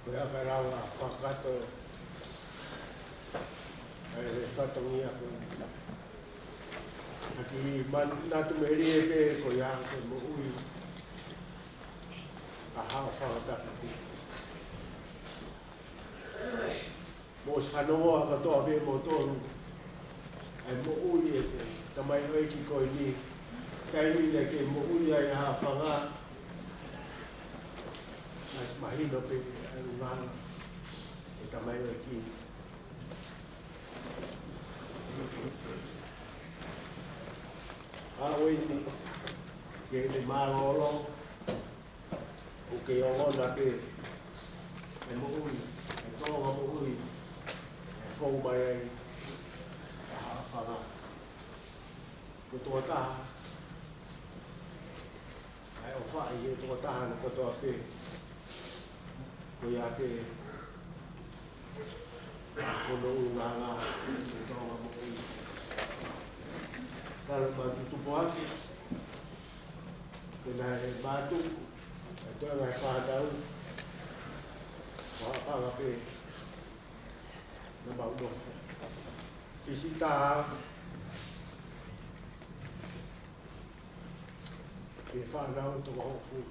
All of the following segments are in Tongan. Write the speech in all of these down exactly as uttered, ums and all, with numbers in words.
Ko ia ka lava fakakakato ʻa e fatongia ko eni. ʻA e kiʻi manatu melie pē ko ia ko e moʻui ʻa Haʻofanga Tapu. Mou fanongo ā kātoa pē moutolu ʻa e moʻui ʻa e tamaioʻeiki ko eni, taimi naʻe kei moʻui ai ʻa Haʻofanga. Naʻe mahino pē ʻa e ʻuhinga ʻo e tamaioʻeiki. ʻA ʻeni, ke ne mālōlō, ʻoku kei ongona pē ʻa e moʻui, ʻa e tōʻonga moʻui ʻe fou mai ai ʻa Haʻofanga. Ko e tokotaha, ʻa e ʻofaʻi ʻe he tokotaha ʻana kotoa pē, ko ia pē ko hono ʻulungaanga ʻo e tōʻonga moʻui. Talu mei he tupu hake, pea naʻe mātuku ʻa e toenga ʻo e fānau, ko Haʻofanga pē naʻa mau nofo. Fisita ki he fānau toko hongofulu.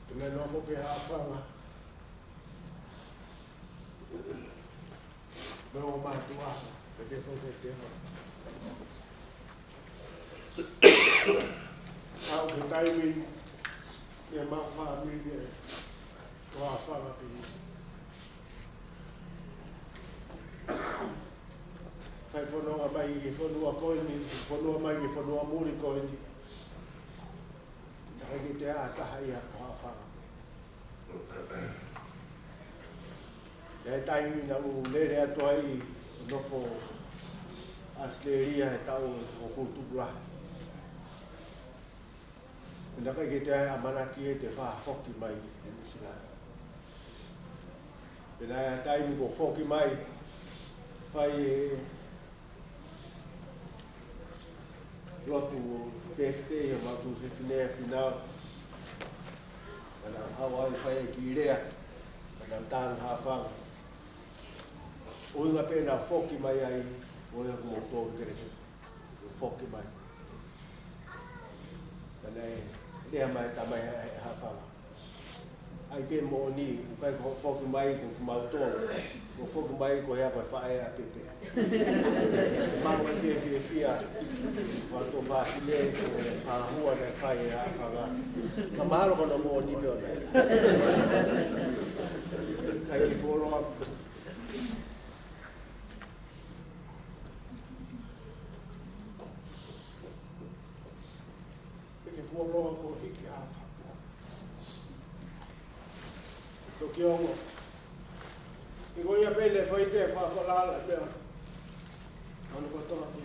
Pea naʻe nofo pē Haʻofanga mo hono mātuʻa, pea te fo te te ho. Aʻu ki he taimi ni, ʻa e mau fāmili ʻo Haʻofanga pē. Fai fononga mai ki he fonua ko eni, fononga mai ki he fonua muli ko eni. Naʻe ʻikai ke toe ʻi ai ha taha ia ko Haʻofanga. ʻI he taimi naʻa ku lele atu ai ʻo nofo ʻAositelēlia he taʻu ʻoku ou tupu lahi, naʻe ʻikai ke toe ʻi ai ha ʻamanaki ʻe toe fakafoki mai ki Nuʻusila. Pea naʻe ʻi ai ha taimi kuo foki mai, fai e lotu birthday ʻa e maʻu fefine ʻa Finau. Pea naʻa ku haʻu ai ʻo fai e kiʻi lea, pea naʻa ku talaange kia Haʻofanga, ʻuhinga pē naʻa ku foki mai ai, ʻo ia ko moutolu kele, foki mai. Pea naʻe lea mai e tamai ʻa Haʻofanga, ʻai ke moʻoni, ʻoku ʻikai ko hoʻo foki mai ko kimautolu. Ko hoʻo foki mai ko e hā, ko e faʻē ʻa Pepe. Mau ʻai ke fiefia, ʻa e tō fāfine, ko e fakahua naʻe fai ʻe Haʻofanga. Ka mahalo ko hono moʻoni pē ʻona. ʻIkai ke fuoloa. ʻIkai ke fuoloa ko e hiki ʻa Haʻofanga. Toki ongo. Ko ia pē naʻe fai ʻe he faifalala pē ʻa hono kotoa pē.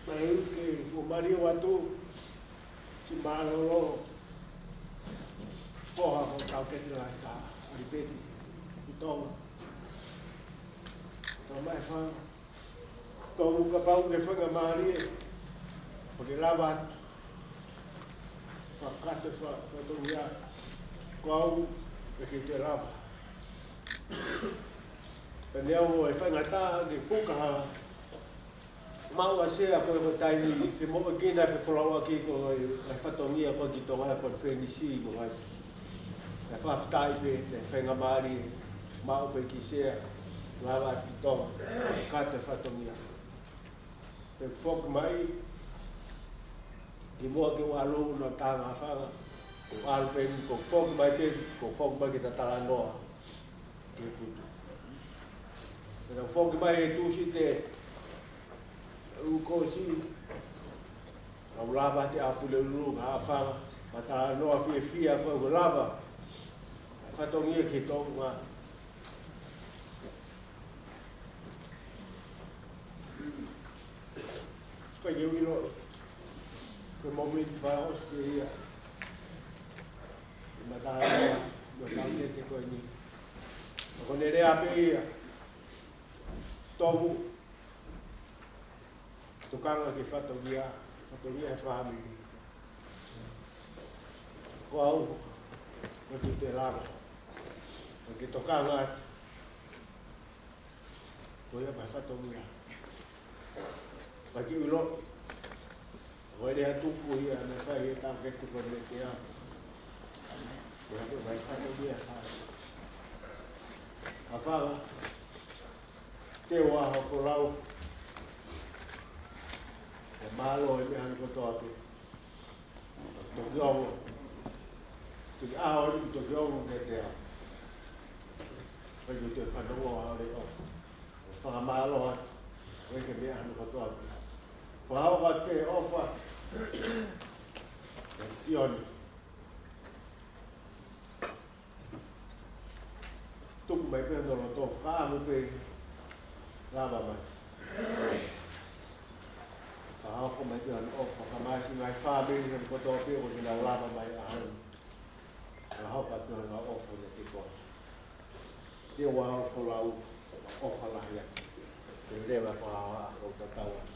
Naʻe uke ʻo mali ʻo atu, siʻi mālōlō, ko ha ko tau keti lai ka, ʻAlipeti, ki Tonga. Tau mai fa, Tolu, kapau ʻoku ke faingamālie, ʻo ke lava atu, fakakakato e fa-, fatongia, ko au, ʻikai ke u lava. Pea ne ʻoange e faingataʻa ke puka ha maʻu ʻa Sea ko e, ko e taimi, ke moʻui kinaua e folauʻaki ko e, e fatongia ko ē ki Tonga, ko e Fenisi ko ē. ʻE fakafetaʻi pē, ʻe faingamālie, maʻu pē ki Sea, lava atu ki Tonga, fakakakato e fatongia. Pea foki mai, kimuʻa ke u ʻalu ʻo talaange kia Haʻofanga, ke u ʻalu pē, ko e foki mai pē, ko e foki mai ke ta talanoa ki he putu. Pea naʻa ku foki mai he Tūsite, ʻo e kuo ʻosi, naʻa ku lava ʻi he ʻaho Pulelulu kia Haʻofanga, mo e talanoa fiefia ko ē kuo lava e fatongia ki Tonga. Ko ia ʻoku ou ʻilo, ko e mōmeniti fakaʻosi ko ia ʻi he matala mo e tau tete ko eni. Ko ʻene lea pē ia, Tomu, tokanga ki he fatongia, fatongia ʻa e fāmili. Ko au, ʻoku ou tui te lava. ʻOku ou tokanga atu. Ko ia pē fatongia. Pea ke ʻilo. Ko e lea tuku ia naʻe fai ʻe he taʻokete ko eni kia au. Ko ia pē fatongia. Afā, te ua ho folau. ʻE mālō e meʻa ni kotoa pē. Toki ongo. Toki ʻaho ni toki ongo ke te a. Pea ke te fanongo ʻa e leʻo. Fakamālō atu. Ko e ke meʻa ni kotoa pē. Fakahoko atu e ʻofa. Kione. Tuku mai pē hono loto, fakaʻamu pē, lava mai. Fakahoko mai pē hono ʻofa, kae ʻumaʻā siʻi ngaahi fāmili ni kotoa pē ʻoku nau lava mai ʻaho ni. Fakahoko atu hono ʻofa kiate koe. Te ua ho folau, ʻofa lahi atu. Te leva fakaʻaho ʻo tatau atu.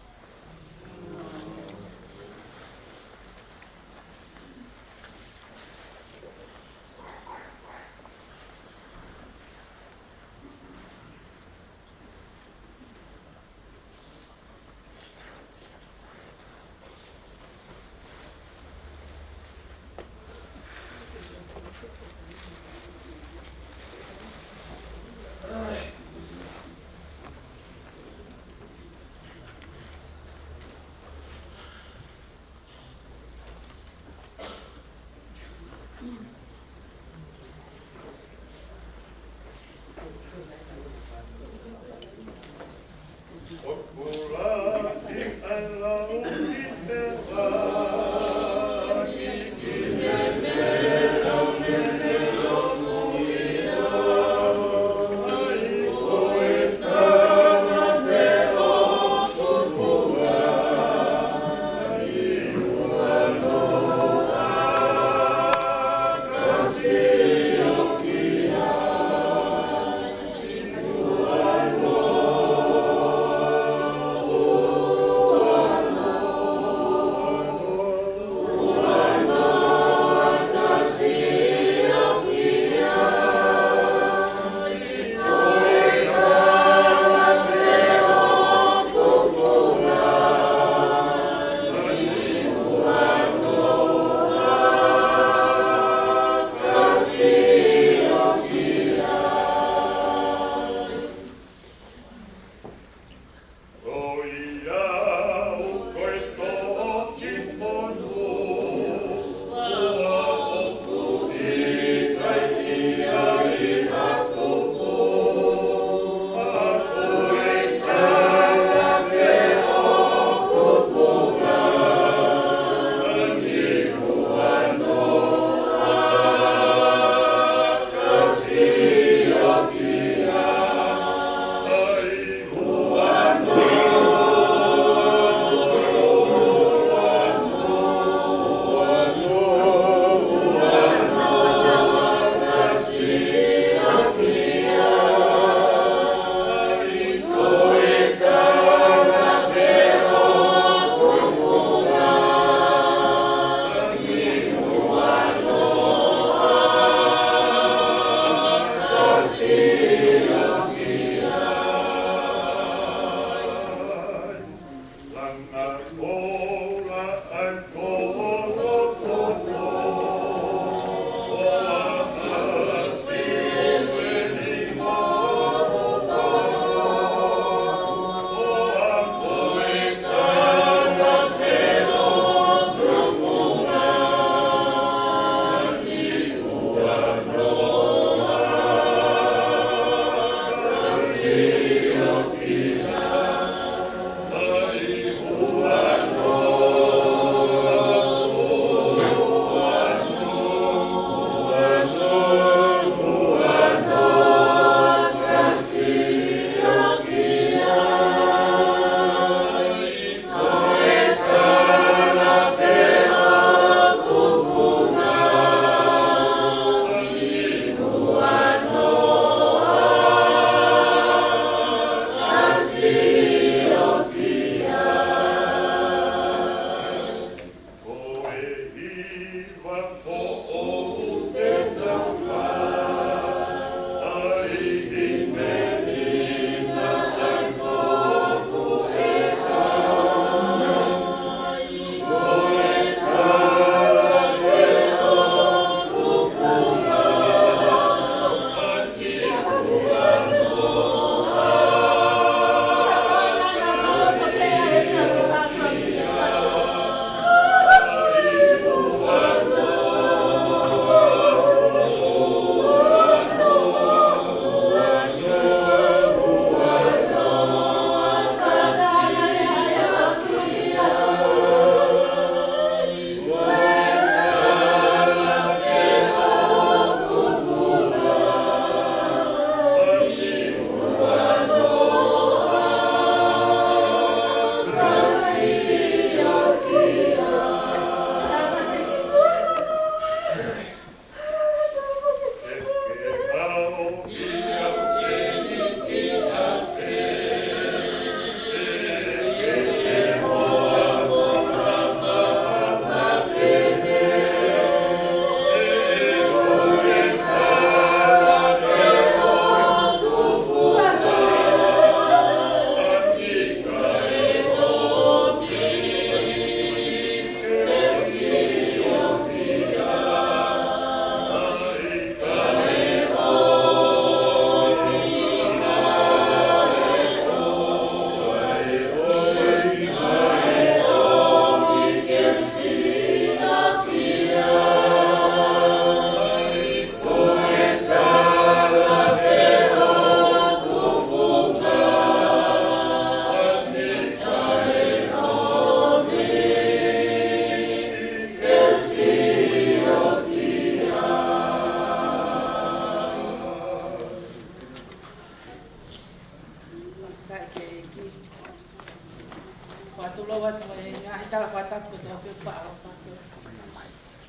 Paʻo pato.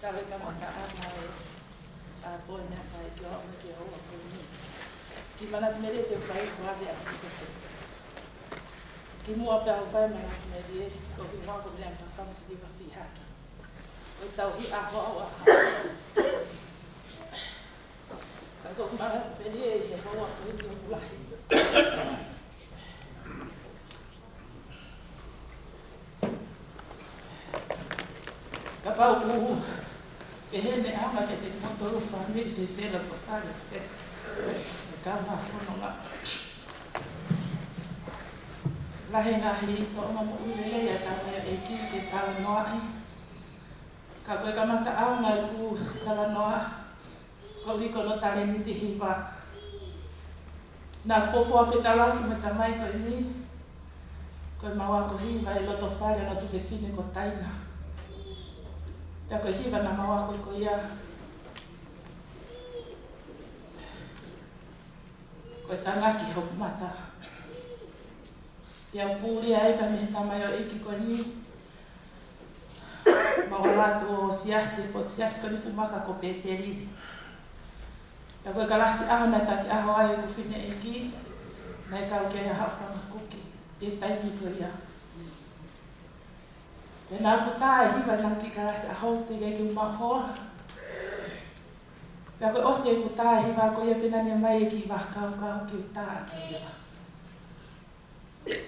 Tau e kamata ʻa mai. ʻA poe na kai ki o me ke o a ko ni. Ki mana te mele te fai kua de a ki te. Ki mua pea u fai mana te mele ko ki mua ko mele a fafam si ki ma fiha. Ko tau hi a ho a ha. Ka ko mana te mele he ho a ko ni o kulahi. Kapau ʻoku pehē ne ʻaonga ke te motolu fāmili te tela ko tale se. Ka ma fono nga. Lahi ngaahi toʻonga moʻui lelei ʻa e tama ia ʻEiki ke talanoaʻi. Ka ko e kamata ʻaonga ʻeku talanoa. Ko e ʻuhi ko hono talēniti hiva. Naʻa ku fuofua fetaulaki mo e tamai ko eni. Ko e mau ako hiva ʻi loto fale ʻo hono tuofefine ko Taina. Pea ko e hiva naʻa mau ako ko ia. Ko e tangaki hoku mata. Pea u puli ai pea mei he tamaioʻeiki ko eni. Mau ʻalu atu ʻo siasi, ko siasi ko eni fuʻu maka ko Peteli. Pea ko e kalasi ʻaho naʻe taki ʻaho ai ʻeku fineʻeiki, naʻe kau ki ai ʻa haʻu fanga kuki, ʻi he taimi ko ia. Pea naʻa ku tā e hiva naʻa ku kiʻi kalasi ʻaho, teʻeki ke u maʻu hoa. Pea ko e ʻosi ʻeku tā e hiva ko ia pea naʻe ʻomai e kiʻi vaha kaukau ke u tā ʻaki e hiva.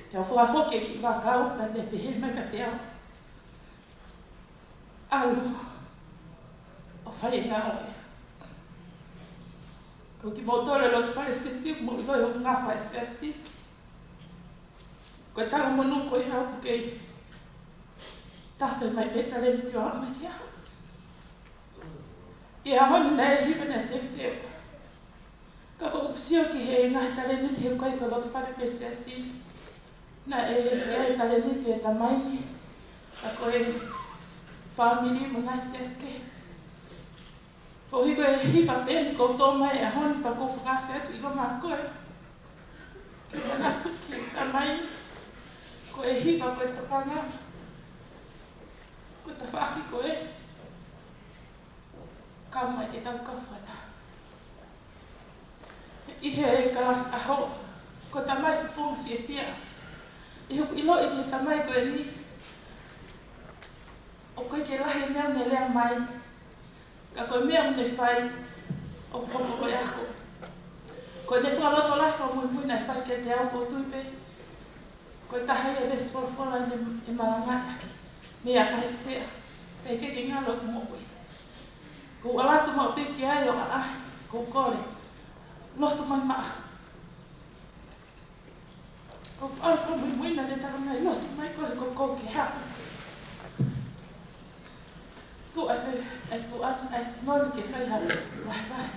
Te u fakafoki e kiʻi vaha kau, naʻa ne pehē mai kiate au. ʻAlu ʻo fai e ngāue. Ko kimoutolu ʻi loto fale siasi, mou ʻiloʻi hoku ngafa ʻi siasi. Ko e talamonū ko ia ʻoku kei tafe mai pē talēniti ʻo aʻu mai ki ai. ʻI he ʻaho ni naʻe hiva naʻe teuteu. Ka ko ʻeku sio ki he ngaahi talēniti he ʻoku ʻikai ko e loto fale pē siasi. Naʻe ʻi ai e talēniti e tamai ni. Ka ko e fāmili mo e ngaahi siasi kehe. Koeʻuhi ko e hiva pē eni ʻoku tō mai he ʻaho ni pea ʻoku ou fakaafe atu ʻi loto ʻa koe. Ke manatu ki he tamai ni. Ko e hiva ko e tokanga. Ko e tafaʻaki ko ē. Kau mai ke tau kau fakataha. ʻI he kalasi ʻaho, ko e tamai fofonga fiefia. ʻI hoku ʻiloʻi ki he tamai ko eni, ʻoku ʻikai ke lahi e meʻa ʻoku ne lea mai, ka ko e meʻa ʻoku ne fai, ʻoku hoko ko e ako. Ko ʻene fakalotolahi fakamuimui naʻe fai kiate au ʻoku ou tui pē. Ko e taha ia e veesi folofola naʻe, ʻe malangaʻaki. Mei a kai sea. Pea ʻikai ke ngalo ʻeku moʻui. ʻOku ou ʻalu atu maʻu pē ki ai ʻo ʻaʻahi. ʻOku ou kole. Lotu mai maʻa. ʻOku ou ʻalu fakamuimui naʻa ne tala mai lotu mai ko e ko ko ke ha. Tuʻu ʻa e fe, ʻa e tuʻu atu ʻa e sinoni ke fai ha vahevahe.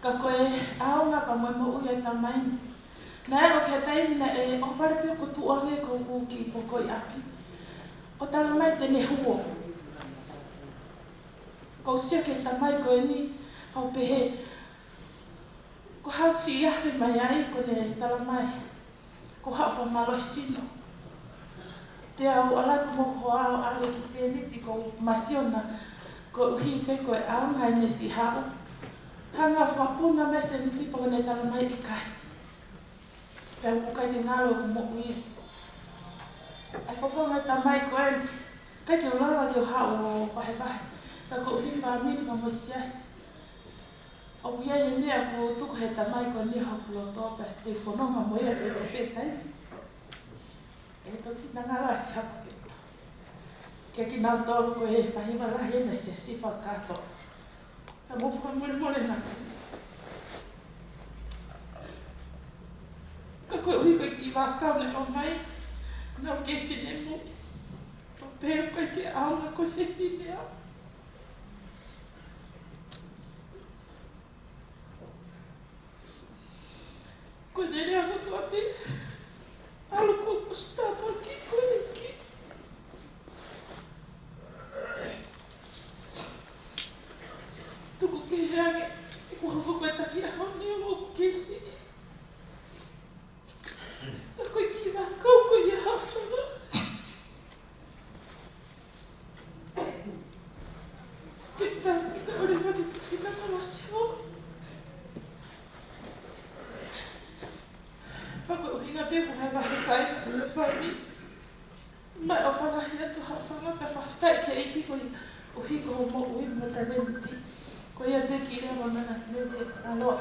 Ka ko e ʻaonga pea mo e moʻui ʻa e tamai ni. Naʻe aʻu ki he taimi naʻe ʻohovale pē ʻoku tuʻu ange ko ʻeku kiʻi poko ʻi ʻapi. ʻO tala mai te ne huo. ʻOku ou sio ki he tamai ko eni, ʻoku ou pehē, ko e hā ʻoku siʻi afe mai ai, ʻoku ne tala mai. Ko haʻu fakamālohi sino. Pea u ʻalu atu mo hoku hoa ʻo ʻave ki he sēniti ko Masiona, koeʻuhi pē ko e ʻaonga ʻene siʻi haʻu. Hanga ʻo fakapuna mai sēniti pea ʻoku ne tala mai ʻikai. Pea ʻoku ʻikai ke ngalo ʻeku moʻui. ʻA e fofonga e tamai ko eni, ʻikai ke u lava ke u haʻu ʻo vahevahe. Ka koeʻuhi fāmili mo e siasi. ʻOku ʻi ai e meʻa ʻoku tuku he tamai ko eni hoku loto pea te u fononga mo ia pē ko fē taimi. ʻE toki nangala siapa ke. Ke kinautolu ko e faʻahiva lahi ʻena siasi fakakātoa. Ka mou fakamolemole na. Ka koeʻuhi ko e kiʻi vaha kau naʻe ʻomai, naʻa ku kei finemui. ʻO pehē ʻoku ʻikai ke ʻaonga ko e fefine au. Ko e lea kotoa pē, ʻalu ko e posi tāpuaki ko e ʻEiki. Tuku kehe ange, ʻeku hoko ko e taki ʻaho ni ʻoku kei siʻi. Ka ko e kiʻi vaha kau ko ia ha fala. Fai mai ʻofa lahi atu haʻo fanga pea fakafetaʻi ki he ʻEiki koeʻuhi ko hoʻo moʻui mo e talēniti. Ko ia pē ki lea mamana ki lea aloha.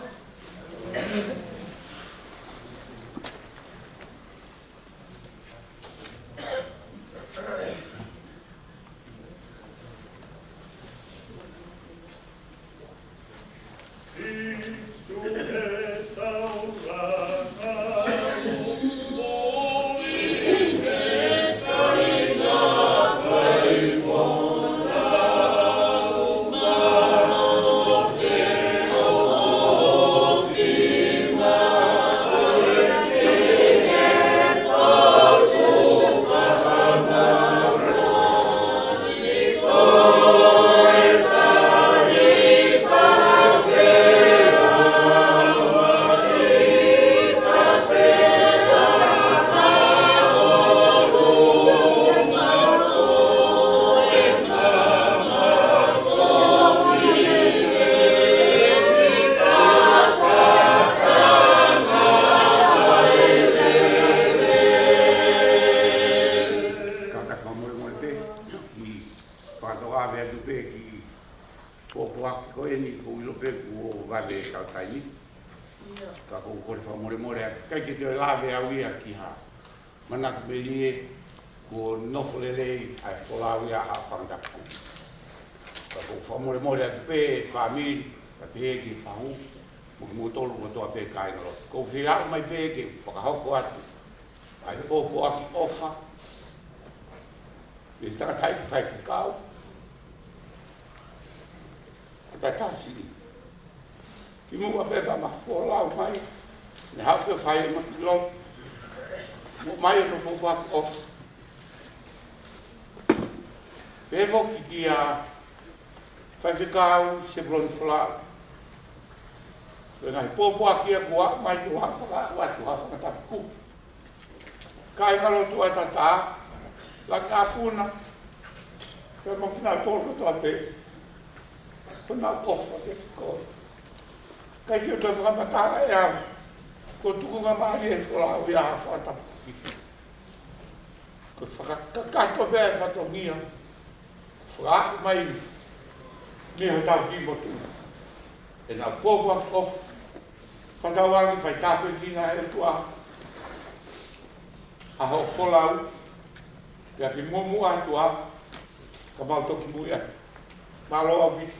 Kātaki fakamolemole pē, ʻi fakatoʻave atu pē ki he pōpoaki ko eni, ʻoku ou ʻilo pē kuo vave e kau taimi. Ka ʻoku ou kole fakamolemole atu, ʻikai ke toe lave au ia ki ha manatu melie, kuo nofo lelei ʻa e folau ia ʻa Fangatapu Kuki. Ka ʻoku ou fakamolemole atu pē fāmili, ka pehē ki he fahu, mo kimoutolu kotoa pē kāingalotu. ʻOku ou fie aʻu mai pē ke fakahoko atu ʻa e pōpoaki ʻofa mei he tangataʻeiki faifekau ʻa Taitasi. Kimuʻa pē pea ma folau mai, ne haʻu pē ʻo fai ʻema kiʻi lotu, mo ʻomai ʻema pōpoaki ʻofa. Pehē foki kia Faifekau Sepuloni Folau, ko e ngaahi pōpoaki ia kuo aʻu mai, kuo aʻu faka-, aʻu atu ʻa Fangatapu Kuki. Kāingalotu ʻa e Tata, Langi ʻApuna, pea mo kinautolu kotoa pē, ko ʻenau ʻofa kiate koe. ʻIkai ke u toe fakamatala ʻe au, ko e tukunga mālie e folau ia ʻa Fangatapu Kuki. Ko e fakakakato pē e fatongia, fakaaʻu mai mei hotau kiʻi motuʻa ʻenau pōpoaki ʻofa. Fakatauange fai tāpuekina ʻe he ʻOtua ʻa hoʻo folau, pea ke muʻomuʻa atu ā, ka mau toki muʻa. Mālō ʻaupito.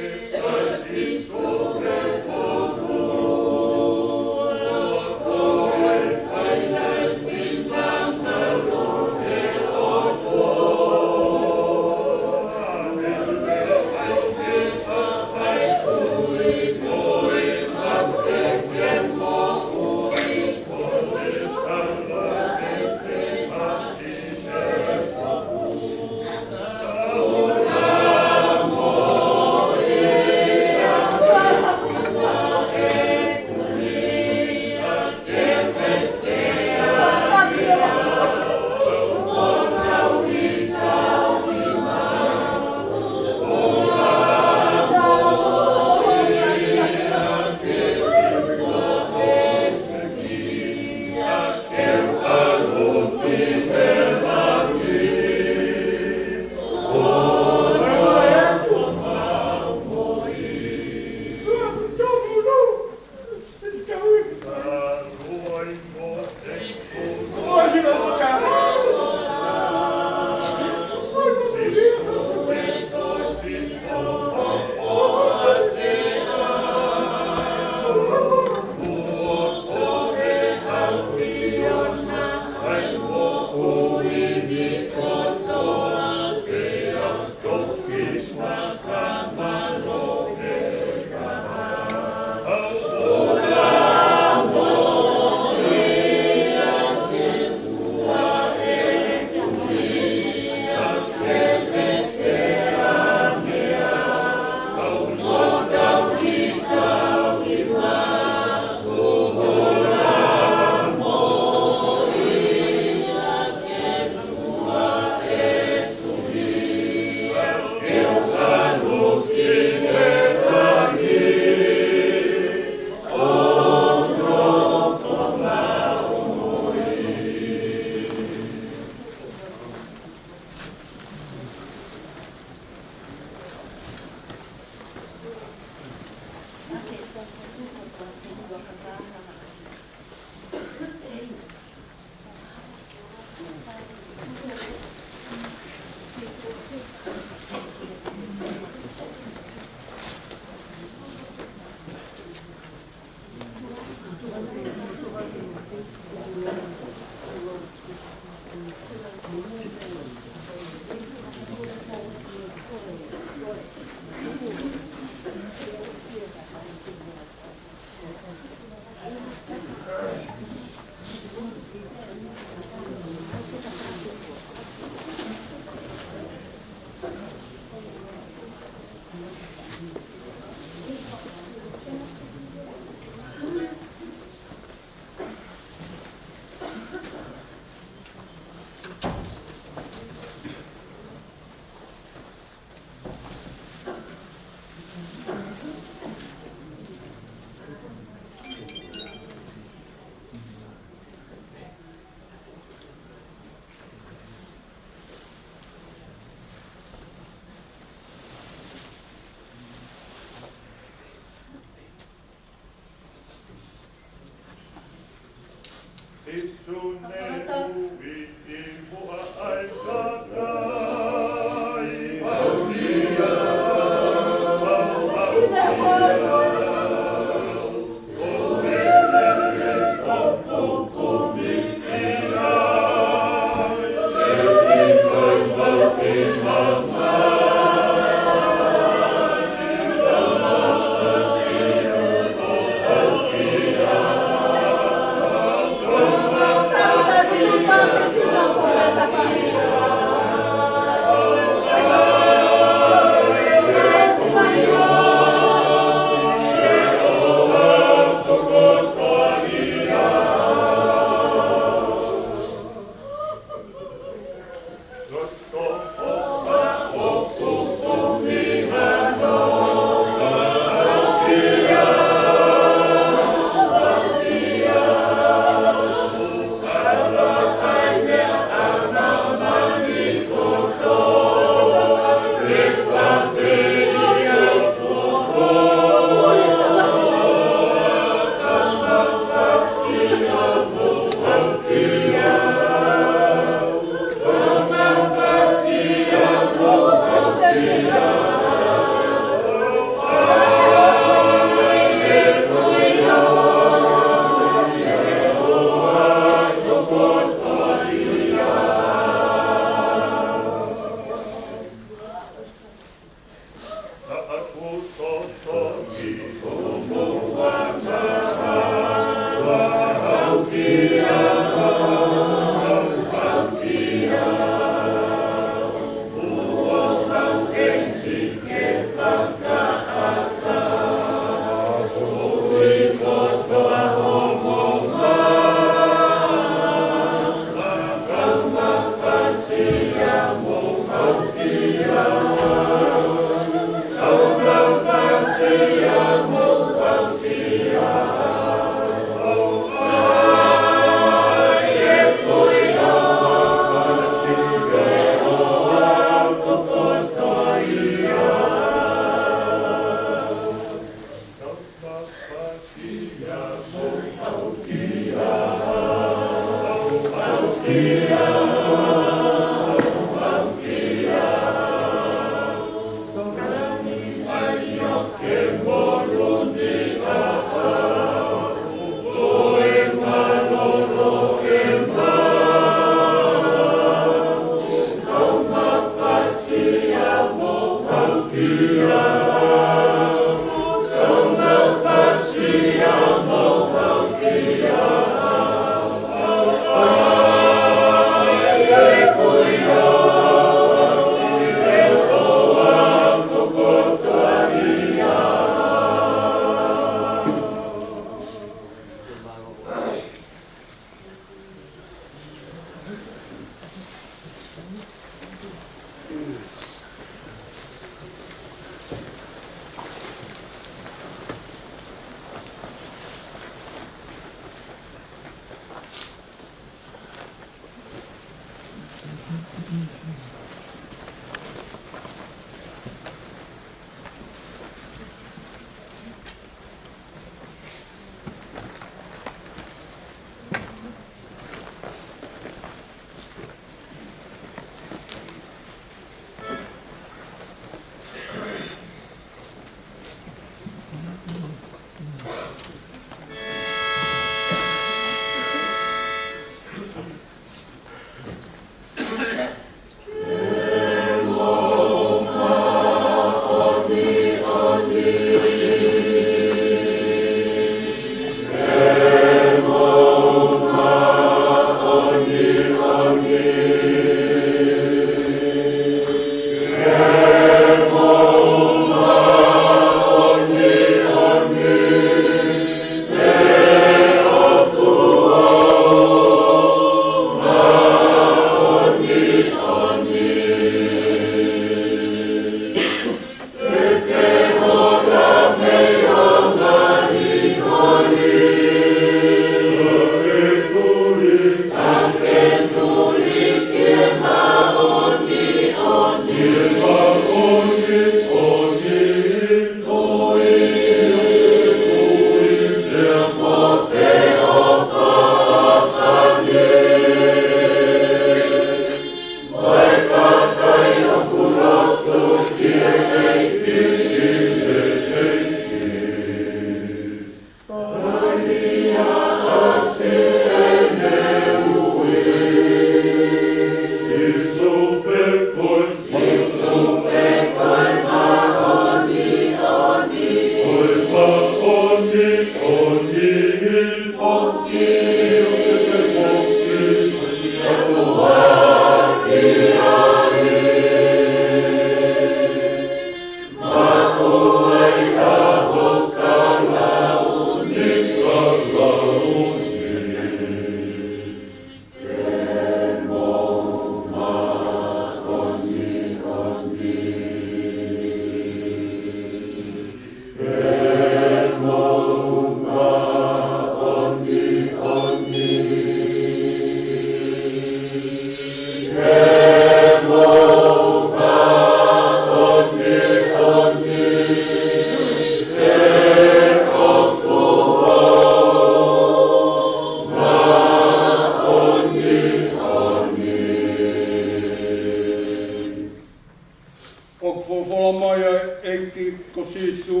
Folofola mai ʻa e ʻEiki ko Sīsū,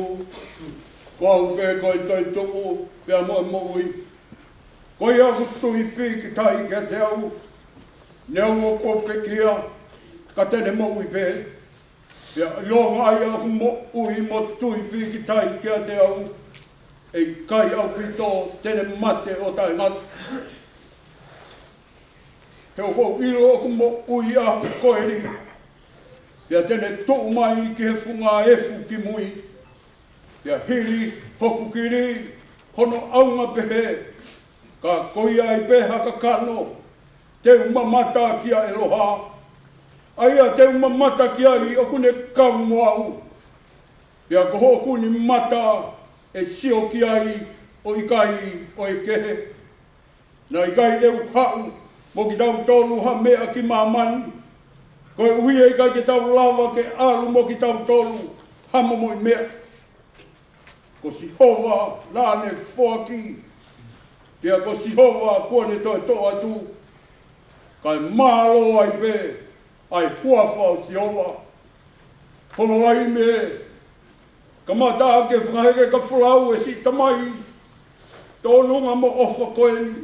ko au pē ko e toetuʻu pea mo e moʻui. Ko ia ʻoku tui pīkitai kiate au, neongo kuo pekia, ka te ne moʻui pē. Pea ʻilonga ʻa ia ʻoku moʻui mo tui pīkitai kiate au, ʻe ʻikai ʻaupito te ne mate ʻo taʻengata. He ʻoku ou ʻilo ʻoku moʻui ʻa hoku koeli, pea te ne tuʻu mai ki he funga efu ki mui. Pea hili hoku kili hono ʻaunga pehē, ka ko ia ai pē ha kakano, te u mamata kia ʻEloha. ʻA ia te u mamata ki ai ʻoku ne kau mo au. Pea ko hoku ni mata ʻe sio ki ai ʻo ʻikai ʻo e kehe. Naʻe ʻikai te u haʻu mo kitautolu ha meʻa ki māmani, koeʻuhi ʻe ʻikai ke tau lava ke ʻalu mo kitautolu ha momoʻi meʻa. Ko Sihova naʻa ne foaki, pea ko Sihova kuo ne toe toʻo atu, kae mālō ai pē ʻa e huafa ʻo Sihova. Folofola mai, kamata ke fakaheke ka folau ʻe siʻi Tamai, tōnunga mo ʻofa ko eni.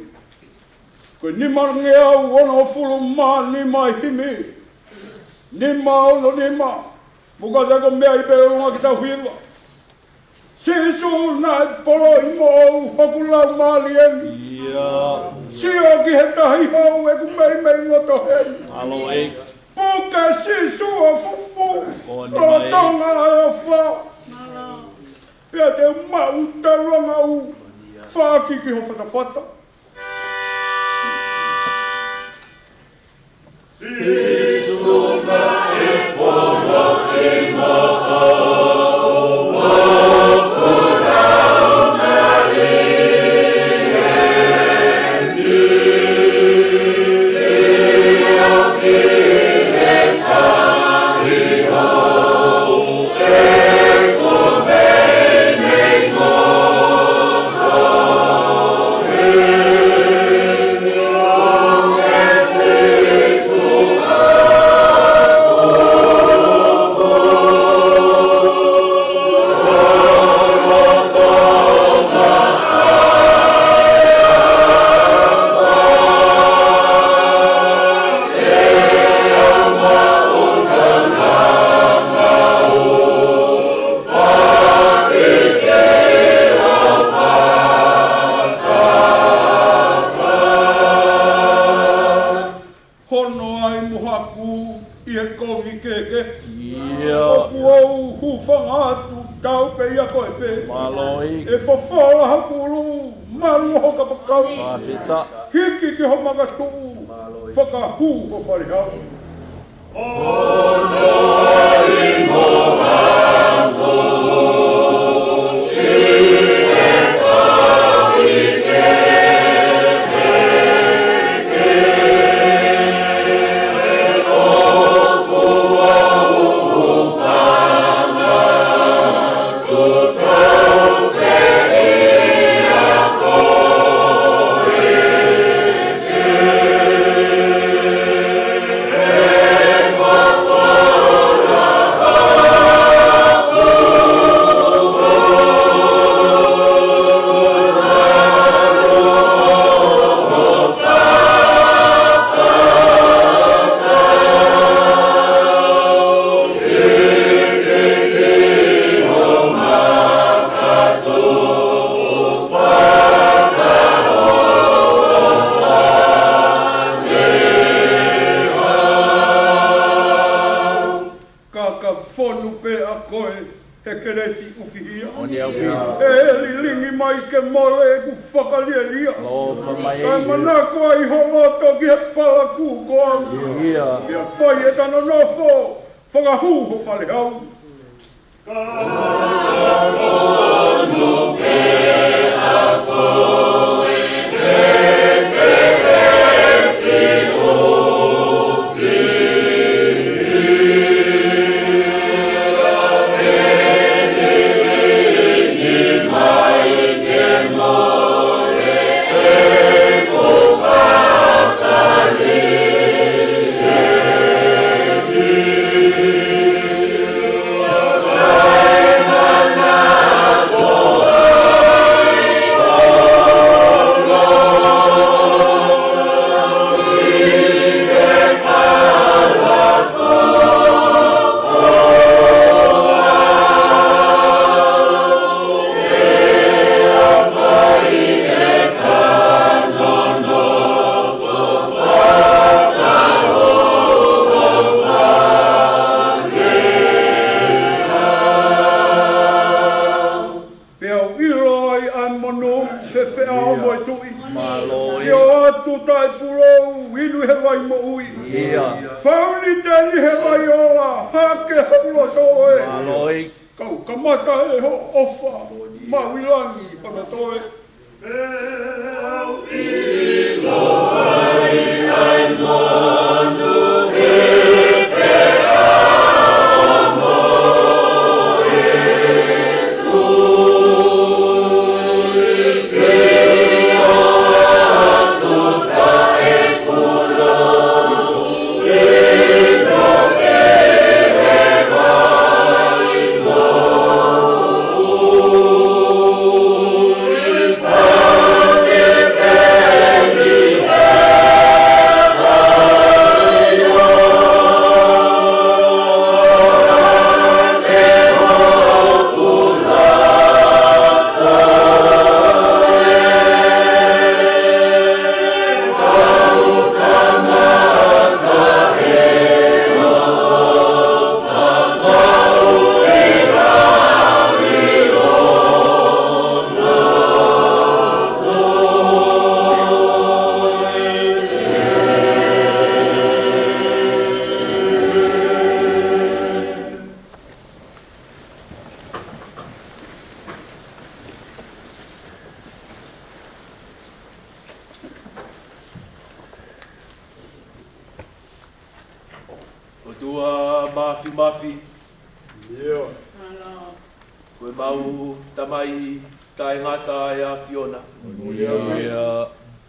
Ko e nimangeau onongofulu mā nima ʻi he himi, nima ono nima, mo ka te ko meʻa ʻi pē ʻolunga ki tau hiva. Sīsū naʻe poloʻi moʻou hoku laumālie ni. Ia. Sio ki he tahi hou ʻeku meimei ngoto heni. Mālō ʻEiki. Puke Sīsū ʻo fufū. Ko e nima ʻEiki. Lolotonga ʻa e ʻofa. Pea te u maʻu taulanga ʻo faʻaki ki ho fatafata. Hono ai mo haku ʻi he kongi kehekehe. Ia. ʻOku ou hūfanga atu, tau pē ia koe pē. Mālō ʻEiki. ʻE fofola hoku ʻulu, malu ho kapakau. Māfita. Hiki ki ho makatuʻu, fakahū ho falehau. Ka ka fonu pē ʻa koe he kelesi ʻufihia. ʻOni au pē. ʻE lilingi mai ke mole ʻeku fakalielia. Alofa mai. Kae manako ai ho loto ki he palakū ko au. Ia. Pea fai ʻeta nonofo, fakahū ho falehau. he vai moʻui. ʻIo. Fāʻū ni tēniti he vai ola, hake hoku loto ē. Mālō ʻEiki. Kau kamata ʻe hoʻo ʻofa maʻu ʻi langi pea mo toe. ʻOtua Māfimafi. ʻIo. Ko ʻemau Tamai taʻengata ʻa e ʻAfiona. ʻIo.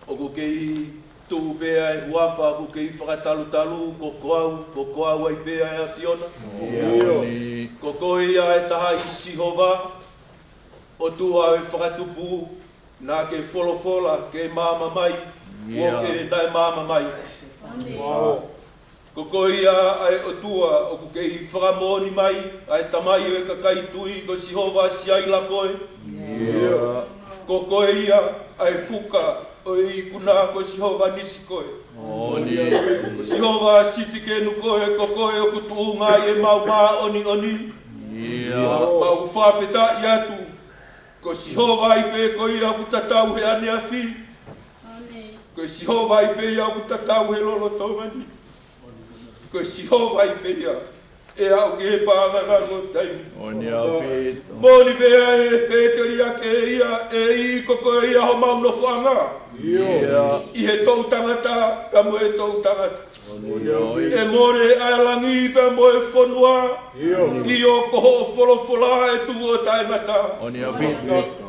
ʻOku kei tuʻu pē ʻa e huafa, ʻoku kei fakatalutalu, ko koe au, ko koe au ai pē ʻa e ʻAfiona. ʻIo. Ko koe ia ʻa e taha ʻi Sihova, ʻOtua ʻo e fakatupu, naʻa ke folofola ke maama mai, ʻio, kuo ke naʻe maama mai. ʻIo. Ko koe ia ʻa e ʻOtua ʻoku kei fakamoʻoni mai ʻa e Tamai ʻo e kakai tui, ko Sihova Siaila koe. ʻIo. Ko koe ia ʻa e fuka ʻo e ikuna, ko Sihova Nisi koe. Moʻoni. Ko Sihova Sitikenu koe, ko koe ʻoku tuʻunga ai ʻemau māʻoniʻoni. ʻIo. Mau fakafetaʻi atu. Ko Sihova ai pē ko ia ʻoku tatau he ʻaneafi. Ko Sihova ai pē ia ʻoku tatau he lolotonga ni. Ko Sihova ai pē ia ʻe aʻu ki he paʻanga ʻo taimi. Moʻoni ʻaupito. Moʻoni pē ʻa e pēteliake ia, ʻEiki, ko koe ia homau nofoʻanga. ʻIo. ʻI he toʻutangata pea mo e toʻutangata. ʻE mole ʻa e langi pea mo e fonua. ʻIo. ʻIo, ko hoʻo folofola ʻe tuʻu ʻo taʻengata.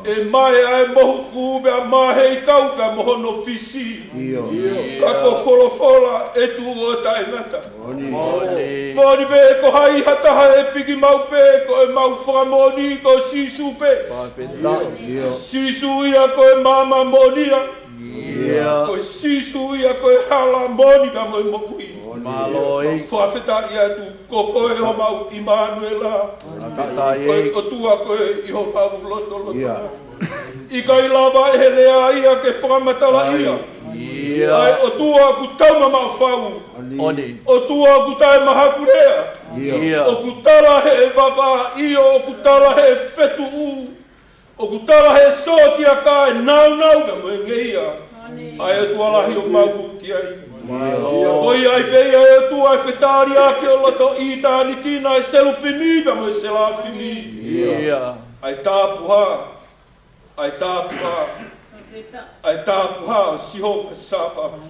ʻE maʻu ʻa e mohuku pea maʻu ʻe he ʻikau pea mo hono fisi. Ka ko e folofola ʻe tuʻu ʻo taʻengata. Moʻoni pē, ko hai ha taha ʻe piki maʻu pē, ko ʻemau fakamoʻoni ko Sīsū pē. Sīsū ia ko e maama moʻoni ia. Ko Sīsū ia ko e hala moʻoni pea mo e moʻui. Fakafetaʻi atu, ko koe homau ʻImanuela. Ko e ʻOtua koe ʻi homau lotolotonga. ʻIkai lava ʻe he lea ia ke fakamatalaʻi ʻa e ʻOtua ʻoku taumamaʻo fau. ʻOtua ʻoku taʻemahakulea. ʻOku tala he vavā, ʻio, ʻoku tala he fetuʻu. ʻOku tala he sōtia ka e naunau pea mo e ngeia. ʻA e ʻOtua lahi ʻoku mau ki ai. Ko ia ai pē ia ʻe ʻOtua ʻa e fetaliʻaki ʻo loto ʻitāniti, naʻe selupimi pea mo e selafimi. ʻA e tapuhā, ʻa e tapuhā, ʻa e tapuhā ʻo Sihova Sāpaoti.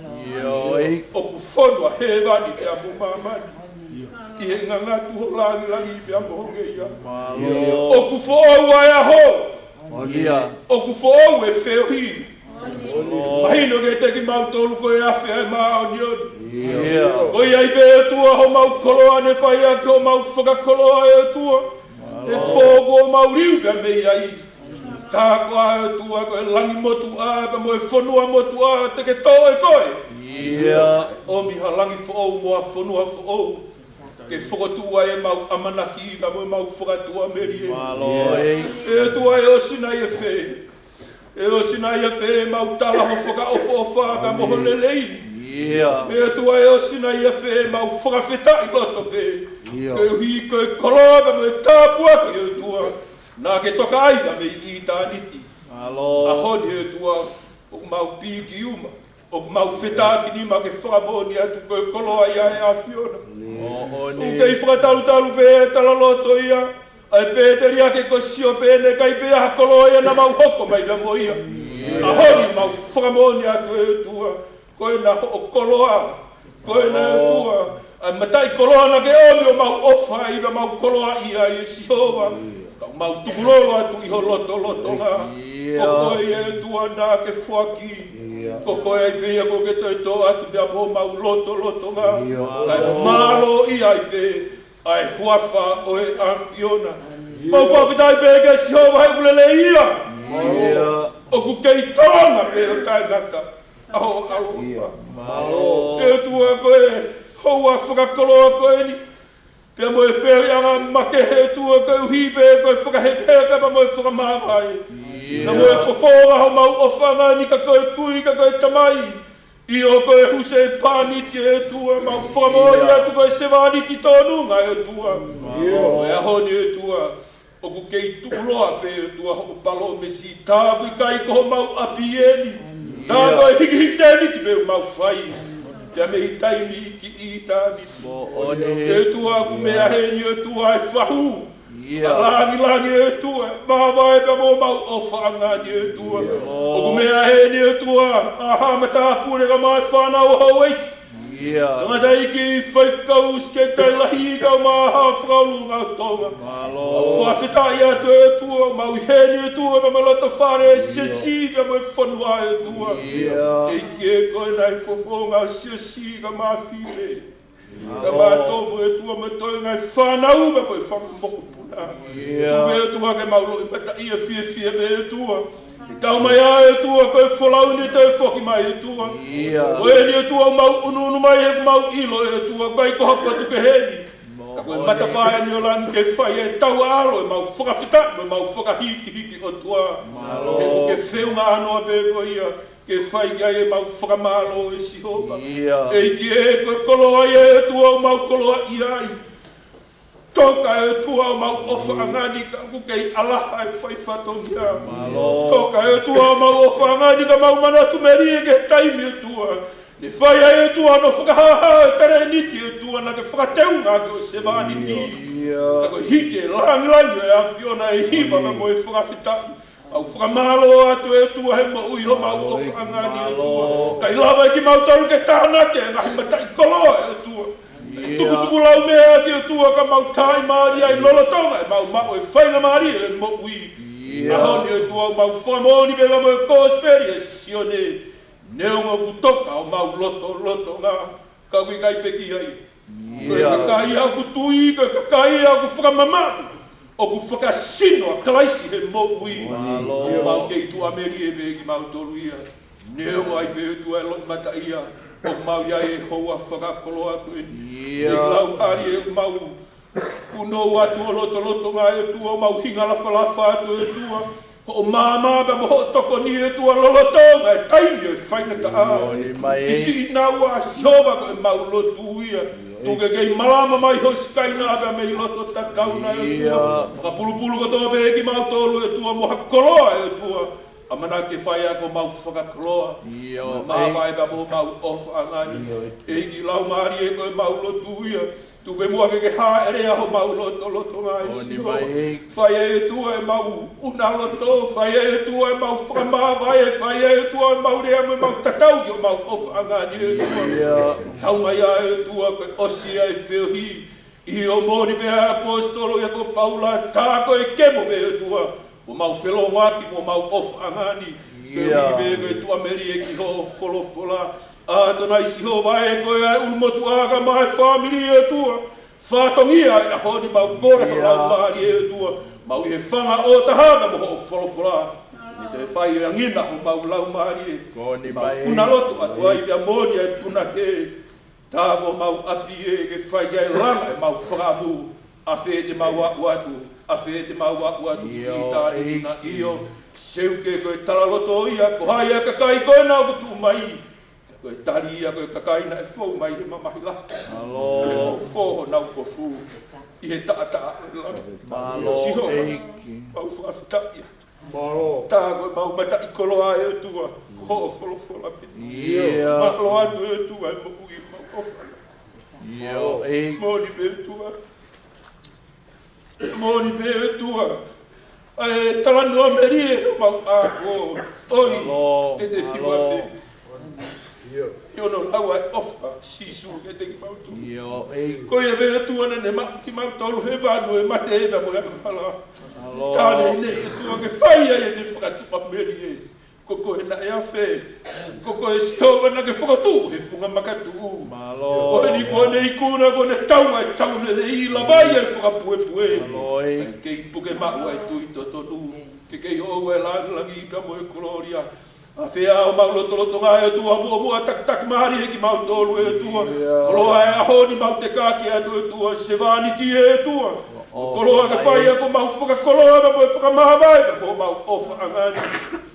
ʻOku fonu ʻa hēvani pea mo māmani ʻi he ngangatu ho langilangi pea mo ho ngeia. ʻOku foʻou ʻa e ʻaho. ʻOku foʻou e feohi. Mahino kiate kimautolu ko e afe ʻa e māʻoniʻoni. Ko ia ai pē ʻe ʻOtua homau koloa ne fai ʻaki homau fakakoloa ʻe ʻOtua. He pō kuo mau liu pea mei ai. Tā koā ʻe ʻOtua ko e langi motuʻa pea mo e fonua motuʻa te ke tō ʻe koe. ʻOmi ha langi foʻou mo ha fonua foʻou. Ke fokotuʻu ai ʻemau ʻamanaki pea mo ʻemau fakatuʻamelie. ʻE ʻOtua, ʻe ʻosi nai ʻa e fē? ʻE ʻosi nai ʻa e fē ʻemau tala ho fakaʻofoʻofa pea mo ho lelei? ʻE ʻOtua, ʻe ʻosi nai ʻa e fē ʻemau fakafetaʻi loto pē? Koeʻuhi ko e koloa pea mo e tāpuaki ʻe ʻOtua naʻa ke toka ai pea mei ʻitāniti. ʻAho ni ʻe ʻOtua, ʻoku mau piki uma. ʻOku mau fetakinima ke fakamoʻoni atu ko e koloa ia ʻa e ʻAfiona. ʻOku kei fakatalutalu pē ʻa e talaloto ia ʻa e pēteliake ko Siope, naʻe ʻikai pē ha koloa ia naʻa mau hoko mai pea mo ia. ʻAho ni mau fakamoʻoni atu ʻe ʻOtua, ko ena hoʻo koloa, ko ena ʻe ʻOtua ʻa e mataʻi koloa naʻa ke ʻomi ʻo mau ʻofa ai pea mau koloaʻia ai ʻe Sihova. Ka mau tukulolo atu ʻi ho lotolotonga. Ko koe ʻe ʻOtua naʻa ke foaki. Ko koe ai pē ia ʻoku ke toe toʻo atu pea mo homau lotolotonga. Kae mālōʻia ai pē ʻa e huafa ʻo e ʻAfiona. Mau fakafetaʻi pē kia Sihova he ʻoku lelei ia. ʻOku kei tolonga pē ʻo taʻengata ʻa hoʻo ʻaloʻofa. ʻE ʻOtua, ko e houa fakakoloa ko eni pea mo e feohiʻanga makehe, ʻe ʻOtua, koeʻuhi pē ko e fakahekeheka pea mo e fakamāvae pea mo e fofonga homau ʻofaʻanga ni, ka ko e kui, ka ko e tamai, ʻio, ko e husepāniti, ʻe ʻOtua, mau fakamoʻoni atu ko e sevāniti tōnunga, ʻe ʻOtua. Ko e ʻaho ni, ʻe ʻOtua, ʻoku kei tuʻuloa pē, ʻe ʻOtua, hoʻo palōmesi, tā ʻoku ʻikai ko homau ʻapi eni. Tā ko e hikihiki tēniti pē ʻoku mau fai pea mei taimi ki ʻitāniti. ʻE ʻOtua, ʻoku meʻa heni, ʻe ʻOtua, ʻa e fahu, ʻa e langilangi, ʻe ʻOtua, māvae pea mo homau ʻofaʻanga ni, ʻe ʻOtua. ʻOku meʻa heni, ʻe ʻOtua, ʻa ha matāpule kae ʻumaʻā e fānau ʻa houʻeiki, tangataʻeiki, faifekau, sekelitali lahi, kae ʻumaʻā ha fakaʻulungaanga ʻo Tonga. Mau fakafetaʻi atu, ʻe ʻOtua, mau ʻi heni, ʻe ʻOtua, pea mo e lotofale, siasi pea mo e fonua, ʻe ʻOtua. ʻEiki ē, ko ena ʻa e fofonga siasi ka mafi pē, ka mātomo, ʻe ʻOtua, mo e toenga e fānau pea mo e fanga mokopuna. Tuku pē, ʻe ʻOtua, ke mau loʻimataʻia fiefia pē, ʻe ʻOtua. ʻE tau mai ā, ʻe ʻOtua, ko e folau ni ʻe toe foki mai, ʻe ʻOtua. Ko eni, ʻe ʻOtua, ʻoku mau ʻunuʻunu mai he ʻoku mau ʻilo, ʻe ʻOtua, ʻoku ʻikai ko ha potu kehe eni, ka ko e matapā eni ʻo langi ke fai e tauʻalo ʻemau fakafetaʻi mo ʻemau fakahikihiki, ʻe ʻOtua. He ʻoku ke feʻunga noa pē koe ia ke fai ki ai ʻemau fakamālō, ʻe Sihova. ʻEiki ē, ko e koloa ia, ʻe ʻOtua, ʻoku mau koloaʻia ai. Toka, ʻe ʻOtua, homau ʻofaʻanga ni ka ʻoku kei ʻalaha e fai fatongia. Toka, ʻe ʻOtua, homau ʻofaʻanga ni ka mau manatu melie ki he taimi, ʻe ʻOtua, ne fai ai, ʻe ʻOtua, hono fakahāhā e talēniti, ʻe ʻOtua, naʻa ke fakateunga ʻaki ho sevāniti. Ka ko e hiki e langilangi ʻo e ʻAfiona ʻe hiva pea mo e fakafetaʻi. Mau fakamālō atu, ʻe ʻOtua, he moʻui homau ʻofaʻanga ni, ʻe ʻOtua. ʻIkai lava ʻe kimautolu ke tānaki e ngaahi mataʻikoloa, ʻe ʻOtua. Tukutuku lau meʻa ki, ʻe ʻOtua, ka mau tāimālie ai lolotonga ʻemau maʻu e faingamālie ʻo e moʻui. ʻAho ni, ʻe ʻOtua, mau fakamoʻoni pē pea mo e kosipeli ʻa Sione, neongo ʻoku toka homau lotolotonga, ka ʻoku ʻikai pekia ia. Ko e kakai ʻoku tui, ko e kakai ʻoku fakamamaʻu, ʻoku fakasino ʻa Kalaisi he moʻui. ʻOku mau kei tuʻamelie pē kimautolu ia. Neongo ai pē, ʻe ʻOtua, e loʻimataʻia ʻoku mau ʻi ai he houa fakakoloa ko eni. ʻEiki laumālie, ʻoku mau punou atu ho lotolotonga, ʻe ʻOtua, ʻoku mau hingalafalafa atu, ʻe ʻOtua, hoʻo maama pea mo hoʻo tokoni, ʻe ʻOtua, lolotonga e taimi ʻo e faingataʻa. Fisiʻi naua, Sihova, ko ʻemau lotu ia. Tuku ke kei malama mai ho Sikaina pea mei loto tatau na, ʻe ʻOtua. Fakapulupulu kotoa pē kimautolu, ʻe ʻOtua, mo ha koloa, ʻe ʻOtua, ʻamanaki ke fai ʻaki homau fakakoloa, mo e māvae pea mo homau ʻofaʻanga ni. ʻEiki laumālie, ko ʻemau lotu ia. Tuku pē muʻa ke ke hāʻele ʻa homau lotolotonga, ʻe Sihova. Fai ai, ʻe ʻOtua, ʻemau ʻuna loto, fai ai, ʻe ʻOtua, ʻemau fakamāvae, fai ai, ʻe ʻOtua, ʻemau lea mo ʻemau tatau ki homau ʻofaʻanga ni, ʻe ʻOtua. Tau mai ā, ʻe ʻOtua, ko e ʻosi ʻa e feohi. ʻIo, moʻoni pē ʻa e ʻaposetolo ia ko Paula, tā ko e kemo pē, ʻe ʻOtua, ʻo mau felōngoaki mo homau ʻofaʻanga ni. Koeʻuhi pē ko e tuʻamelie ki hoʻo folofola. ʻAtonai, Sihova ē, ko e ʻulumotuʻa kae ʻumaʻā e fāmili, ʻe ʻOtua. Fatongia e ʻaho ni, mau kole ho laumālie, ʻe ʻOtua, mau ʻi he fanga ʻo taha mo hoʻo folofola. Ne toe fai ʻo angina homau laumālie. Mau ʻuna loto atu ai pea moʻoni ʻa e punake. Tā ko homau ʻapi ē ke fai ai e langa ʻemau fakaʻamu. ʻAfē te mau aʻu atu, ʻafē te mau aʻu atu ki ʻitāniti na, ʻio. Seuke ko e talaloto ia, ko hai ʻa e kakai ko ena ʻoku tuʻu mai. Ko e tali ia ko e kakai naʻe fou mai he mamahi lahi. Ke fō honau kofu ʻi he taʻataʻa ʻo e langi. Sihova, mau fakafetaʻi atu. Mālō. Tā ko e mau mataʻikoloa ʻe ʻOtua, ko hoʻo folofola pē. ʻIo. Mālō atu ʻe ʻOtua e moʻui mau ʻofa. ʻIo, ʻEiki. Moʻoni pē ʻOtua. Moʻoni pē ʻOtua. ʻA e talanoa melie ʻo mau ako. ʻOi, mālō, te te fiu ʻa mālō. ʻI hono lau ʻa e ʻofa ʻa Sīsū kiate kimautolu. ʻIo, ʻEiki. Ko ia pē ʻOtua naʻa ne maʻu kimautolu he vanu ʻo e mate ʻi he moʻui angahala. Mālō. Tā neʻineʻi ʻOtua ke fai ai ʻene fakatuʻamelie. Ko koe naʻe afe. Ko koe Sihova naʻa ke fokotuʻu he funga makatuʻu. Mālō. Ko eni kuo ne ikuna kuo ne tau ai tau lelei lava ai e fakapuepue. Mālō, ʻEiki. Kei puke maʻu ai tui totonu. Ke kei ʻoua e langilangi pea mo e kolōlia. ʻAfea ʻo mau lotolotonga ʻe ʻOtua muʻomuʻa takitaki mālie kimautolu ʻe ʻOtua. ʻIo. Koloa e ʻaho ni mau tekaki atu ʻe ʻOtua, sevāniti ʻe ʻOtua. ʻO koloa ke fai ʻa ko mau fakakoloa pea mo e fakamāvae pea mo mau ʻofaʻanga ni.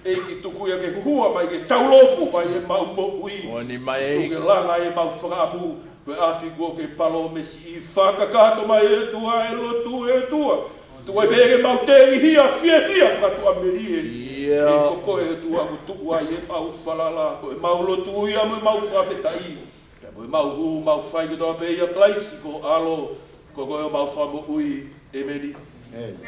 ʻEiki tuku ia ke huhua mai ke tau lofu ai ʻemau moʻui. Moʻoni mai ʻEiki. Tuku ke langa ʻemau fakaʻamu. Ko e ʻapi kuo ke palōmesi ʻi fakakakato mai ʻe ʻOtua e lotu ʻe ʻOtua. Tuku ai pē ke mau tengihia fiefia fakatuʻamelie. ʻIo. ʻEiki ko koe ʻOtua ʻoku tuku ai ʻemau falala. Ko ʻemau lotu ia mo ʻemau fakafetaʻi. Pea mo ʻemau hū, mau fai kotoa pē ʻia Kalaisi ko ho ʻAlo, ko koe homau Fakamoʻui. ʻĒmeni. ʻĒmeni.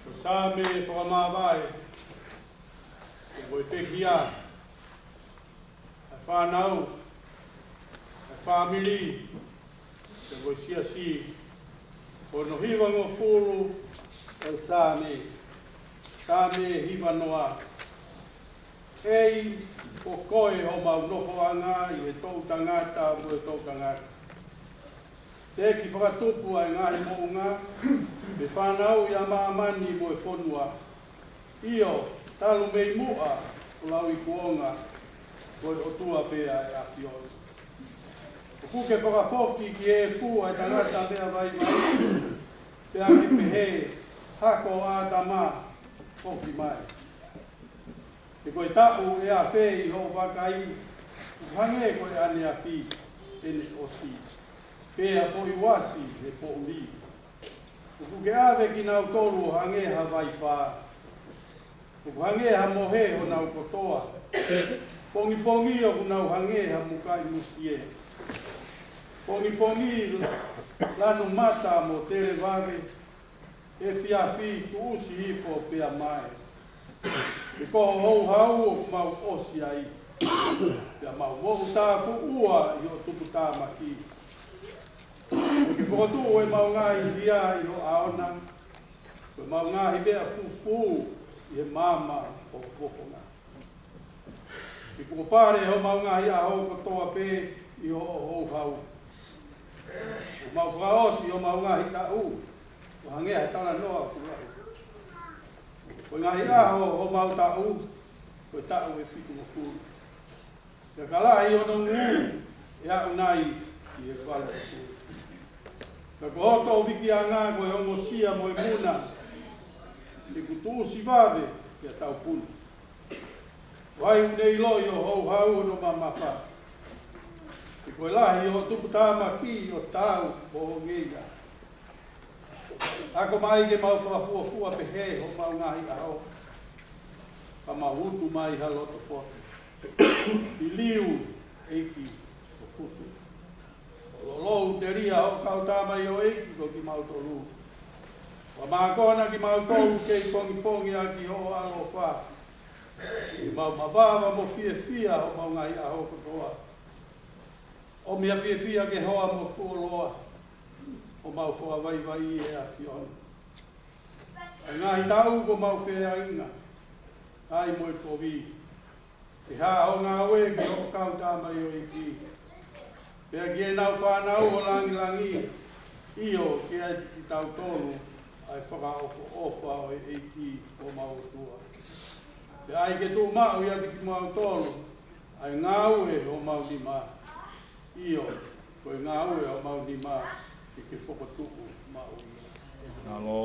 Ko e Saame fakamāvae, ko e pekia, ʻa e fānau, ʻa e fāmili, pea mo e siasi, ko hono hivangofulu ʻo e Saame, Saame hivanoa. ʻEiki, ko koe homau nofoʻanga ʻi he toʻutangata mo e toʻutangata. Teʻeki fakatupu ʻa e ngaahi moʻunga, pe fānauʻi ʻa māmani mo e fonua. ʻIo, talu mei muʻa ʻo lauikuonga, ko e ʻOtua pē ʻa e ʻAfiona. ʻOku ke fakafoki ki he efu ʻa e tangata meʻa vaivai, pea ke pehē, Hako ʻo ʻĀtama, foki mai. He ko e taʻu ʻe afe ʻi hoʻo vakai, ʻoku hangē ko e ʻaneafi ʻene ʻosi, pea ko e uasi he poʻuli. ʻOku ke ʻave kinautolu ʻo hangē ha vaifā, ʻoku hangē ha mohe honau kotoa. Pongipongi ʻoku nau hangē ha mukaʻi musie. Pongipongi lanu mata mo televave, efiafi tuʻusi hifo pea mae. He ko ho houhau ʻoku mau ʻosi ai, pea mau moʻutāfuʻua ʻi hoʻo tuputāmaki. ʻOku ke fokotuʻu ʻemau ngaahi hia ʻi ho ʻaona, ko ʻemau ngaahi meʻa fufū ʻi he maama ʻo ho fofonga. He kuo pale homau ngaahi ʻaho kotoa pē ʻi hoʻo houhau. ʻOku mau fakaʻosi homau ngaahi taʻu ʻo hangē ha talanoa ʻoku lahi. Ko e ngaahi ʻaho ʻo homau taʻu, ko e taʻu ʻe fitungofulu. Pea ka lahi hono ngū, ʻe aʻu nai ki he valungofulu? Ka ko hoto vikiʻanga ko e ongosia mo e muna, ʻoku tuʻusi vave pea taupuni. Ko hai ʻoku ne ʻiloʻi ʻo houhau hono mamafa? He ko e lahi ʻo ho tuputāmaki ʻo taau mo ho ngeia. Ako mai ke mau fakafuofua pehē homau ngaahi ʻaho, ka mau utu mai ha loto poto. Liliu, ʻEiki, ho futu. ʻO lolou telia hoʻo kau tamaioʻeiki ko kimautolu. Fakamākona kimautolu kei pongipongi ʻaki hoʻo ʻaloʻofa. Ke mau mavava mo fiefia homau ngaahi ʻaho kotoa. ʻOmi ha fiefia ke hoa mo fuoloa, ʻo mau fakavaivaiʻi ʻe he ʻAfiona. ʻA e ngaahi taʻu kuo mau feʻunga ai mo e kovi, ke hā hoʻo ngāue ki hoʻo kau tamaioʻeiki, pea ki heʻenau fānau ʻo langilangi, ʻio, ke ʻiate kitautolu ʻa e fakaʻofoʻofa ʻo e ʻEiki ko homau ʻOtua. Pea ʻai ke tuʻu maʻu ʻiate kimautolu ʻa e ngāue ʻo homau nima, ʻio, ko e ngāue ʻo homau nima ke ke fokotuʻu maʻu ia. Mālō.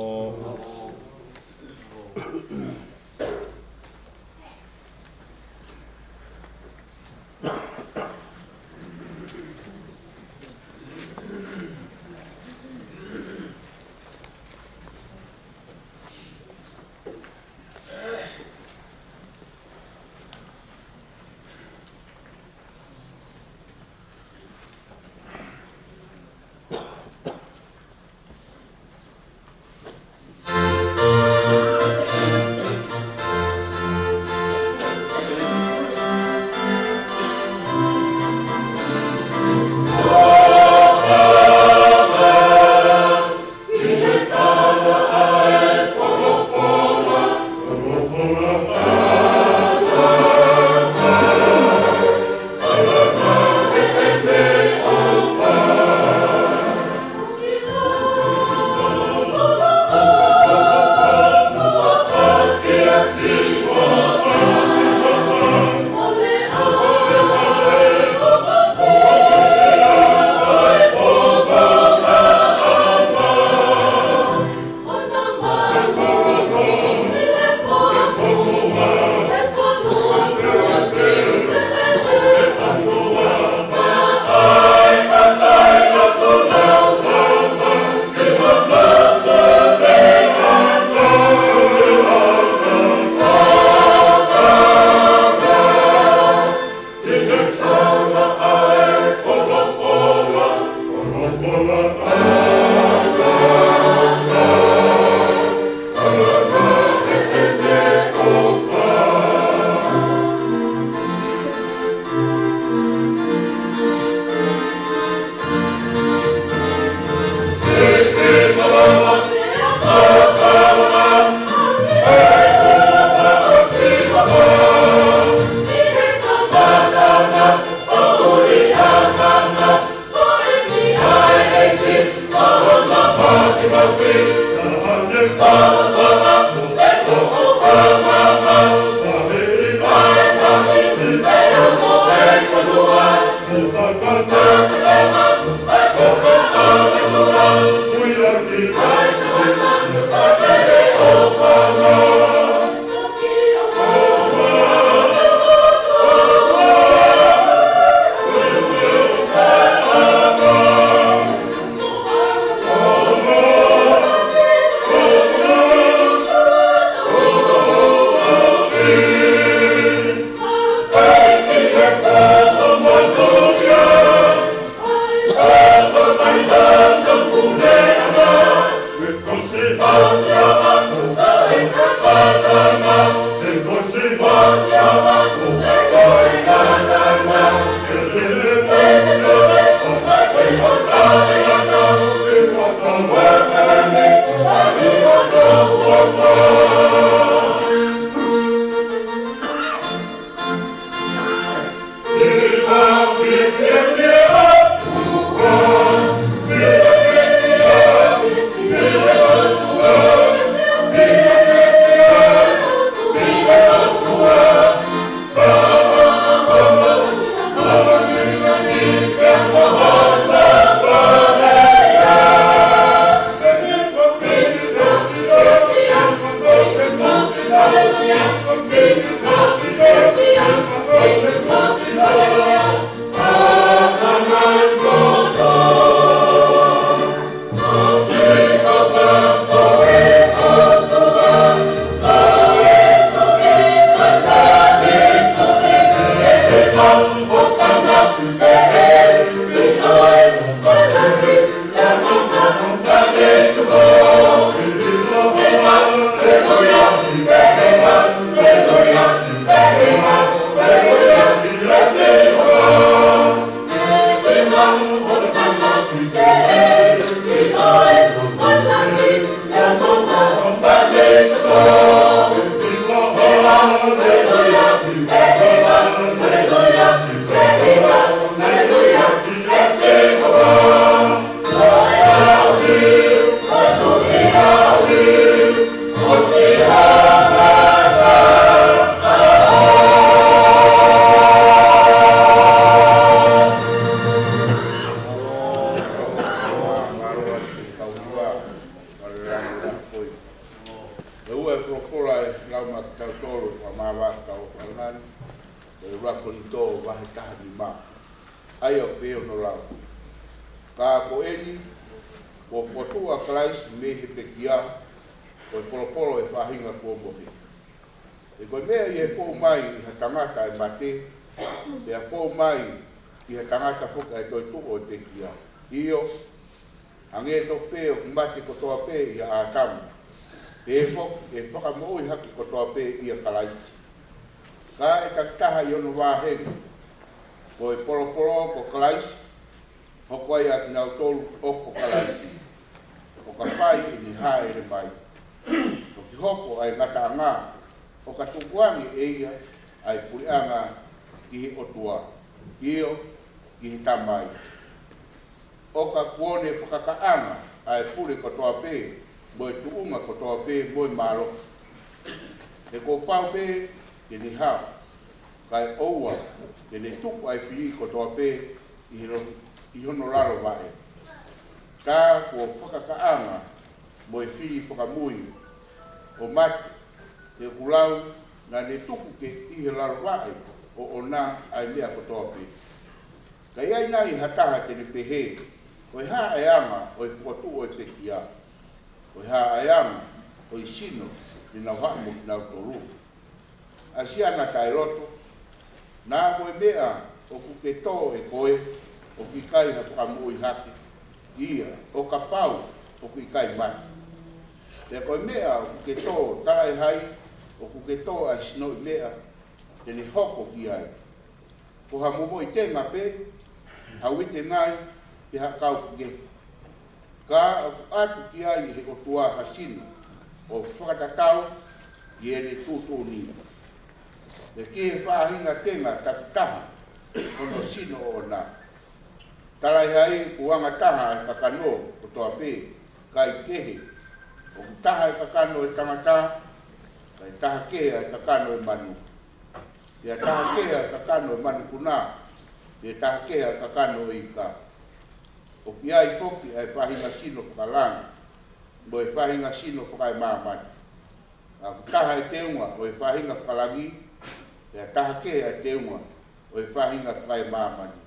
Ua e folofola ʻa e Laumālie kiate kitautolu, ʻa e māvaku tau ʻofa nani, ʻa e ʻuluaki Kolinitō vahe taha nima. ʻA ia ʻoku pehē hono lau: Ka ko eni, kuo fokotuʻu ʻa Kalaisi mei he pekia, ko e polopolo ʻo e faʻahinga kuo mohe. He ko e meʻa ʻi he fou mai ʻi ha tangata ʻa e mate, pea fou mai ʻi ha tangata foki ʻa e toetuʻu ʻo e pekia. ʻIo, hangē tofu pē ʻoku mate kotoa pē ʻia ʻĀtama, pehē foki ʻe fakamoʻui hake kotoa pē ʻia Kalaisi. Ka ʻe takitaha ʻi hono vāhenga, ko e polopolo ko Kalaisi, hoko ai ʻa kinautolu ʻoku ko Kalaisi, ʻo ka fai ʻene hāʻele mai. Toki hoko ʻa e ngataʻanga, ʻo ka tukuange ʻe ia ʻa e puleʻanga ki he ʻOtua, ʻio, ki he Tamai. ʻO ka kuo ne fakakaʻanga ʻa e pule kotoa pē, mo e tuʻunga kotoa pē, mo e mālohi. He kuo pau pē ke ne hao, kae ʻoua ke ne tuku ʻa e fili kotoa pē ʻi hono, ʻi hono lalo vaʻe. Tā kuo fakakaʻanga mo e fili fakamui ʻo mate, he ʻoku lau naʻa ne tuku ke ʻi he lalo vaʻe ʻoʻona ʻa e meʻa kotoa pē. Ka ʻi ai nai ha taha te ne pehē, ko e hā ʻa e anga ʻo e fokotuʻu ʻo e pekia? Ko e hā ʻa e anga ʻo e sino ne nau haʻu mo kinautolu? ʻA e siana taʻeloto, naʻa ko e meʻa ʻoku ke tō ʻe koe ʻoku ʻikai ha fakamoʻui hake, ia ʻo kapau ʻoku ʻikai mate. Pea ko e meʻa ʻoku ke tō, talaʻehai ʻoku ke tō ʻa e sinoʻi meʻa te ne hoko ki ai. Ko ha momoʻi tenga pē, ha uite nai, pe ha kauku kehe. Ka ʻoku ʻatu ki ai ʻe he ʻOtua ha sino ʻo fakatatau ki heʻene tuʻutuʻuni. Pea ki he faʻahinga tenga takitaha hono sino ʻoʻona. Talaʻehai kuo anga taha ʻa e kakano kotoa pē, kae kehe, ʻoku taha ʻa e kakano ʻo e tangata, kae taha kehe ʻa e kakano ʻo e manu. Pea taha kehe ʻa e kakano ʻo e manupuna, pea taha kehe ʻa e kakano ʻo e ika. ʻOku ʻi ai foki ʻa e faʻahinga sino fakalangi mo e faʻahinga sino fakaemāmani. Ka ʻoku taha ʻa e teunga ʻo e faʻahinga fakalangi, pea taha kehe ʻa e teunga ʻo e faʻahinga fakaemāmani.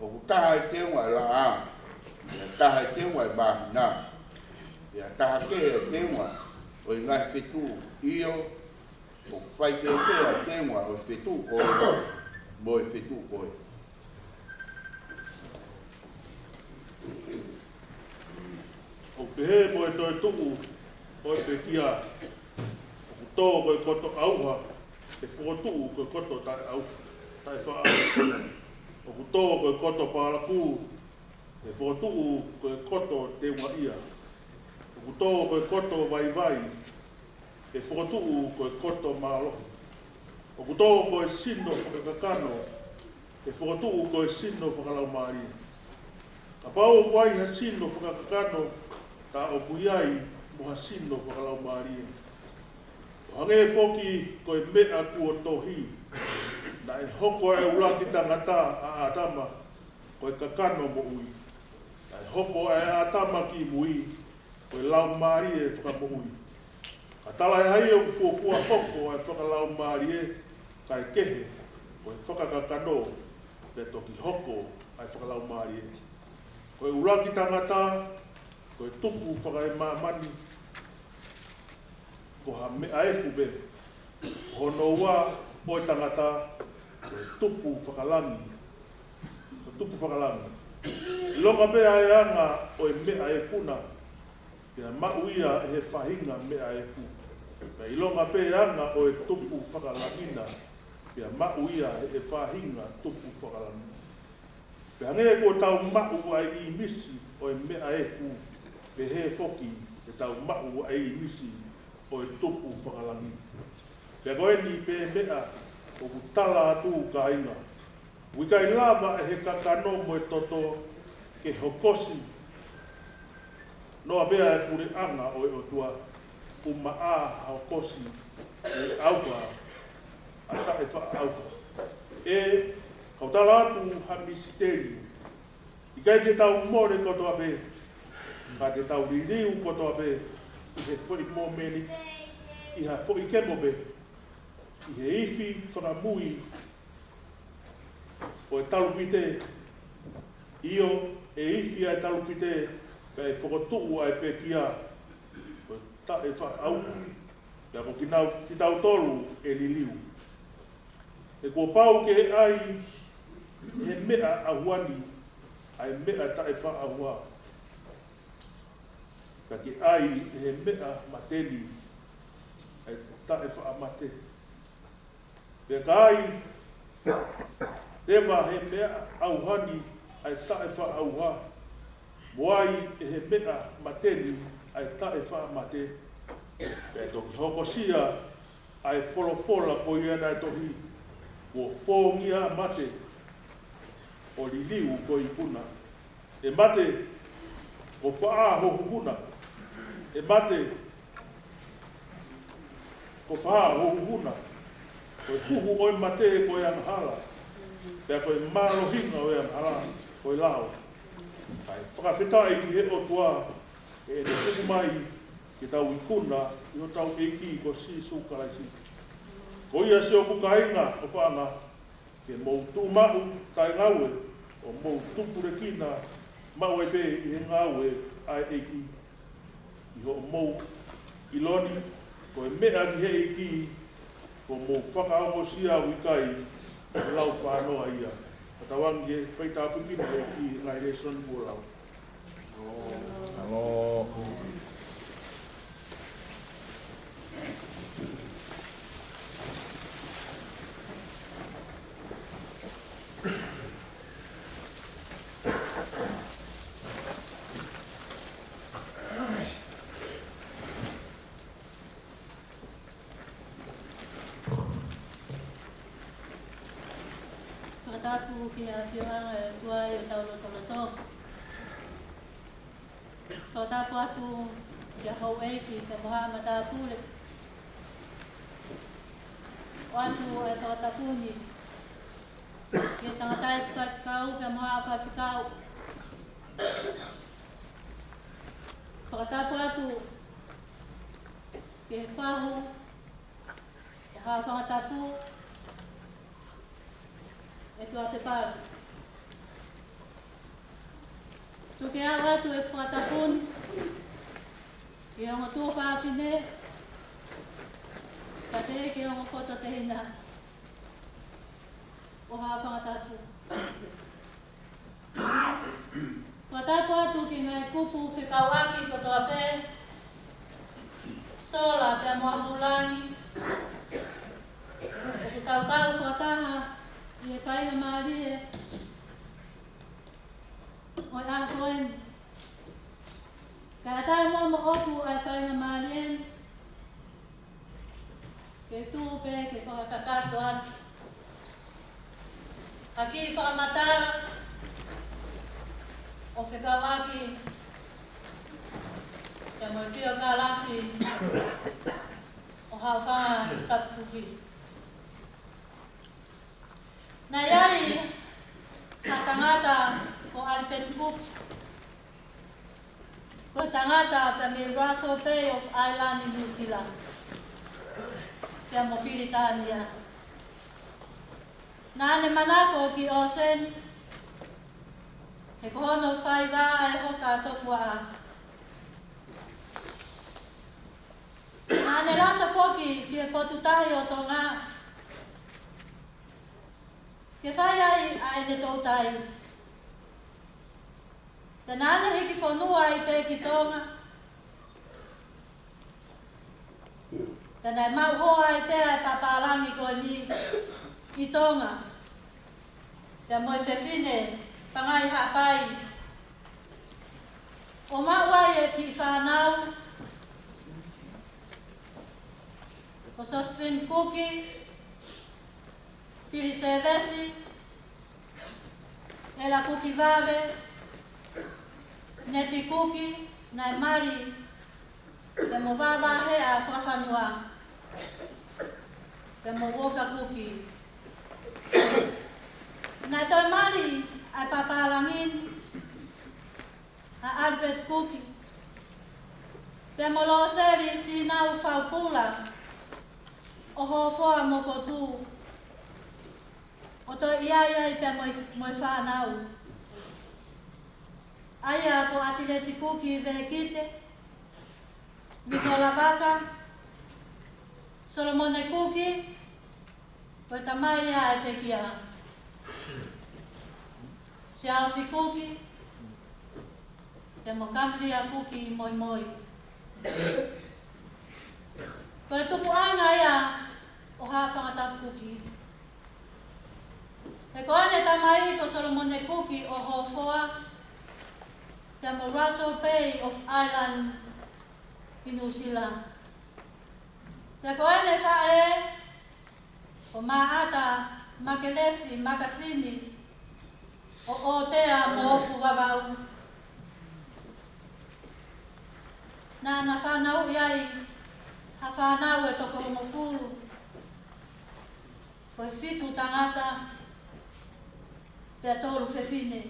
ʻOku taha ʻa e teunga ʻo e laʻā, pea taha ʻa e teunga ʻo e māhina, pea taha kehe ʻa e teunga ʻo e ngaahi fetuʻu, ʻio, ʻoku faikehekehe ʻa e teunga ʻo e fetuʻu ko ē mo e fetuʻu ko ē. ʻOku pehē mo e toetuʻu ʻo e pekia, ʻoku tō ko e koto ʻauha, ʻe fokotuʻu ko e koto taʻeʻauha, taʻefaʻaʻauha. ʻOku tō ko e koto palakū, ʻe fokotuʻu ko e koto teungaʻia. ʻOku tō ko e koto vaivai, ʻe fokotuʻu ko e koto mālohi. ʻOku tō ko e sino fakakakano, ʻe fokotuʻu ko e sino fakalaumālie. Kapau ʻoku ʻi ai ha sino fakakakano, tā ʻoku ʻi ai mo ha sino fakalaumālie. ʻO hangē foki ko e meʻa kuo tohi, naʻe hoko ʻa e ʻuluaki tangata, ʻa ʻĀtama, ko e kakano moʻui. Naʻe hoko ʻa e ʻĀtama ki mui, ko e laumālie fakamoʻui. Ka talaʻehai ʻoku fuofua hoko ʻa e fakalaumālie, kae kehe ko e fakakakano, pea toki hoko ʻa e fakalaumālie. Ko e ʻuluaki tangata, ko e tupu fakaemāmani, ko ha meʻa efu pē. Hono ua ʻo e tangata, ko e tupu fakalangi. Ko e tupu fakalangi. ʻIlonga pē ʻa e anga ʻo e meʻa efu na, pea maʻu ia ʻe he faʻahinga meʻa efu. Pea ʻilonga pē anga ʻo e tupu fakalangi na, pea maʻu ia ʻe he faʻahinga tupu fakalangi. Pea hangē kuo tau maʻu ʻa e ʻīmisi ʻo e meʻa efu, pehē foki te tau maʻu ʻa e ʻīmisi ʻo e tupu fakalangi. Pea ko eni pē meʻa ʻoku tala atu, kāinga, ʻoku ʻikai lava ʻe he kakano mo e toto ke hokosi noa pē ʻa e puleʻanga ʻo e ʻOtua, ʻumaʻā ha hokosi ʻe ʻauha, ʻa taʻefaʻaʻauha. ʻE, kau tala atu ha misiteli. ʻIkai te tau mole kotoa pē, ka te tau liliu kotoa pē ʻi he foʻi mōmeniti, ʻi ha foʻi kemo pē, ʻi he ifi fakamui ʻo e talupite. ʻIo, ʻe ifi ʻa e talupite, kae fokotuʻu ʻa e pekia ko e taʻefaʻaʻauha, pea ko kinau-, kitautolu ʻe liliu. He kuo pau ke ʻai ʻe he meʻa ʻauha ni ʻa e meʻa taʻefaʻaʻauha, ka ke ʻai ʻe he meʻa mate ni ʻa e taʻefaʻamate. Pea ka ʻai leva ʻe he meʻa ʻauha ni ʻa e taʻefaʻaʻauha, mo ʻai ʻe he meʻa mate ni ʻa e taʻefaʻamate, pea toki hokosia ʻa e folofola ko ia naʻe tohi, kuo fōngia ʻa mate, ʻo liliu ko e ikuna. ʻE mate, ko fē ho huhu na? ʻE mate, ko fē ho huhu na? Ko e huhu ʻo e mate ko e angahala, pea ko e mālohinga ʻo e angahala ko e lao. Kae fakafetaʻi ki he ʻOtua, ʻi heʻene tuku mai ke tau ikuna ʻi hotau ʻEiki ko Sīsū Kalaisi. Ko ia, siʻoku kāinga ʻofaʻanga, ke mou tuʻumaʻu taʻengaue, ʻo mou tupulekina maʻu ai pē ʻi he ngāue ʻa e ʻEiki. ʻI hoʻomou ʻilo ni, ko e meʻa ki he ʻEiki, kuo mou fakaongosia, ʻoku ʻikai lau fānoa ia. Ka tau ange ke faitāpuekina e ʻEiki ʻi he ngaahi lēsoni kuo lau. Mālō. Fakatapu ki he ʻafioʻanga ʻo e ʻOtua ʻi hotau lotoloto. Fakatapu atu ki he houʻeiki, ki he mahaʻa matāpule. ʻOatu ʻa e fakatapu ni ki he tangataʻeiki faifekau pea mo e faifekau. Fakatapu atu ki he fahu ʻo e Haʻofanga Tapu, ʻEtuate Palu. Tuku ke u ʻoatu ʻeku fakatapu ni ki he ongo tuofāfine, kae pehē ki he ongo fototehina ʻo e Haʻofanga Tapu. Fakatapu atu ki he ngaahi kupu fekauʻaki kotoa pē, sola pea mo Apulangi, ʻoku tau kau fakataha ʻi he faingamālie ʻo e ʻaho ko eni. Kae ʻatā muʻa moʻoku ʻa e faingamālie ni, ke u tuʻu pē ke fakakakato atu ha kiʻi fakamatala ʻo fekauʻaki pea mo e piokalafi ʻo e Haʻofanga Tapu Kuki. Naʻe ʻi ai ha tangata ko Alipeti Kuki. Ko e tangata pea mei Russell Bay of Island ʻi Nuʻu Sila pea mo Pilitānia. Naʻa ne manako ki ʻōseni, he ko hono faiva ʻa e hoka tofuaʻa. Naʻa ne lata foki ki he potu tahi ʻo Tonga ke fai ai ʻa ʻene toutai. Pea naʻa ne hiki fonua ai pē ki Tonga. Pea naʻe maʻu hoa ai pē ʻa e pāpālangi ko eni ʻi Tonga pea mo e fefine Pangai Haʻapai, ʻo maʻu ai e kiʻi fānau ko Josephine Kuki, Pili Sevesi, ʻEla Kuki Vave, Neti Kuki, naʻe mali pea mo Vavahea Fakafanua, pea mo Uoka Kuki. Naʻe toe mali ʻa e pāpālangi ni ʻa Alipeti Kuki pea mo Loseli Fīnau Faupula ʻo Hofoa Mokotu, ʻo toe ʻi ai ai pea mo e, mo e fānau. ʻA ia ko Atileti Kuki Vekite, Vitola Vaka, Solomone Kuki, ko e tamai ia ʻa e pekia, Siaosi Kuki, pea mo Kamilia Kuki Moimoi. Ko e tupuʻanga ia ʻo e Haʻofanga Tapu Kuki. He ko ʻene tamai ko Solomone Kuki ʻo Hofoa, pea mo Russell Bay of Island ʻi Nuʻu Sila. Pea ko ʻene faʻē ko Maʻata Makelesi Makasini ʻo ʻOtea mo Ofu Vavaʻu. Naʻa na fanauʻi ai ha fānau ʻe toko hongofulu, ko e fitu tangata pea tolu fefine.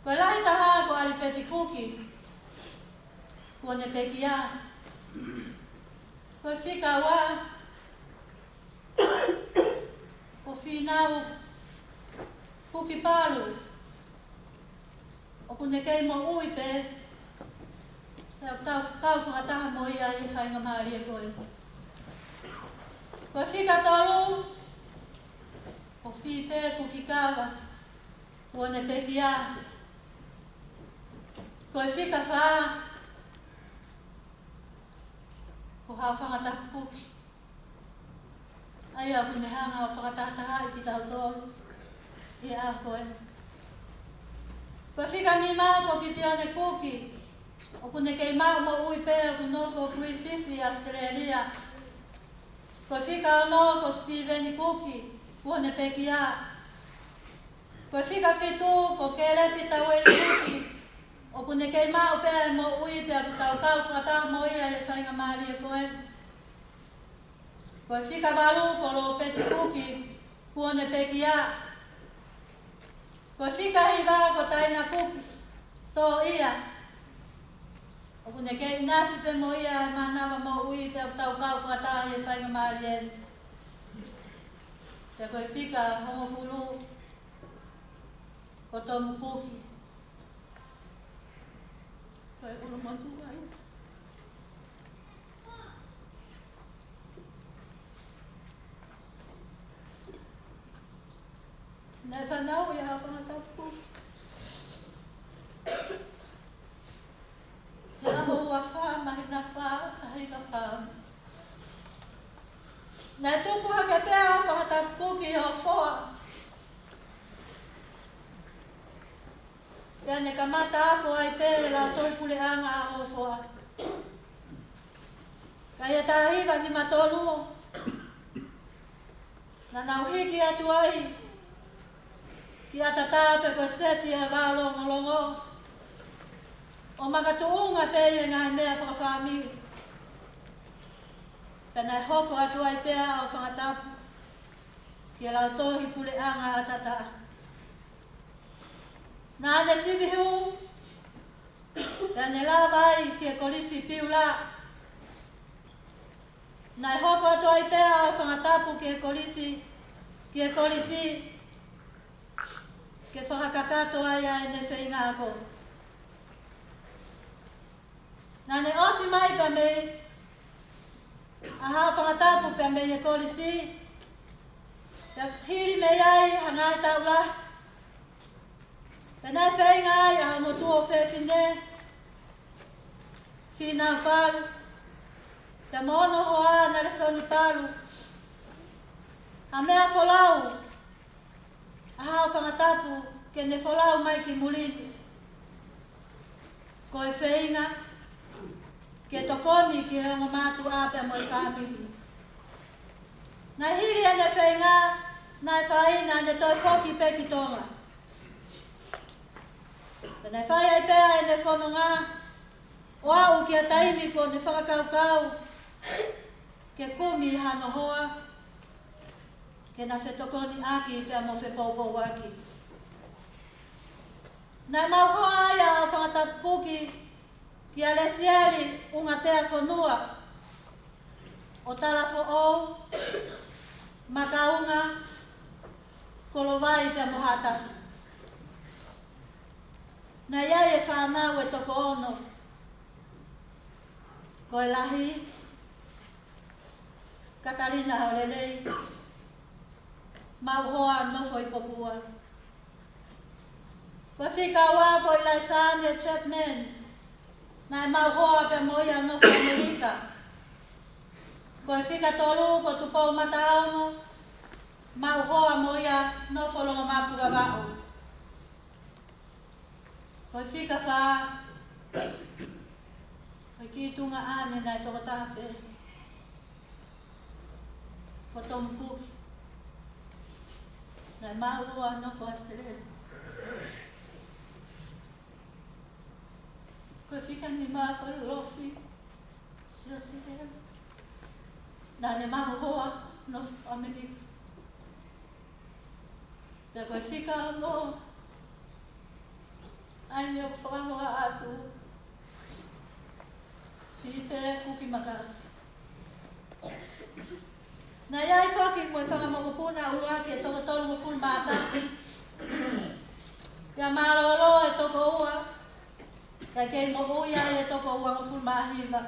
Ko e lahi taha ko Alipeti Kuki, kuo ne pekia. Ko e fika ua ko Fīnau Kuki Palu, ʻoku ne kei moʻui pē, pea tau kau fakataha mo ia ʻi he faingamālie ko ē. Ko e fika tolu ko Fipe Kuki Kava, kuo ne pekia. Ko e fika fā ko Haʻofanga Tapu Kuki, ʻa ia ʻoku ne hanga ʻo fakatahatahaʻi kitautolu ʻi he ʻaho ko ē. Ko e fika nima ko Kitione Kuki, ʻoku ne kei maʻu moʻui pē, ʻoku nofo Kuififi, ʻAositelēlia. Ko e fika ono ko Sitīveni Kuki, kuo ne pekia. Ko e fika fitu ko Kelepi Taueli Kuki, ʻoku ne kei maʻu pē ʻa e moʻui pea ʻoku tau kau fakataha mo ia ʻi he faingamālie ko ē. Ko e fika valu ko Lopeti Kuki, Kuo ne pekia. Ko e fika hiva ko Taina Kuki Toʻia. ʻOku ne kei ʻinasi pē mo ia he mānava moʻui pea ʻoku tau kau fakataha he faingamālie ni. Pea ko e fika hongofulu ko Tomu Kuki. Ko e ʻulumotuʻa ia. Naʻe fanauʻi ʻa Fangatapu he ʻaho ua fā māhina fā, taha hiva fā. Naʻe tupu hake pē ʻa Fangatapu ki ʻOfoʻa. Pea ne kamata ako ai pē he Lautohi Puleʻanga ʻa ʻOfoʻa. Ka ʻi he taha hiva nima tolu, naʻa nau hiki atu ai ki ʻAtatā pē ko e seti ʻa e vao longolongo ʻo makatuʻunga pē ʻi he ngaahi meʻa fakafāmili. Pea naʻe hoko atu ai pē ʻa Fangatapu ki he Lautohi Puleʻanga ʻAtatā. Naʻa ne sivi hū, pea ne lava ai ki he Kolisi Piula. Naʻe hoko atu ai pē ʻa Fangatapu ki he kolisi, ki he kolisi, ke fakakakato ai ʻa ʻene feinga ako. Naʻa ne ʻosi mai pea mei ʻa Fangatapu pea mei he kolisi, pea hili mei ai ha ngaahi taʻu lahi. Pea naʻe feinga ai ʻa hono tuofefine, Fīnau Palu, pea mo hono hoa, Nalesoni Palu, ha meʻa folau ʻa Fangatapu ke ne folau mai ki muli ni. Ko e feinga ke tokoni ki he ongo mātuʻa pea mo e fāmili. Naʻe hili ʻene feinga naʻe fai, naʻa ne toe foki pē ki Tonga. Pea naʻe fai ai pē ʻa ʻene fononga ʻo aʻu ki he taimi kuo ne fakakaukau ke kumi hano hoa ke na fetokoniʻaki pea mo fepoupouaki. Naʻe maʻu hoa ai ʻa Fangatapu Kuki kia Lesieli ʻUngatea Fonua, ʻo Talafoʻou, Makaunga, Kolovai pea mo Haʻatafu. Naʻe ʻi ai e fānau ʻe toko ono. Ko e lahi, Katalina Haolelei, maʻu hoa nofo ʻi Popua. Ko e fika ua ko ʻIlaisane Chapman, naʻe maʻu hoa pea mo ia nofo ʻAmelika. Ko e fika tolu ko Tupou Mataono, maʻu hoa mo ia nofo Longomapu, Vavaʻu. Ko e fika fā, ko e kiʻi tuongaʻane naʻe tokotaha pē, ko Tomu Kuki, naʻe maʻu hoa nofo ʻAositelēlia. Ko e fika nima ko Lofi Siosiua, naʻa ne maʻu hoa nofo ʻAmelika. Pea ko e fika ono, ʻa ia ʻoku fakahoa atu, Filipe Kuki Makasi. Naʻe ʻi ai foki mo e fanga mokopuna ʻuluaki ʻe toko tolungofulu mā taha. Pea mālōlō e toko ua, kae kei moʻui ai e toko uangofulu mā hiva.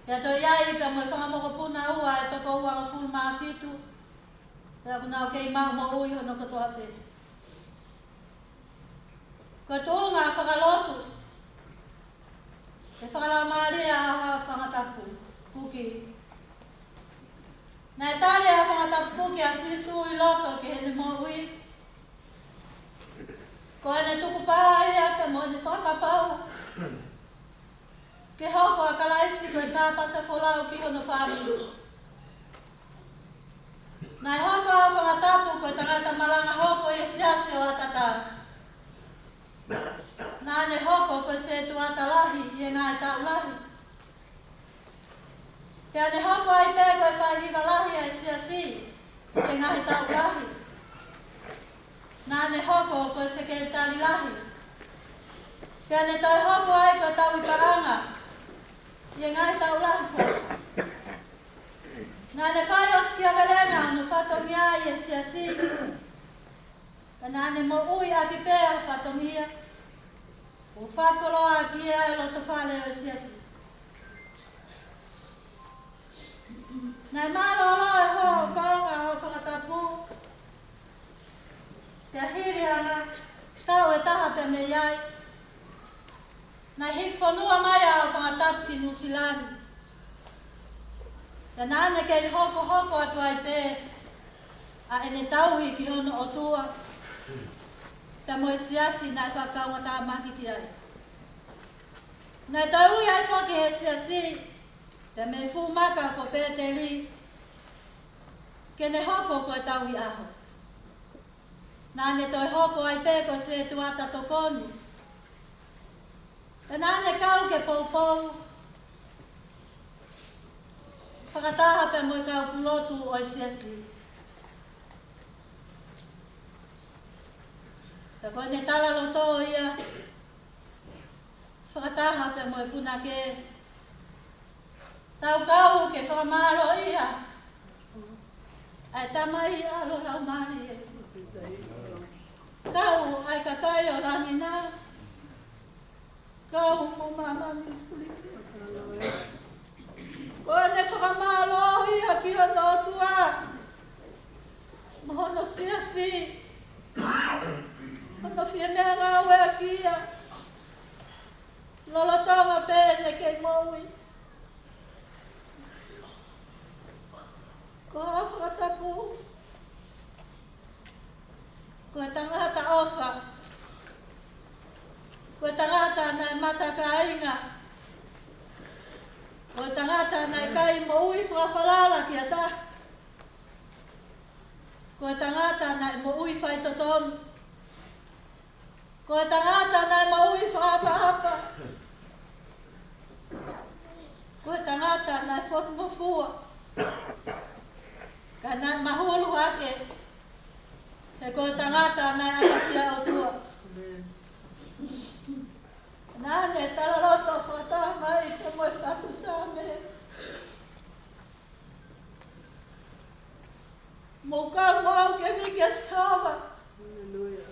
Pea toe ʻi ai pea mo e fanga mokopuna ua ʻe toko uangofulu mā fitu, pea ʻoku nau kei maʻu moʻui hono kotoa pē. Ko e tuʻunga fakalotu, ʻe fakalaumālie ʻa Fangatapu Kuki. Naʻe tali ʻe Fangatapu Kuki ʻa Sīsū ʻi loto ki heʻene moʻui. Ko ʻene tukupā ia pea mo ʻene fakapapau ke hoko ʻa Kalaisi ko e kāpasa folau ki hono fāmili. Naʻe hoko ʻa Fangatapu ko e tangata malanga hoko ʻi he siasi ʻo ʻAtatā. Naʻa ne hoko ko e sētuata lahi ʻi he ngaahi taʻu lahi. Pea ne hoko ai pē ko e faihiva lahi ʻa e siasi. he ngaahi taʻu lahi. Naʻa ne hoko ko e sekelitali lahi. Pea ne toe hoko ai ko e tauhi paʻanga ʻi he ngaahi taʻu lahi foki. Naʻa ne fai ʻosikiavelenga hono fatongia ʻi he siasi. Pea naʻa ne moʻui ʻaki pē ʻa e fatongia, ʻo fakakoloa ʻaki ia ʻa e loto fale ʻo e siasi. Naʻe mālōlō e hoa ʻo Paonga ʻo Fangatapu. Pea hili hangē taʻu ʻe taha pē mei ai, naʻe hiki fonua mai ʻa ʻo Fangatapu ki Nuʻusila ni. Pea naʻa ne kei hokohoko atu ai pē ʻa ʻene tauhi ki hono ʻOtua, pea mo e siasi naʻe fakakaungātāmaki ki ai. Naʻe tauhi ai foki he siasi, pea mei he fuʻu maka ko Pēteli, ke ne hoko ko e tauhi ʻaho. Naʻa ne toe hoko ai pē ko e setuata tokoni. Pea naʻa ne kau ke poupou fakataha pea mo e kau pulotu ʻo e siasi. Pea ko ʻene talaloto ia fakataha pea mo e punake: Tau kau ke fakamālōʻia ʻa e Tamai, ʻAlo, Laumālie. Kau ʻa e kakai ʻo langi na. Kau mo māmani fulifili. Ko ʻene fakamālō ia ki hono ʻOtua mo hono siasi, hono fiemaʻu ngāueʻaki ia lolotonga pē ʻene kei moʻui. Ko ʻAlo Fangatapu, ko e tangata ʻofa. Ko e tangata naʻe mata kāinga. Ko e tangata naʻe ʻikai moʻui fakafalala ki ha taha. Ko e tangata naʻe moʻui faitotonu. Ko e tangata naʻe moʻui fakaʻapaʻapa. Ko e tangata naʻe fotungofua, ka naʻe mahulu hake, he ko e tangata naʻe ʻapasia ʻOtua. Naʻa ne talaloto fakataha mai pea mo e fatu Saame: Mou kau mo au ke viki ʻa Sihova. Haleluia.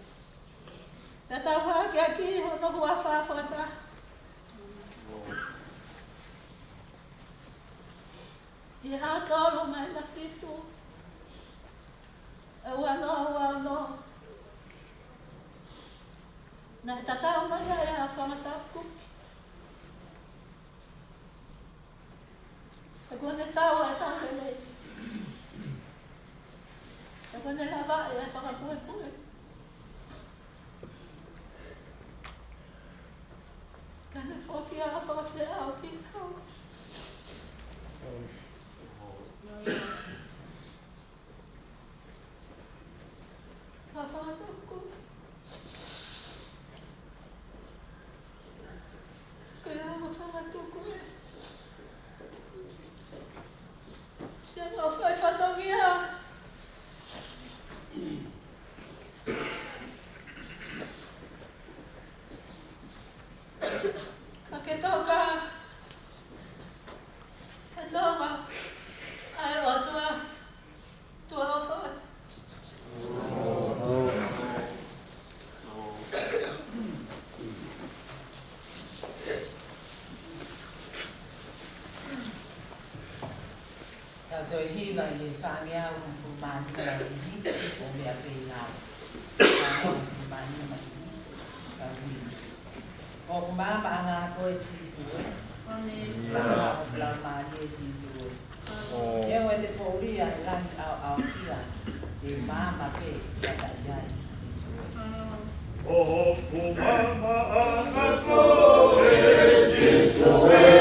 Pea tau hākeakiʻi hono huafa fakataha. ʻI he ʻaho tolu, māhina fitu, ʻa e ua noa ua ono, naʻe tatau mai ai ʻa Fangatapu Kuki. He kuo ne tau ʻa e tau lelei. He kuo ne lavaʻi ʻa e fakapuepue. Ka ne foki ʻo fakafeʻao ki ai. Ka fakatuku. Ke ʻalu mo fakatuku ē. Siʻa ʻo fai fatongia. Ka ke toka. Ka toka. ʻAi ʻOtua. Tuʻa ʻofa. Tau toe hiva ʻi he fāngeau hongofulu mā nima ʻi he, ʻo meʻa pē ʻi lalo. Fāngeau hongofulu mā nima ʻi he, tau hiva. ʻOku maama ʻa e ngaahi ako ʻe Sīsū ē. ʻĒmeni. Maama ʻa e Laumālie ʻe Sīsū ē. ʻĒmeni. He ʻoku ʻiate poʻuli ʻa e langi ʻaoʻaokia. Te u maama pē, ʻa ia ʻe Sīsū ē. ʻĒmeni. ʻOku maama ʻa e ngaahi ako ʻe Sīsū ē,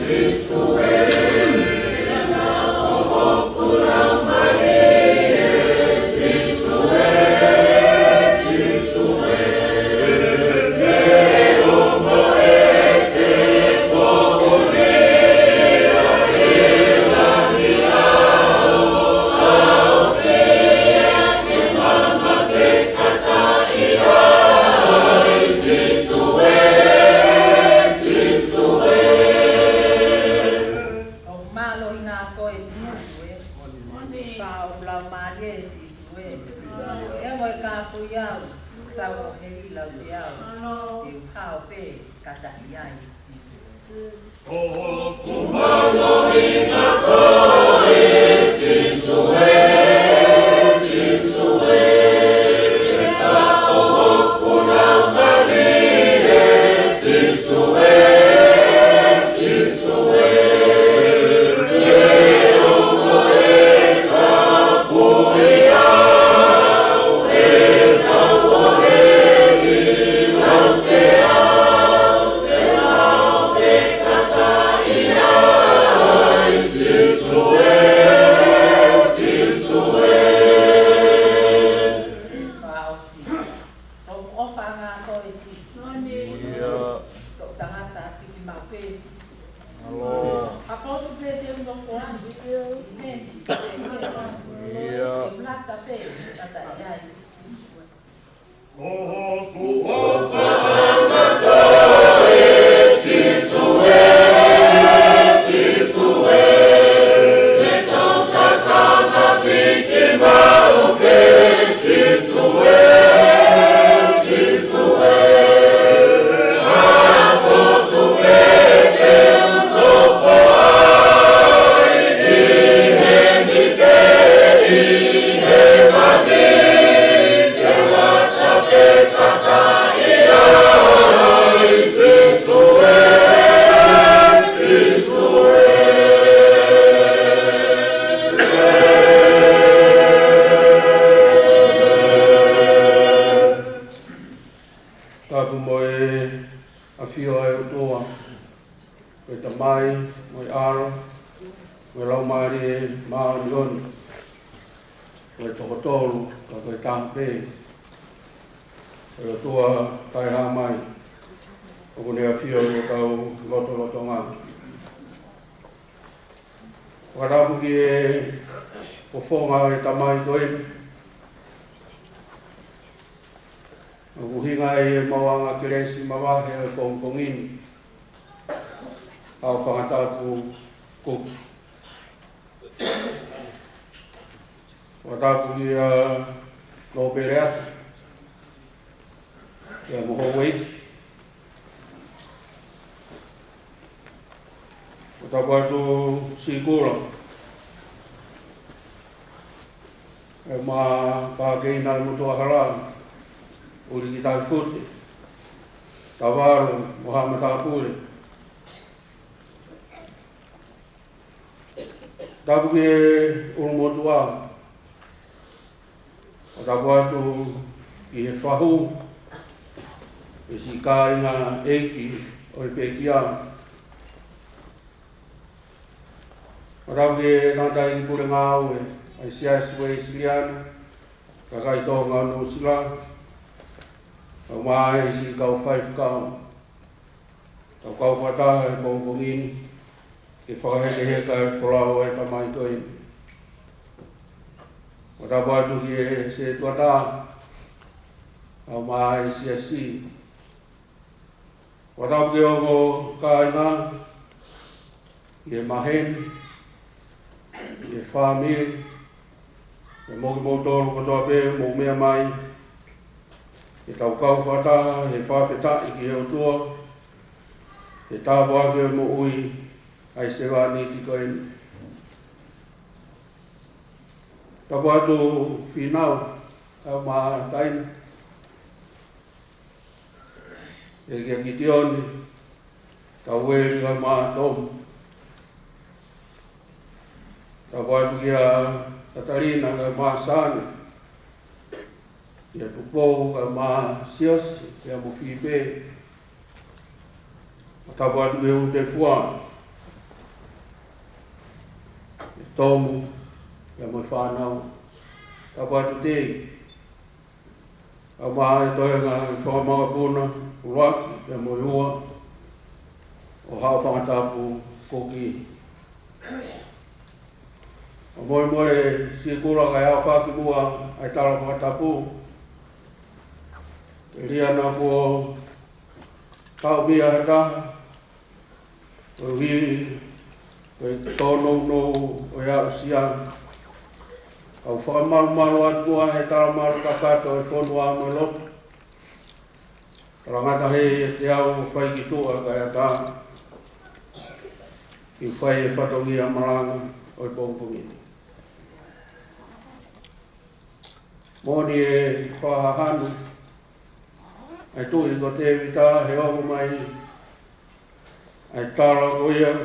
Sīsū ē. Laumālie Sīsū ē. ʻEa mo e kāpui au, tau ʻo heli lau te au. Te u hao pē, kātakiʻi ai Sīsū. Tapu mo e ʻafio ʻa e ʻOtua, ko e Tamai, mo e ʻAlo, mo e Laumālie Māʻoniʻoni, ko e toko tolu, ka ko e taha pē, ko e ʻOtua taʻehāmai, ʻoku ne ʻafio ʻi hotau lotolotonga. Fakatapu ki he fofonga ʻo e tamai ko eni, ʻoku ʻuhinga ʻi he maʻuʻanga kelesi mavahe ʻo e pongipongi ni, ʻa e Haofanga Tapu Kuki. Fakatapu kia Nōpele atu, kia mo houʻeiki. Fakatapu atu Sīkula, ʻa e ma pākeina ʻi Motuʻahala, ʻUlikitaifute, Tavalu, mo Haʻa Matāpule. Tapu ki he ʻulumotuʻa. Fakatapu atu ki he fahu, ʻa e siʻi kāinga ʻeiki ʻo e pekia. Fakatapu ki he tangataʻeiki pule ngāue ʻa e Siasi Uēsiliana, kakai Tonga ʻo Nuʻusila, kae ʻumaʻā e siʻi kau faifekau. Tau kau fakataha he pongipongi ni, ke fakahekeheka e folau ʻa e tamai ko eni. Fakatapu atu ki he setuata, kae ʻumaʻā e siasi. Fakatapu ki he ongo kāinga, ki he maheni, ki he fāmili, pea mo kimoutolu kotoa pē ʻoku mou meʻa mai, ke tau kau fakataha he fakafetaʻi ki he ʻOtua, he tāpuaki ʻo e moʻui ʻa e sevāniti ko eni. Tapu atu Fīnau, kae ʻumaʻā Taina. ʻE kia Kitione, Taueli kae ʻumaʻā Tomu. Tapu atu kia Katalina kae ʻumaʻā Sane. Kia Tupou kae ʻumaʻā Siasi, pea mo Fipe. Tapu atu kia Utefua, kia Tomu, pea mo e fānau. Tapu atu Tei. Kae ʻumaʻā e toenga ʻo e fanga makapuna ʻuluaki pea mo e ua ʻo Haʻofanga Tapu Kuki. Kae molemole Sīkula kae ʻaofaki muʻa ʻa e tala fakatapu. Telia naʻa kuo taʻomia ha taha, koeʻuhi ko e tōnounou ʻo e aʻusia. Kau fakamalumalu atu ʻa e talamalu kakato ʻo e fonua mo e lotu. Talangata he ʻiate au ʻo fai ki tuʻa kae ʻatā ke fai e fatongia malanga ʻo e pongipongi ni. Moʻoni e fakahahanu ʻa e Tuʻi ko Tēvita he ongo mai ʻa e tala ko ia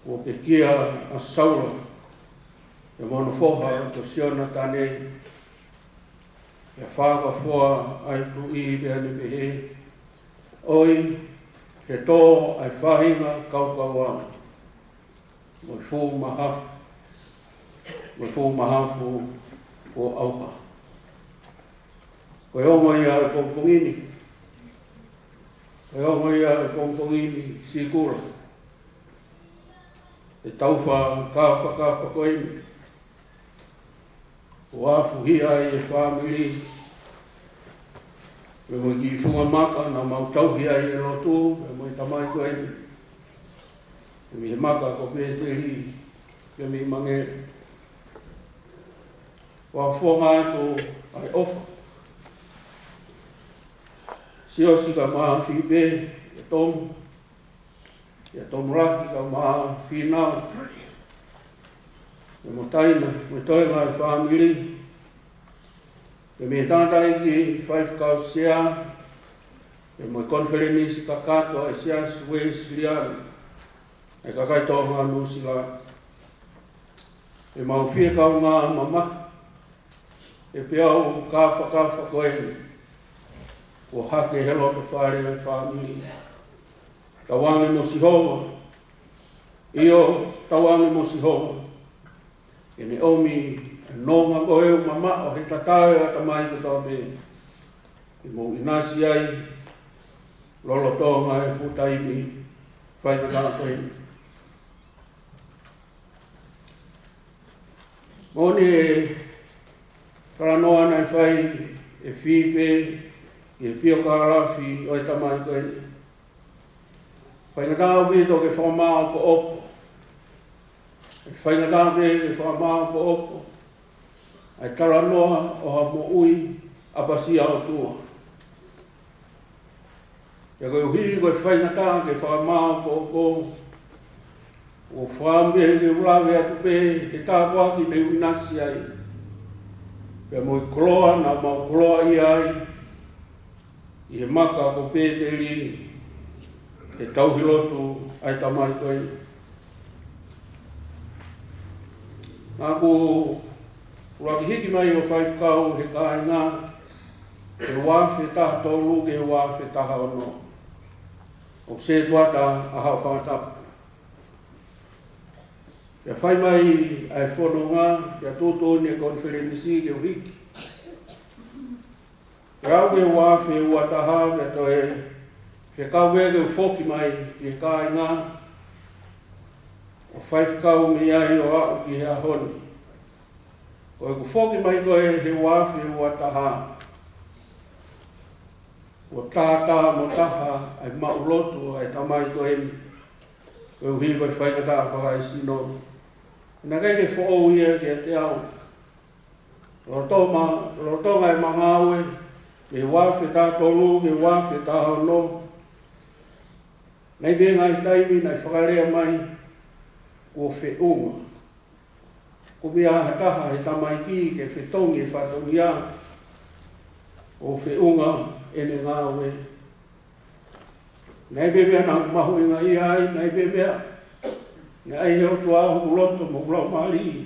kuo pekia ʻa Saula, pea mo hono foha ko Sionatane, pea fakafoa ʻa e Tuʻi pea ne pehē, ʻOi, he tō ʻa e faʻahinga kaukaua, mo e fuʻu mahafu, mo e fuʻu mahafu kuo ʻauha. Ko e ongo ia ʻo e pongipongi ni, ko e ongo ia ʻo e pongipongi ni, Sikula. ʻE tau fakakafa ko eni ʻo afuhi ai e fāmili, pea mo e kiʻi funga maka naʻa mau tauhi ai e lotu, pea mo e tamai ko eni, pea mei he maka ko Peteli, pea mei Mangele. ʻOku ou fofonga atu ʻa e ʻofa Siosi kae ʻumaʻā Fipe, ʻia Tomu, ʻia Tomu Laki kae ʻumaʻā Finau, ʻia mo Taina, mo e toenga ʻo e fāmili, pea mei he tangataʻeiki faifekau sea, pea mo e konifelenisi kakato ʻa e Siasi Uēsiliana ʻa e kakai Tonga Nuʻusila. ʻE mau fie kaungā mamahi ʻi he peau kāfakafa ko eni kuo hake he loto fale ʻo e fāmili. Tauange mo Sihova, ʻio, tauange mo Sihova, ke ne ʻomi e nonga ko ē ʻoku mamaʻo he tatae ʻo e ʻatamai kotoa pē, ke mou ʻinasi ai lolotonga e fuʻu taimi faingataʻa ko eni. Moʻoni e talanoa naʻe fai ʻe Fipe ki he piokālafi ʻo e tamai ko eni. Faingataʻa ʻaupito ke fakamāʻopoʻopo. ʻE faingataʻa pē ke fakamāʻopoʻopo ʻa e talanoa ʻo ha moʻui ʻapasia ʻOtua. Pea koeʻuhi ko e faingataʻa ke fakamāʻopoʻopo, ʻoku ou fakaʻamu pē ke u lave atu pē he tāpuaki ne u ʻinasi ai, pea mo e koloa naʻa mau koloaʻia ai ʻi he maka ko Peteli, he tauhi lotu ʻa e tamai ko eni. Naʻa ku ʻuluaki hiki mai ʻo faifekau he kāinga he ua afe taha tolu ki he ua afe taha ono, ʻo sētuata ʻa Haʻa Fakatapu. Pea fai mai ʻa e fononga, pea tuʻutuʻuni e konifelenisi ke u hiki. Pea aʻu ki he ua afe ua taha, pea toe fekau pē ke u foki mai ki he kāinga ʻo faifekau mei ai ʻo aʻu ki he ʻaho ni. Ko ʻeku foki mai ko ē he ua afe ua taha, ʻoku tātā mo taha ʻa e maʻu lotu ʻa e tamai ko eni, koeʻuhi ko e faingataʻa fakaesino. Naʻe ʻikai ke foʻou ia kiate au. Lolotonga, lolotonga ʻema ngāue, mei he ua afe taha tolu ki he ua afe taha ono, naʻe ʻi ai pē ngaahi taimi naʻe fakalea mai, kuo feʻunga. Kuo meʻa ha taha he tamaiki ke fetongi e fatongia, ʻo feʻunga ʻene ngāue. Naʻe ʻi ai pē meʻa naʻa ku mahuʻingaʻia ai, naʻe ʻi ai pē meʻa naʻe ʻai he ʻOtua hoku loto mo hoku laumālie.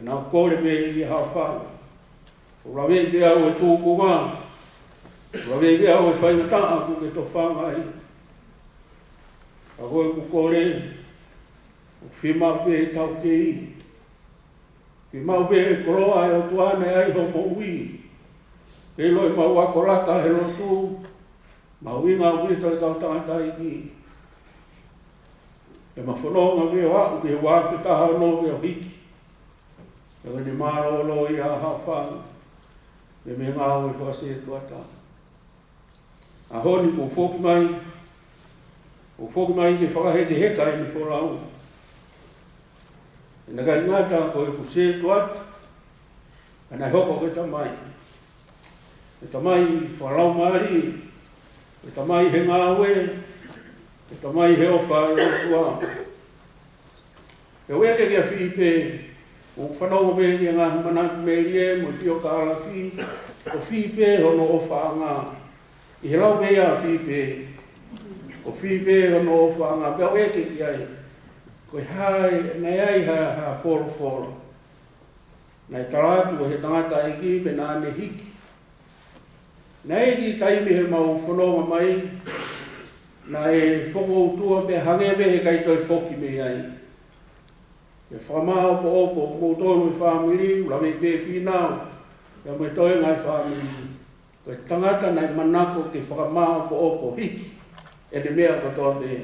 Naʻa ku kole pē ʻi he haʻofanga. ʻOku ou laveʻi pē au e tūkunga, ʻoku ou laveʻi pē au e faingataʻa kuo ke tofanga ai. Ka ko ʻeku kole, ʻoku fiemaʻu pē ʻe taukei, fiemaʻu pē e koloa ʻa e ʻOtua naʻe ʻai hoʻo moʻui. Ke ʻilo ʻemau ako laka he lotu, mahuʻinga ʻaupito e kau tangataʻeiki. Pea ma fononga pē ʻo aʻu ki he ua afe taha ono pea u hiki. Pea ʻoku ne mālōlō ia ʻa Haʻofanga, pea mei he ngāue fakasētuata. ʻAho ni kuo u foki mai, kuo u foki mai ke fakahekeheka ʻene folau. Ko Naʻe ʻikai ngata ko ʻeku sētuata, ka naʻe hoko ko e tamai. Ko e tamai fakalaumālie, ko e tamai he ngāue, ko e tamai he ʻofa ʻa e ʻOtua. Pea u ʻeke kia Filipe, ʻoku fanongo pē ki he ngaahi manatu melie mo e piokālafi, ko Filipe hono ʻofaʻanga. ʻI he lau pē ia ʻa Filipe, ko Filipe hono ʻofaʻanga, pea u ʻeke ki ai, ko e hā e, naʻe ʻi ai ha, ha folofola naʻe tala atu ʻe he tangataʻeiki pe naʻa ne hiki. Naʻe ʻi ai e kiʻi taimi heʻemau fononga mai, naʻe fokoutua pea hangē pē he ʻikai toe foki mei ai. Pea fakamāʻopoʻopo, ʻoku mou tolu e fāmili, ʻoku laveʻi pē Fīnau, pea mo e toenga e fāmili. Ko e tangata naʻe manako ke fakamāʻopoʻopo hiki ʻene meʻa kotoa pē.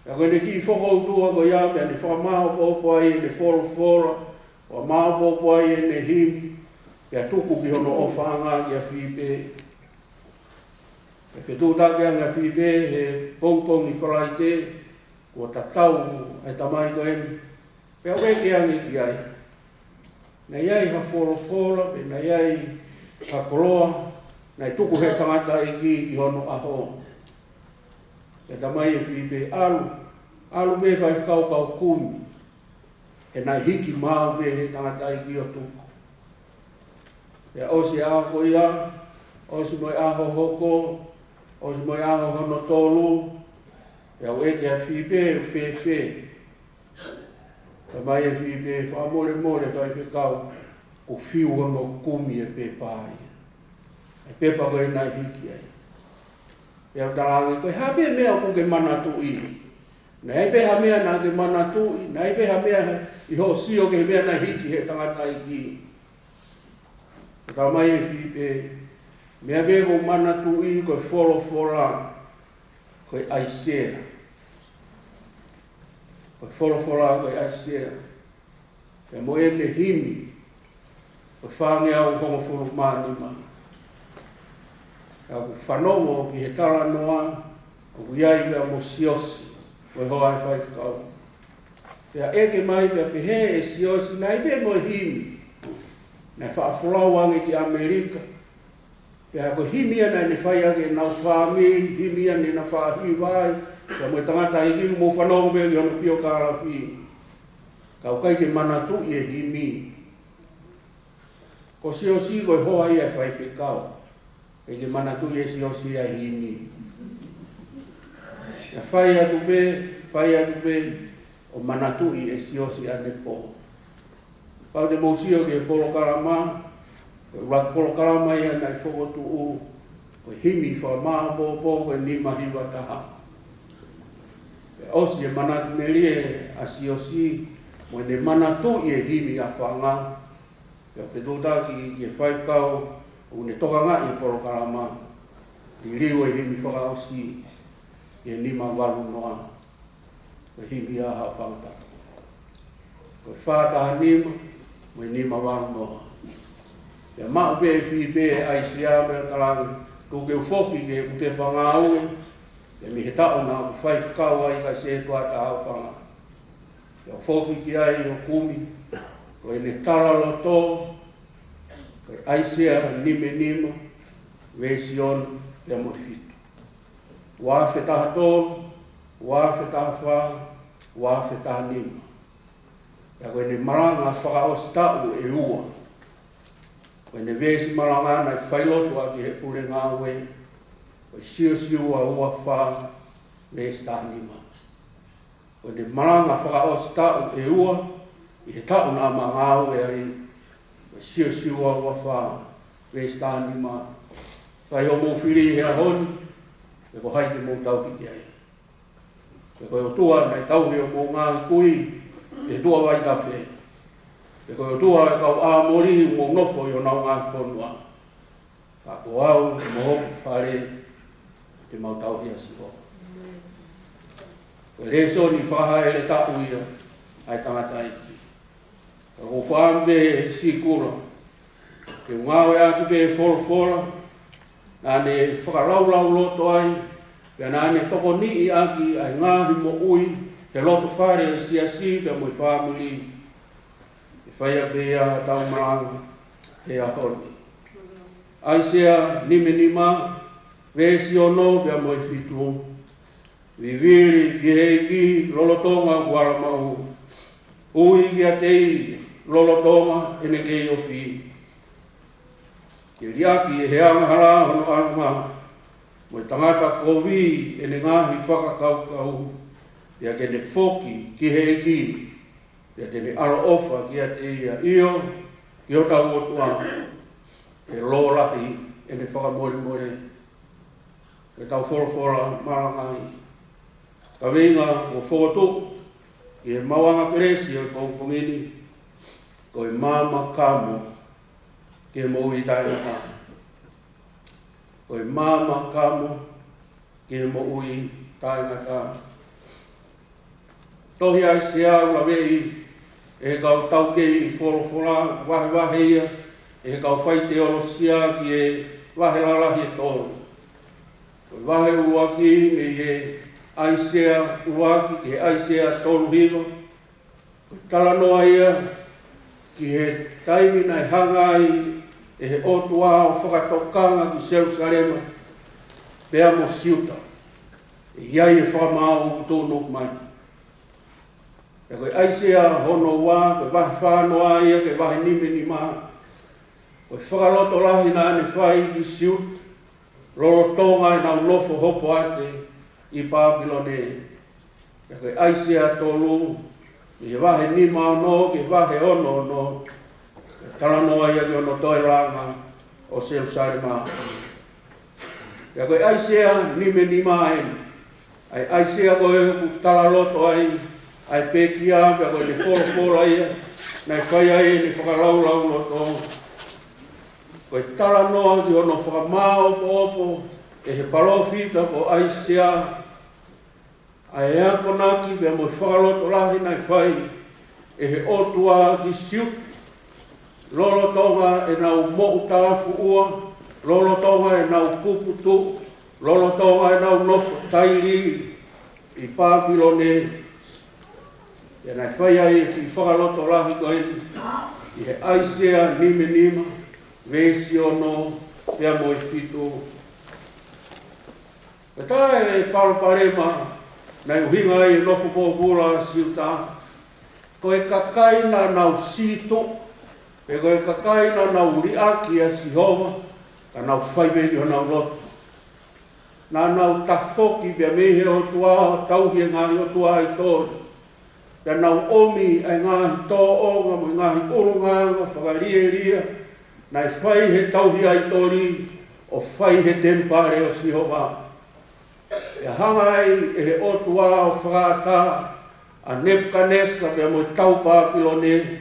Pea ko ʻene kiʻi fokoutua ko ia pea ne fakamāʻopoʻopo ai ʻene folofola, fakamāʻopoʻopo ai ʻene himi, pea tuku ki hono ʻofaʻanga kia Filipe. Pea fetuʻutaki ange ʻa Filipe he pongipongi Falaite, kuo tatau e tamai ko eni. Pea u ʻeke ange ki ai, naʻe ʻi ai ha folofola, pe naʻe ʻi ai ha koloa naʻe tuku ʻe he tangataʻeiki ki hono ʻaho. Pea talamai ʻe Filipe, ʻalu, ʻalu pē faifekau kau kumi, he naʻe hiki maʻu pē ʻe he tangataʻeiki ʻo tuku. Pea ʻosi e ʻaho ko ia, ʻosi mo e ʻaho hoko, ʻosi mo e ʻaho hono tolu, pea u ʻeke atu, Filipe, ʻoku fēfē? Talamai ʻe Filipe, fakamolemole faifekau, kuo fiu hono kumi e pepa ia. E pepa ko ē naʻe hiki ai. Pea u talaange, ko e hā pē meʻa ʻoku ke manatuʻi? Naʻe ʻi ai pē ha meʻa naʻa ke manatuʻi, naʻe ʻi ai pē ha meʻa ʻi hoʻo sio ki he meʻa naʻe hiki ʻe he tangataʻeiki? Pea talamai ʻe Filipe, meʻa pē ʻoku ou manatuʻi ko e folofola ko ʻAisea. Ko e folofola ko ʻAisea. Pea mo ʻene himi, ko e fāngeau hongofulu mā nima. Pea u fanongo ki he talanoa, ʻoku ʻi ai pea mo Siosi, ko e hoa ʻo e faifekau. Pea ʻeke mai pea pehē ʻe Siosi, naʻe ʻi ai pē mo e himi naʻe faʻa folau ange ki ʻAmelika. Pea ko e himi ia naʻa ne fai ʻaki ʻenau fāmili, himi ia naʻa na faʻa hiva ai, pea mo e tangataʻeiki, mou fanongo pē ki hono piokālafi. Ka ʻoku ʻikai ke manatuʻi e himi. Ko Siosi ko e hoa ia ʻo e faifekau. ʻIkai ke manatuʻi ʻe Siosi ʻa e himi. Pea fai atu pē, fai atu pē, ʻo manatuʻi ʻe Siosi ʻanepō. Kapau te mou sio ki he polokalama, ko e ʻuluaki polokalama ia naʻe fokotuʻu, ko e himi fakamāʻopoʻopo, ko e nima hiva taha. Pea ʻosi e manatu melie ʻa Siosi, mo ʻene manatuʻi e himi ʻa Fanga, pea fetuʻutaki ki he faifekau ʻoku ne tokangaʻi e polokalama, liliu e himi fakaʻosi, ʻi he nima valu noa. Ko e himi ia ʻa Fanga. Ko e fā taha nima, mo e nima valu noa. Pea maʻu pē ʻe Filipe ʻa ʻAisea pea talaange, tuku ke u foki ki heʻeku pepa ngāue, pea mei he taʻu naʻa ku faifekau ai kae sētuata ʻa Fanga. Pea u foki ki ai ʻo kumi, ko ʻene talaloto, ko ʻAisea nima nima, veesi ono, pea mo e fitu. Ua afe taha tolu, ua afe taha fā, ua afe taha nima. Pea ko ʻene malanga fakaʻosi taʻu ʻe ua. Ko ʻene veesi malanga naʻe failotu ʻaki ʻe he pule ngāue, ko e Siosiua ua fā, veesi taha nima. Ko ʻene malanga fakaʻosi taʻu ʻe ua, ʻi he taʻu naʻa ma ngāue ai, ko e Siosiua ua fā, veesi taha nima. Ka ʻi hoʻomou fili he ʻaho ni, pe ko hai te mou tauhi ki ai. Pe ko e ʻOtua naʻe tauhi homou ngaahi kui ʻi he tuʻa vaitafe. Pe ko e ʻOtua ʻo e kau ʻĀmoli ʻoku mou nofo ʻi honau ngaahi fonua. Ka ko au mo hoku fale, te mau tauhi ʻa Sihova. Ko e lēsoni fakahaʻele taʻu ia ʻa e tangataʻeiki. Ka ko e fāmili sikula, ke ngāueʻaki pē folofola, naʻa ne fakalaulauloto ai, pea naʻa ne tokoniʻi ʻaki ʻa e ngaahi moʻui, He loto fale ʻa e siasi pea mo e fāmili, ʻe fai ʻa e pea tau malanga he ʻaho ni. ʻAisea nimanima, veesi ono pea mo e fitu. Vivili ki he ʻEiki lolotonga ʻoku ala maʻu. Ui kiate ia lolotonga ʻene kei ofi. Ke liʻaki ʻe he angahala hono ʻalunga, mo e tangata kovi ʻene ngaahi fakakaukau, pea ke ne foki ki he ʻEiki, pea te ne ʻaloʻofa kiate ia, ʻio, ki hotau ʻOtua, ʻe lōlahi ʻene fakamolemole. Ke tau folofola malangaʻi. Kaveinga kuo fokotuʻu ʻi he maʻuʻanga kelesi ʻo e pongipongi ni, ko e maama kamo ki he moʻui taʻengata. Ko e maama kamo ki he moʻui taʻengata. Tohi ʻAisea ʻoku laveʻi ʻe he kau taukei folofola, vahevahe ia ʻe he kau faiteolosia ki he vahe lalahi ʻe tolu. Ko e vahe ʻuluaki mei he ʻAisea ʻuluaki ki he ʻAisea tolu hiva, ko e talanoa ia ki he taimi naʻe hanga ai ʻe he ʻOtua ʻo fakatokanga ki Selusalema pea mo Siuta, ʻe ʻi ai e fakamaau ʻoku tuʻunuku mai. Pea ko e ʻAisea hono ua, ko e vahe fā noa ia ki he vahe nimanima, ko e fakalotolahi naʻa ne fai ki Siuta lolotonga ʻenau nofo hopoate ʻi Papilone. Pea ko e ʻAisea tolu, mei he vahe nima ono ki he vahe ono ono, ko e talanoa ia ki hono toe langa ʻo Selusalema. Pea ko e ʻAisea nimanima eni, ʻa e ʻAisea ko ē ʻoku talaloto ai ʻa e pekia, pea ko ʻene folofola ia naʻe fai ai ʻene fakalaulauloto. Ko e talanoa ki hono fakamāopoopo ʻe he palōfita ko ʻAisea ʻa e akonaki pea mo e fakalotolahi naʻe fai ʻe he ʻOtua ki Siuta lolotonga ʻenau moʻutāfuʻua, lolotonga ʻenau puputuʻu, lolotonga ʻenau nofo tailiili ʻi Papilone. Pea naʻe fai ai e kiʻi fakalotolahi ko eni ʻi he ʻAisea nimanima, veesi ono pea mo e fitu. Ko e taha e palopalema naʻe ʻuhinga ai e nofo pōpula ʻa Siuta, ko e kakai naʻa nau sītuʻu, pe ko e kakai naʻa nau liʻaki ʻa Sihova, ka nau fai pē ki honau loto. Naʻa nau tafoki pea mei he ʻOtua ʻo tauhi e ngaahi ʻotua ʻaitoli. Pea nau ʻomi ʻa e ngaahi tōʻonga mo e ngaahi ʻulungaanga fakalielia naʻe fai he tauhi ʻaitoli ʻo fai he temipale ʻo Sihova. Pea hanga ai ʻe he ʻOtua ʻo fakaʻatā ʻa Nepukanesa pea mo e tau Papilone,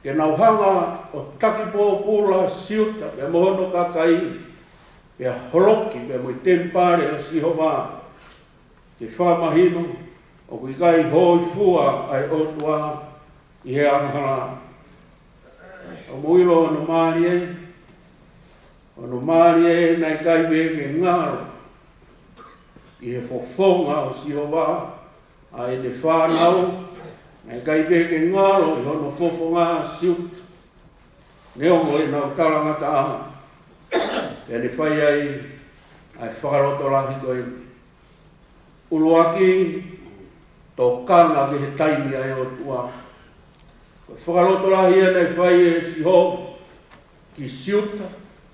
ke nau hanga ʻo taki pōpula ʻa Siuta pea mo hono kakai, pea holoki pea mo e temipale ʻo Sihova, ke fakamahino ʻoku ʻikai hōifua ʻa e ʻOtua ʻi he angahala. ʻOku mou ʻilo hono mālie, hono mālie naʻe ʻikai pē ke ngalo ʻi he fofonga ʻo Sihova ʻa ʻene fānau, naʻe ʻikai pē ke ngalo ʻi hono fofonga ʻa Siuta, neongo ʻenau talangataʻa. Pea ne fai ai ʻa e fakalotolahi ko eni. ʻUluaki, tokanga ki he taimi ʻa e ʻOtua. Ko e fakalotolahi ia naʻe fai ʻe Sihova ki Siuta,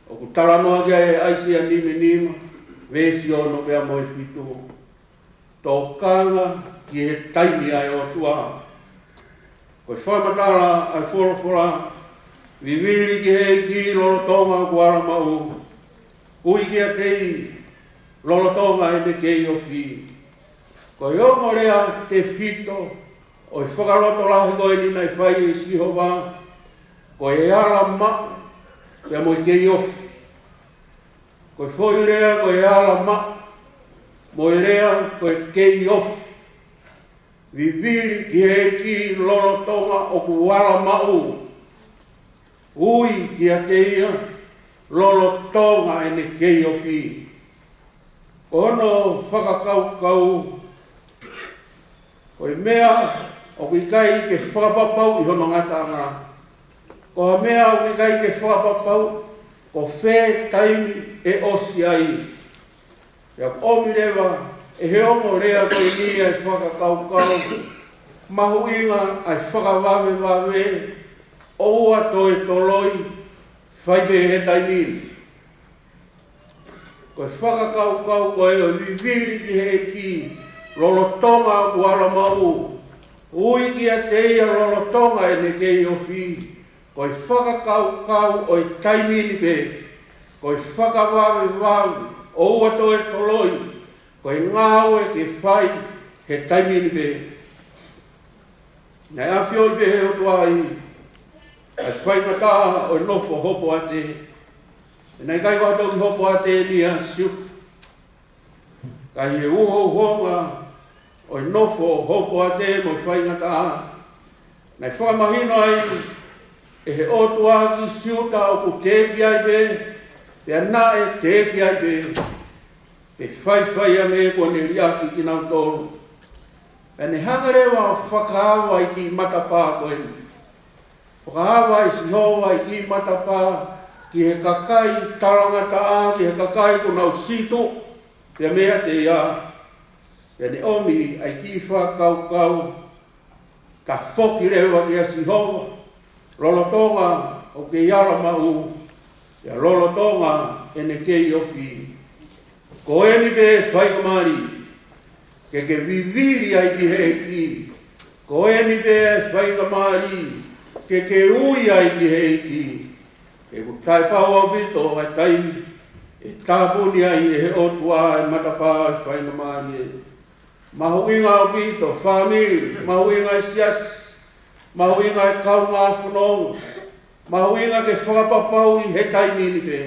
ʻoku talanoa ki ai ʻa ʻAisea nimanima, veesi ono pea mo e fitu. Tokanga ki he taimi ʻa e ʻOtua. Ko e fakamatala ʻa e folofola, vivili ki he ʻEiki lolotonga ʻoku ala maʻu. Ui kiate ia lolotonga ʻene kei ofi. Ko e ongo lea tefito ʻo e fakalotolahi ko eni naʻe fai ʻe Sihova, ko e ala maʻu pea mo e kei ofi. Ko e foʻi lea ko e ala maʻu, mo e lea ko e kei ofi. Vivili ki he ʻEiki lolotonga ʻoku ala maʻu. Ui kiate ia lolotonga ʻene kei ofi. Ko hono fakakaukau Ko e meʻa ʻoku ʻikai ke fakapapauʻi hono ngataʻanga. Ko ha meʻa ʻoku ʻikai ke fakapapauʻi ko fē taimi ʻe ʻosi ai. Pea ʻomi leva ʻe he ongo lea ko eni ʻa e fakakaukau mahuʻinga ʻa e fakavavevave ʻoua toe toloi, fai pē he taimi ni. Ko e fakakaukau ko ē ʻo e vivili ki he ʻEiki lolotonga ʻoku ala maʻu, ui kiate ia lolotonga ʻene kei ofi, ko e fakakaukau ʻo e taimi ni pē. Ko e fakavavevave ʻoua toe toloi, ko e ngāue ke fai he taimi ni pē. Naʻe ʻafioʻi pē ʻe he ʻOtua ʻa e faingataʻa ʻo e nofo hopoate. Naʻe ʻikai ko ha toki hopoate eni ʻa Siuta. Ka ʻi he uhouhonga ʻo e nofo hopoate mo e faingataʻa, naʻe fakamahino ai ʻe he ʻOtua ki Siuta ʻoku teʻeki ai pē, pea naʻe teʻeki ai pē, ke faifai ange kuo ne liʻaki kinautolu. Pea ne hanga leva ʻo fakaava ʻa e kiʻi matapā ko eni. Fakaava ʻe Sihova ʻa e kiʻi matapā ki he kakai talangataʻa, ki he kakai kuo nau sītuʻa pea meiate ia. Pea ne ʻomi ʻa e kiʻi fakakaukau, tafoki leva kia Sihova lolotonga ʻoku kei ala maʻu, pea lolotonga ʻene kei ofi. Ko eni pē faingamālie ke ke vivili ai ki he ʻEiki. Ko eni pē faingamālie ke ke ui ai ki he ʻEiki. He ʻoku taʻepau ʻaupito ʻa e taimi ʻe tāpuni ai ʻe he ʻOtua ʻa e matapā ʻo e faingamālie. Mahuʻinga ʻaupito, fāmili, mahuʻinga e siasi, mahuʻinga e kaungā fononga, mahuʻinga ke fakapapauʻi he taimi ni pē.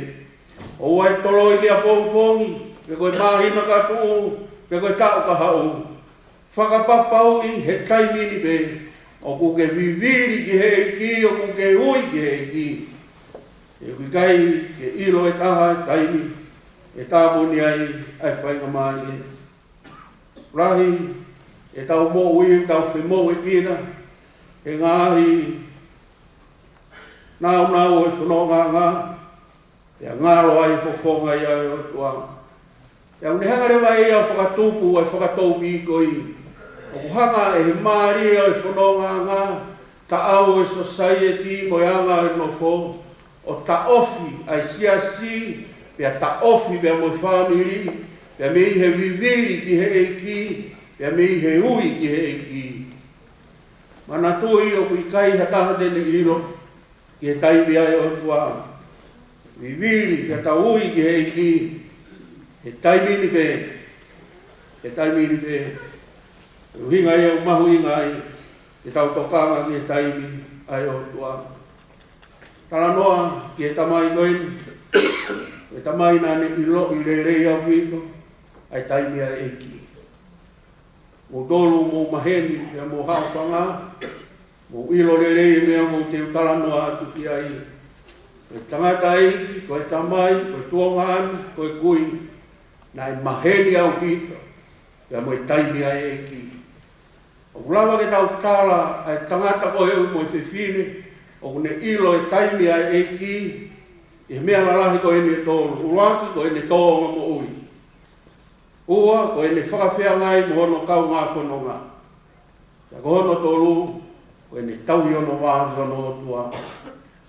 ʻOua ʻe toloi ki ʻapongipongi, pe ko e māhina ka tuʻu, pe ko e taʻu ka haʻu. Fakapapauʻi he taimi ni pē ʻoku ke vivili ki he ʻEiki, ʻoku ke ui ki he ʻEiki. He ʻoku ʻikai ke ʻilo ʻe taha e taimi ʻe tāpuni ai ʻa e faingamālie. Lahi ʻetau moʻui, ʻetau femoʻuekina he ngaahi nāunau ʻo e fonongaʻanga, pea ngalo ai e fofonga ia ʻo e ʻOtua. Pea ʻoku ne hanga leva ʻe ia ʻo fakatupu ʻa e fakatoupīkoi. ʻOku hanga ʻe he mālie ʻo e fonongaʻanga, taʻau ʻo e sōsaieti mo e anga ʻo e nofo, ʻo taʻofi ʻa e siasi, pea taʻofi pea mo e fāmili, pea mei he vivili ki he ʻEiki, pea mei he ui ki he ʻEiki. Manatuʻi ʻoku ʻikai ha taha te ne ʻilo ki he taimi ʻa e ʻOtua. Vivili pea tau ui ki he ʻEiki he taimi ni pē, he taimi ni pē. ʻUhinga ia ʻoku mahuʻinga ai ke tau tokanga ki he taimi ʻa e ʻOtua. Talanoa ki he tamai ko eni, ko e tamai naʻa ne ʻiloʻi lelei ʻaupito ʻa e taimi ʻa e ʻEiki. Mou tolu mou maheni, pea mou haʻofanga, mou ʻilo lelei e meʻa ʻoku ou talanoa atu ki ai. Ko e tangataʻeiki, ko e tamai, ko e tuongaʻane, ko e kui, naʻe maheni ʻaupito pea mo e taimi ʻa e ʻEiki. ʻOku lava ke tau tala ʻa e tangata ko ē mo e fefine ʻoku ne ʻilo e taimi ʻa e ʻEiki ʻi he meʻa lalahi ko eni ʻe tolu. ʻUluaki, ko ʻene tōʻonga moʻui. Ua, ko ʻene fakafeangai mo hono kaungā fononga. Pea ko hono tolu, ko ʻene tauhi hono vā ki hono ʻOtua.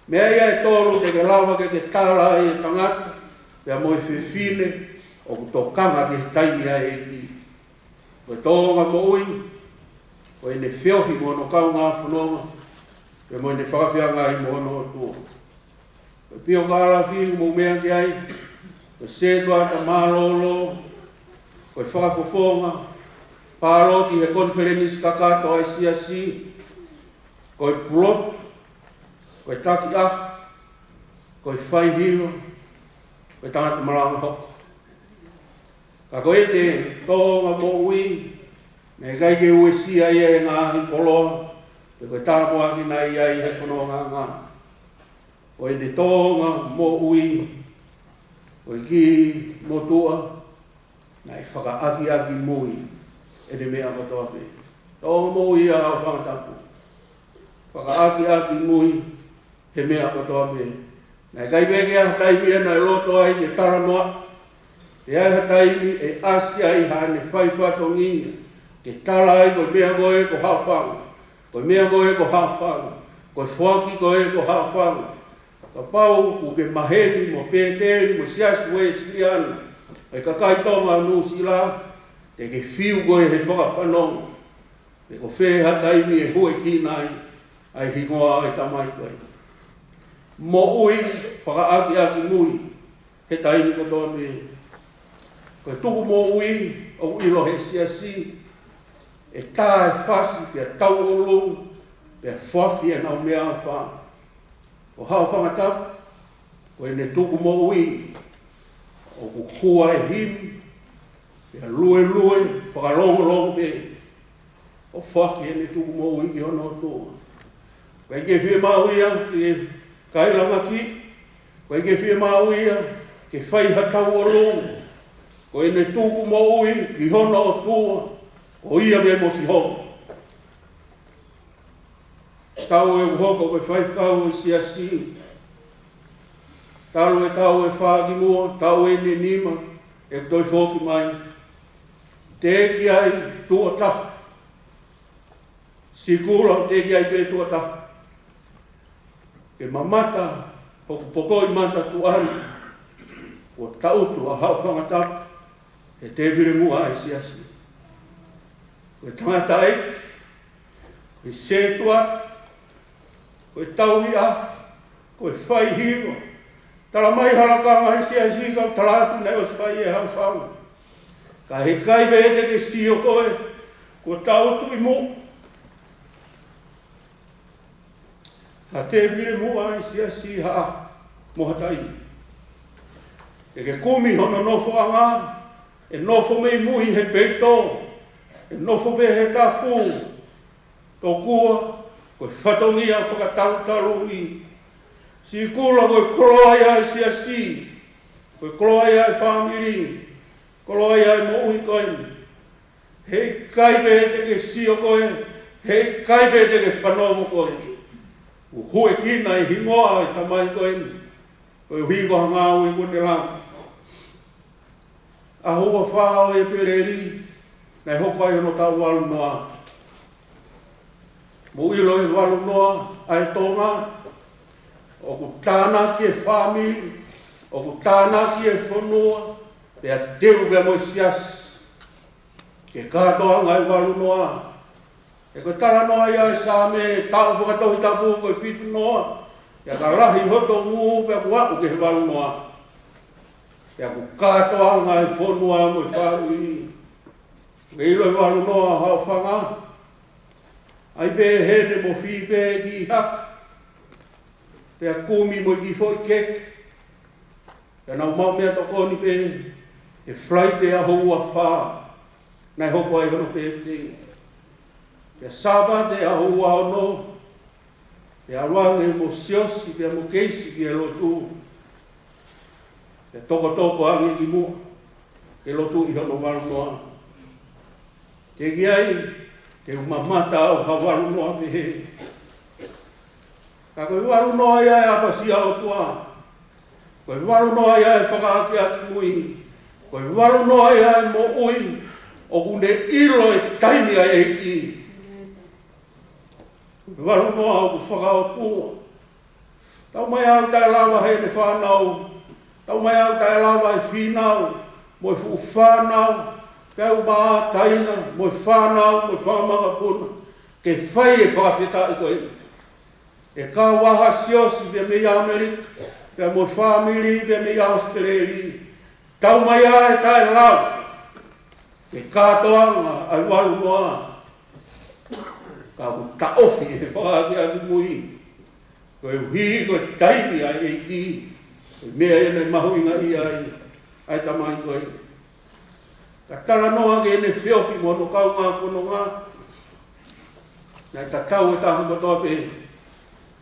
Meʻa ia ʻe tolu te ke lava ke ke tala ai e tangata pea mo e fefine ʻoku tokanga ki he taimi ʻa e ʻEiki. Ko e tōʻonga moʻui, ko ʻene feohi mo hono kaungā fononga, pea mo ʻene fakafeangai mo hono ʻOtua. Ko e pio kalafi ʻoku mou meʻa ki ai, ko e sētuata mālōlō, ko e fakafofonga, pāloti he konifelenisi kakato ʻa e siasi, ko e pulotu, ko e taki ʻaho, ko e faihiva, ko e tangata malanga hoko. Ka ko ʻene tōʻonga moʻui, naʻe ʻikai ke uesia ia ʻe he ngaahi koloa, pe ko e tāpuaki naʻe ʻi ai he fonongaʻanga. Ko ʻene tōʻonga moʻui, ko e kiʻi motuʻa, naʻe fakaʻakiʻakimui ʻene meʻa kotoa pē. Tō mo ia ʻa Haʻofanga Tapu. Fakaʻakiʻakimui he meʻa kotoa pē. Naʻe ʻikai pē ke ʻi ai ha taimi ia naʻe loto ai ke talanoa. ʻI ai ha taimi ʻe ʻasi ai haʻane fai fatongia ke tala ai ko e meʻa ko ē ko Haʻofanga, ko e meʻa ko ē ko Haʻofanga, ko e foaki ko ē ko Haʻofanga. Kapau ʻoku ke maheni mo Pēteli mo e Siasi Uēsiliana ʻo e kakai Tonga ʻo Nuʻusila, te ke fiu koe he fakafanongo. Pe ko fē ha taimi ʻe huekina ai ʻa e hingoa ʻo e tamai ko ē. Moʻui fakaʻakiʻakimui he taimi kotoa pē. Ko e tukumoʻui ʻoku ʻilo he siasi, ʻe tā e fasi pea tauʻolunga pea foaki ʻenau meʻaʻofa. Ko Haʻofanga Tapu, ko ʻene tukumoʻui ʻoku hua e himi, pea luelue fakalongolongo pē ʻo foaki ʻene tukumoʻui ki hono ʻOtua. ʻOku ʻikai ke fiemaʻu ia ke kailangaki, ʻoku ʻikai ke fiemaʻu ia ke fai ha tauʻolunga. Ko ʻene tukumoʻui ki hono ʻOtua, ko ia pē mo Sihova. Taʻu ʻe hoko ko e faifekau ʻo e siasi. Talu e taʻu ʻe fā ki muʻa, taʻu ʻeni ʻe nima ʻe toe foki mai. Teʻeki ai tuʻo taha. Sikula, teʻeki ai pē tuʻo taha. Ke mamata hoku pokoʻi mata tuʻa ni, kuo tangutu ʻa Haʻofanga Tapu he tēpile muʻa ʻa e siasi. Ko e tangataʻeiki, ko e sētuata, ko e tauhi ʻaho, ko e faihiva. Tala mai ha lakanga he siasi ka u tala atu naʻe ʻosi fai ʻe Haʻofanga. Ka heʻikai pē te ke sio koe, kuo tangutu ʻi muʻa ha tēpile muʻa ʻa e siasi ha ʻaho mo ha taimi. Te ke kumi hono nofoʻanga, ʻe nofo mei mui he peito, ʻe nofo pē he tafu, tokua ko e fatongia fakatalutalu ʻi Sikula. Ko e koloa ia ʻa e siasi, ko e koloa ia ʻa e fāmili, koloa ia ʻa e moʻui ko eni. Heʻikai pē te ke sio koe, heʻikai pē te ke fanongo koe. Kuo huekina e hingoa ʻo e tamai ko eni, koeʻuhi ko ha ngāue kuo ne langa. ʻAho ua fā ʻo ʻEpeleli, naʻe hoko ai hono taʻu valu noa. Mou ʻilo e valu noa ʻa e Tonga, ʻoku tānaki e fāmili, ʻoku tānaki e fonua, pea teu pea mo e siasi. Ke kātoanga e valu noa. He ko e talanoa ia ʻa e Saame, taʻu fakatohitapu ko e fitu noa, pea ka lahi hoto ngū pea kuo aʻu ki he valu noa. Pea kuo kātoanga e fonua mo e fāmili. Ke ʻilo e valu noa ʻa Haʻofanga, ʻai pē heni mo fī pē ki haka, pea kumi mo e kiʻi foʻi keke. Pea nau maʻu meʻatokoni pē he Falaite ʻaho ua fā, naʻe hoko ai hono pētēi. Pea Sāpate ʻaho ua ono, pea ʻalu ange mo Siosi pea mo Keisi ki he lotu. Pea tokotoko ange ki muʻa ke lotu ʻi hono valu noa. Teʻeki ai te u mamata au ha valu noa pehē. Ka ko e valu noa ia ʻa e ʻapasia ʻOtua. Ko e valu noa ia ʻa e fakaʻakiʻakimui. Ko e valu noa ia ʻa e moʻui ʻoku ne ʻilo e taimi ʻa e ʻEiki. Ko e valu noa ʻoku fakaʻotua. Taumaiā ʻoku taʻelava heʻene fānau. Taumaiā ʻoku taʻelava e fīnau mo e fuʻu fānau, pea u mātaina mo e fānau mo e fanga makapuna, ke fai e fakafetaʻi ko ē. ʻE kau ai ʻa Siosi pea mei ʻAmelika, pea mo e fāmili pea mei ʻAositelēlia. Taumaiā ʻe taʻelava ke kātoanga ʻa e valu noa. Ka ʻoku taʻofi ʻe he fakaʻakiʻakimui. Koeʻuhi ko e taimi ʻa e ʻEiki, ko e meʻa ia naʻe mahuʻingaʻia ai ʻa e tamai ko ē. Ka talanoa ki heʻene feohi mo hono kaungā fononga, naʻe tatau e taha kotoa pē.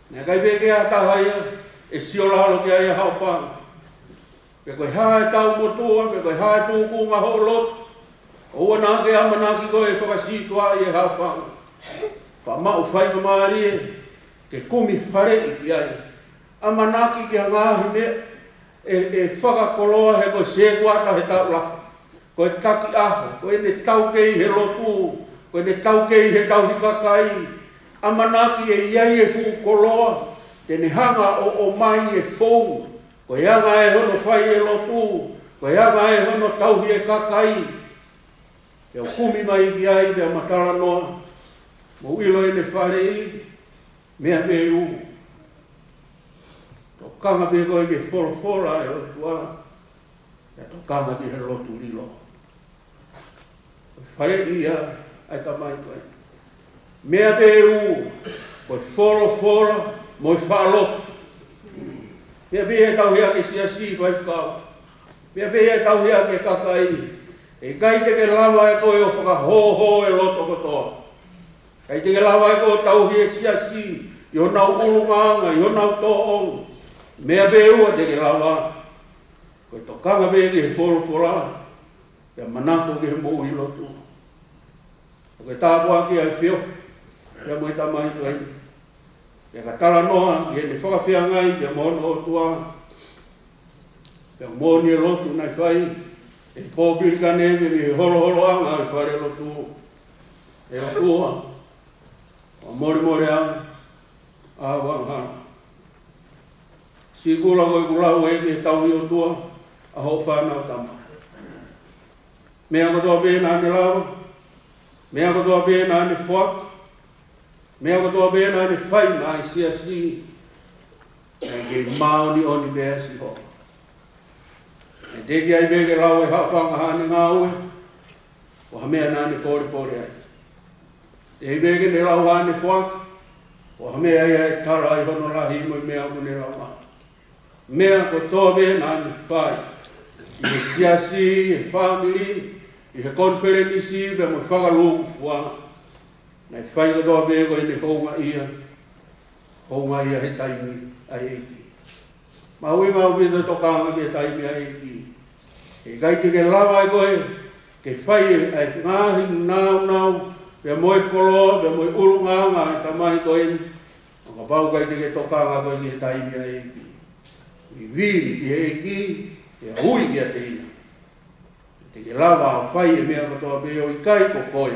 Naʻe ʻikai pē ke ʻi ai ha taha ia ʻe sio lalo ki ai ʻa Haʻofanga. Pe ko e hā e taumuʻa, pe ko e hā e tūkunga hoʻo lotu, ʻOua naʻa ke ʻamanaki koe ʻe fakasītuʻaʻi e haʻofanga. Faʻa maʻu faingamālie ke kumi faleʻi ki ai. ʻAmanaki ki ha ngaahi meʻa ʻe, ʻe fakakoloa he ko e sētuata he taʻu lahi. Ko e taki ʻaho, ko ʻene taukei he lotu, ko ʻene taukei he tauhi kakai. ʻAmanaki ʻe ʻi ai e fuʻu koloa te ne hanga ʻo, ʻomai e fou. Ko e anga ē hono fai e lotu, ko e anga ē hono tauhi e kakai. Pea u kumi mai ki ai pea ma talanoa, mou ʻilo ʻene faleʻi, meʻa pē ʻe ua. Tokanga pē koe ki he folofola ʻa e ʻOtua, pea tokanga ki he lotu lilo. Faleʻi ia ʻa e tamai ko ē. Meʻa pē ʻe ua, ko e folofola mo e faʻa lotu. Meʻa pē ia ʻe tauhi ʻaki e siasi, faifekau. Meʻa pē ia ʻe tauhi ʻaki e kakai. ʻE ʻikai te ke lava ʻe koe ʻo fakahōhō e loto kotoa. ʻIkai te ke lava ʻe koe ʻo tauhi e siasi ʻi honau ʻulungaanga, ʻi honau tōʻonga. Meʻa pē ʻe ua te ke lava, ko e tokanga pē ki he folofola, pea manako ki he moʻui lotu. ʻOku ke tāpuaki ʻa e feohi pea mo e tamai ko ē. Pea ka talanoa ki heʻene fakafeangai pea mo hono ʻOtua. Pea moʻoni e lotu naʻe fai ʻe Pōpilikane mei he holoholoʻanga ʻo e falelotu. ʻE ʻOtua, ʻoku molemole au, ʻa e angahala. Sīkula ko ē kuo lau ʻe he tauhi ʻOtua ʻa hoʻo fānau tama. Meʻa kotoa pē naʻa ne lava, meʻa kotoa pē naʻa ne foaki, meʻa kotoa pē naʻa ne fai maʻa e siasi, naʻe kei māʻoniʻoni pē ʻa Sihova. ʻE teʻeki ai pē ke lau ʻe haʻofanga haʻane ngāue ko ha meʻa naʻa ne polepole ai. Teʻeki pē ke ne lau haʻane foaki ko ha meʻa ia ʻe tala ai hono lahi mo e meʻa ʻoku ne lava. Meʻa kotoa pē naʻa ne fai ʻi he siasi, ʻi he fāmili, ʻi he konifelenisi pea mo e fakalūkufua, naʻe fai kotoa pē ko ʻene houngaʻia, houngaʻia he taimi ʻa e ʻEiki. Mahuʻinga ʻaupito e tokanga ki he taimi ʻa e ʻEiki. ʻE ʻikai te ke lava ʻe koe ke fai e, ʻa e ngaahi nāunau pea mo e koloa pea mo e ʻulungaanga ʻa e tamai ko eni, ʻo kapau ʻikai te ke tokanga koe ki he taimi ʻa e ʻEiki. Vivili ki he ʻEiki, pea ui kiate ia. Te ke lava ʻo fai e meʻa kotoa pē ʻo ʻikai ko koe,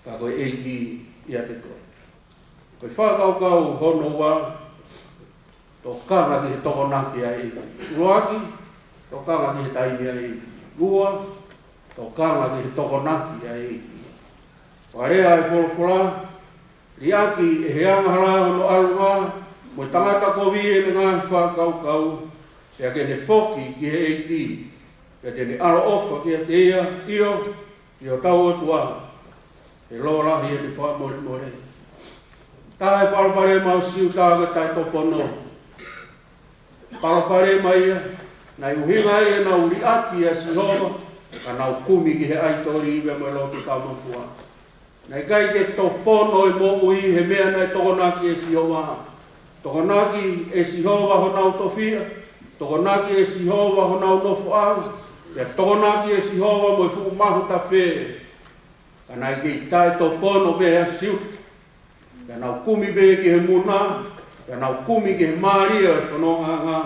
ka ko e ʻEiki ʻiate koe. Ko e fakakaukau hono ua, tokanga ki he tokonaki ʻa e ʻEiki. ʻUluaki, tokanga ki he taimi ʻa e ʻEiki. Ua, tokanga ki he tokonaki ʻa e ʻEiki. Fakalea ʻa e folofola, liʻaki ʻe he angahala hono ʻalunga, mo e tangata kovi ʻene ngaahi fakakaukau, pea ke ne foki ki he ʻEiki, pea te ne ʻaloʻofa kiate ia, ʻio, ʻi hotau ʻOtua, ʻe lōlahi ʻene fakamolemole. Taha e palopalema ʻo Siuta ko e taʻetopono. Palopalema ia naʻe ʻuhinga ai ʻenau liʻaki ʻa Sihova, ka nau kumi ki he ʻaitoli pea mo e lotu kamofua. Naʻe ʻikai ke topono e moʻui he meʻa naʻe tokonaki ʻe Sihova. Tokonaki ʻe Sihova honau tofiʻa, tokonaki ʻe Sihova honau nofoʻanga, pea tokonaki ʻe Sihova mo e fuʻu mahu tafe. Ka naʻe kei taʻetopono pē ʻa Siuta. Pea nau kumi pē ki he muna, pea nau kumi ki he mālie ʻo e fonongaʻanga,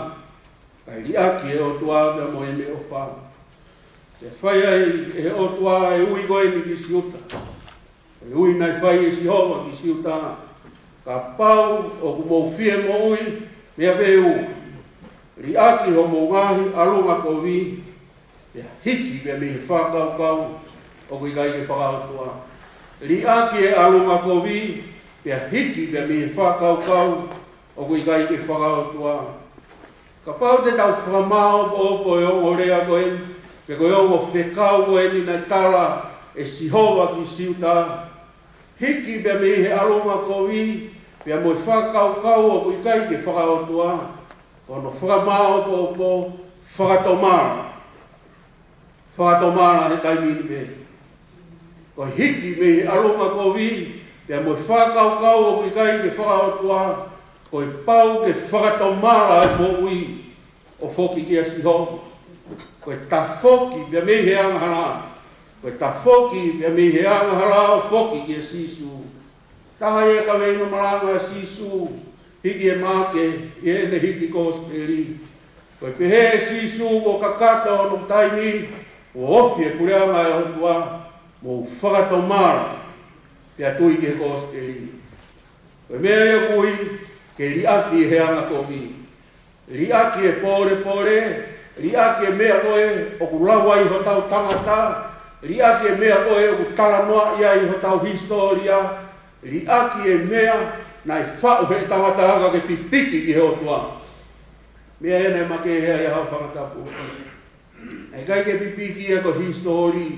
kae liʻaki e ʻOtua pea mo ʻene ʻofa. Pea fai ai ʻe he ʻOtua e ui ko eni ki Siuta. E ui naʻe fai ʻe Sihova ki Siuta. Kapau ʻoku mou fie moʻui, meʻa pē ʻe ua. Liʻaki hoʻomou ngaahi ʻalunga kovi, pea hiki pea mei he fakakaukau ʻoku ʻikai ke fakaʻotua. Liʻaki e ʻalunga kovi, pea hiki pea mei he fakakaukau ʻoku ʻikai ke fakaʻotua. Kapau te tau fakamāopoopo e ongo lea ko eni, pe ko e ongo fekau ko eni naʻe tala ʻe Sihova ki Siuta. Hiki pea mei he ʻalunga kovi, pea mo e fakakaukau ʻoku ʻikai ke fakaʻotua. Ko hono fakamāopoopo, fakatomala. Fakatomala he taimi ni pē. Ko e hiki mei he ʻalunga kovi, pea mo e fakakaukau ʻoku ʻikai ke fakaʻotua, ko e pau ke fakatomala e moʻui ʻo foki kia Sihova. Ko e tafoki pea mei he angahala, Ko e tafoki pea mei he angahala ʻo foki kia Sīsū. Taha ia e kaveinga malanga ʻa Sīsū, hiki ʻe Maʻake ʻi heʻene hiki kosipeli. Ko e pehē ʻe Sīsū kuo kakato hono taimi, kuo ofi e puleʻanga ʻo e ʻOtua, mou fakatomala pea tui ki he kosipeli. Ko e meʻa ia ʻoku ui ke liʻaki he angakovi. Liʻaki e pōlepole, liʻaki e meʻa ko ē ʻoku lau ai hotau tangata, liʻaki e meʻa ko ē ʻoku talanoaʻi ai hotau hisitōlia, liʻaki e meʻa naʻe faʻu he tangata ka ke pipiki ki he ʻOtua. Meʻa ena ʻe makehe ai ʻa e fanga tapu. ʻIkai ke pipiki ia ko e hisitōlia,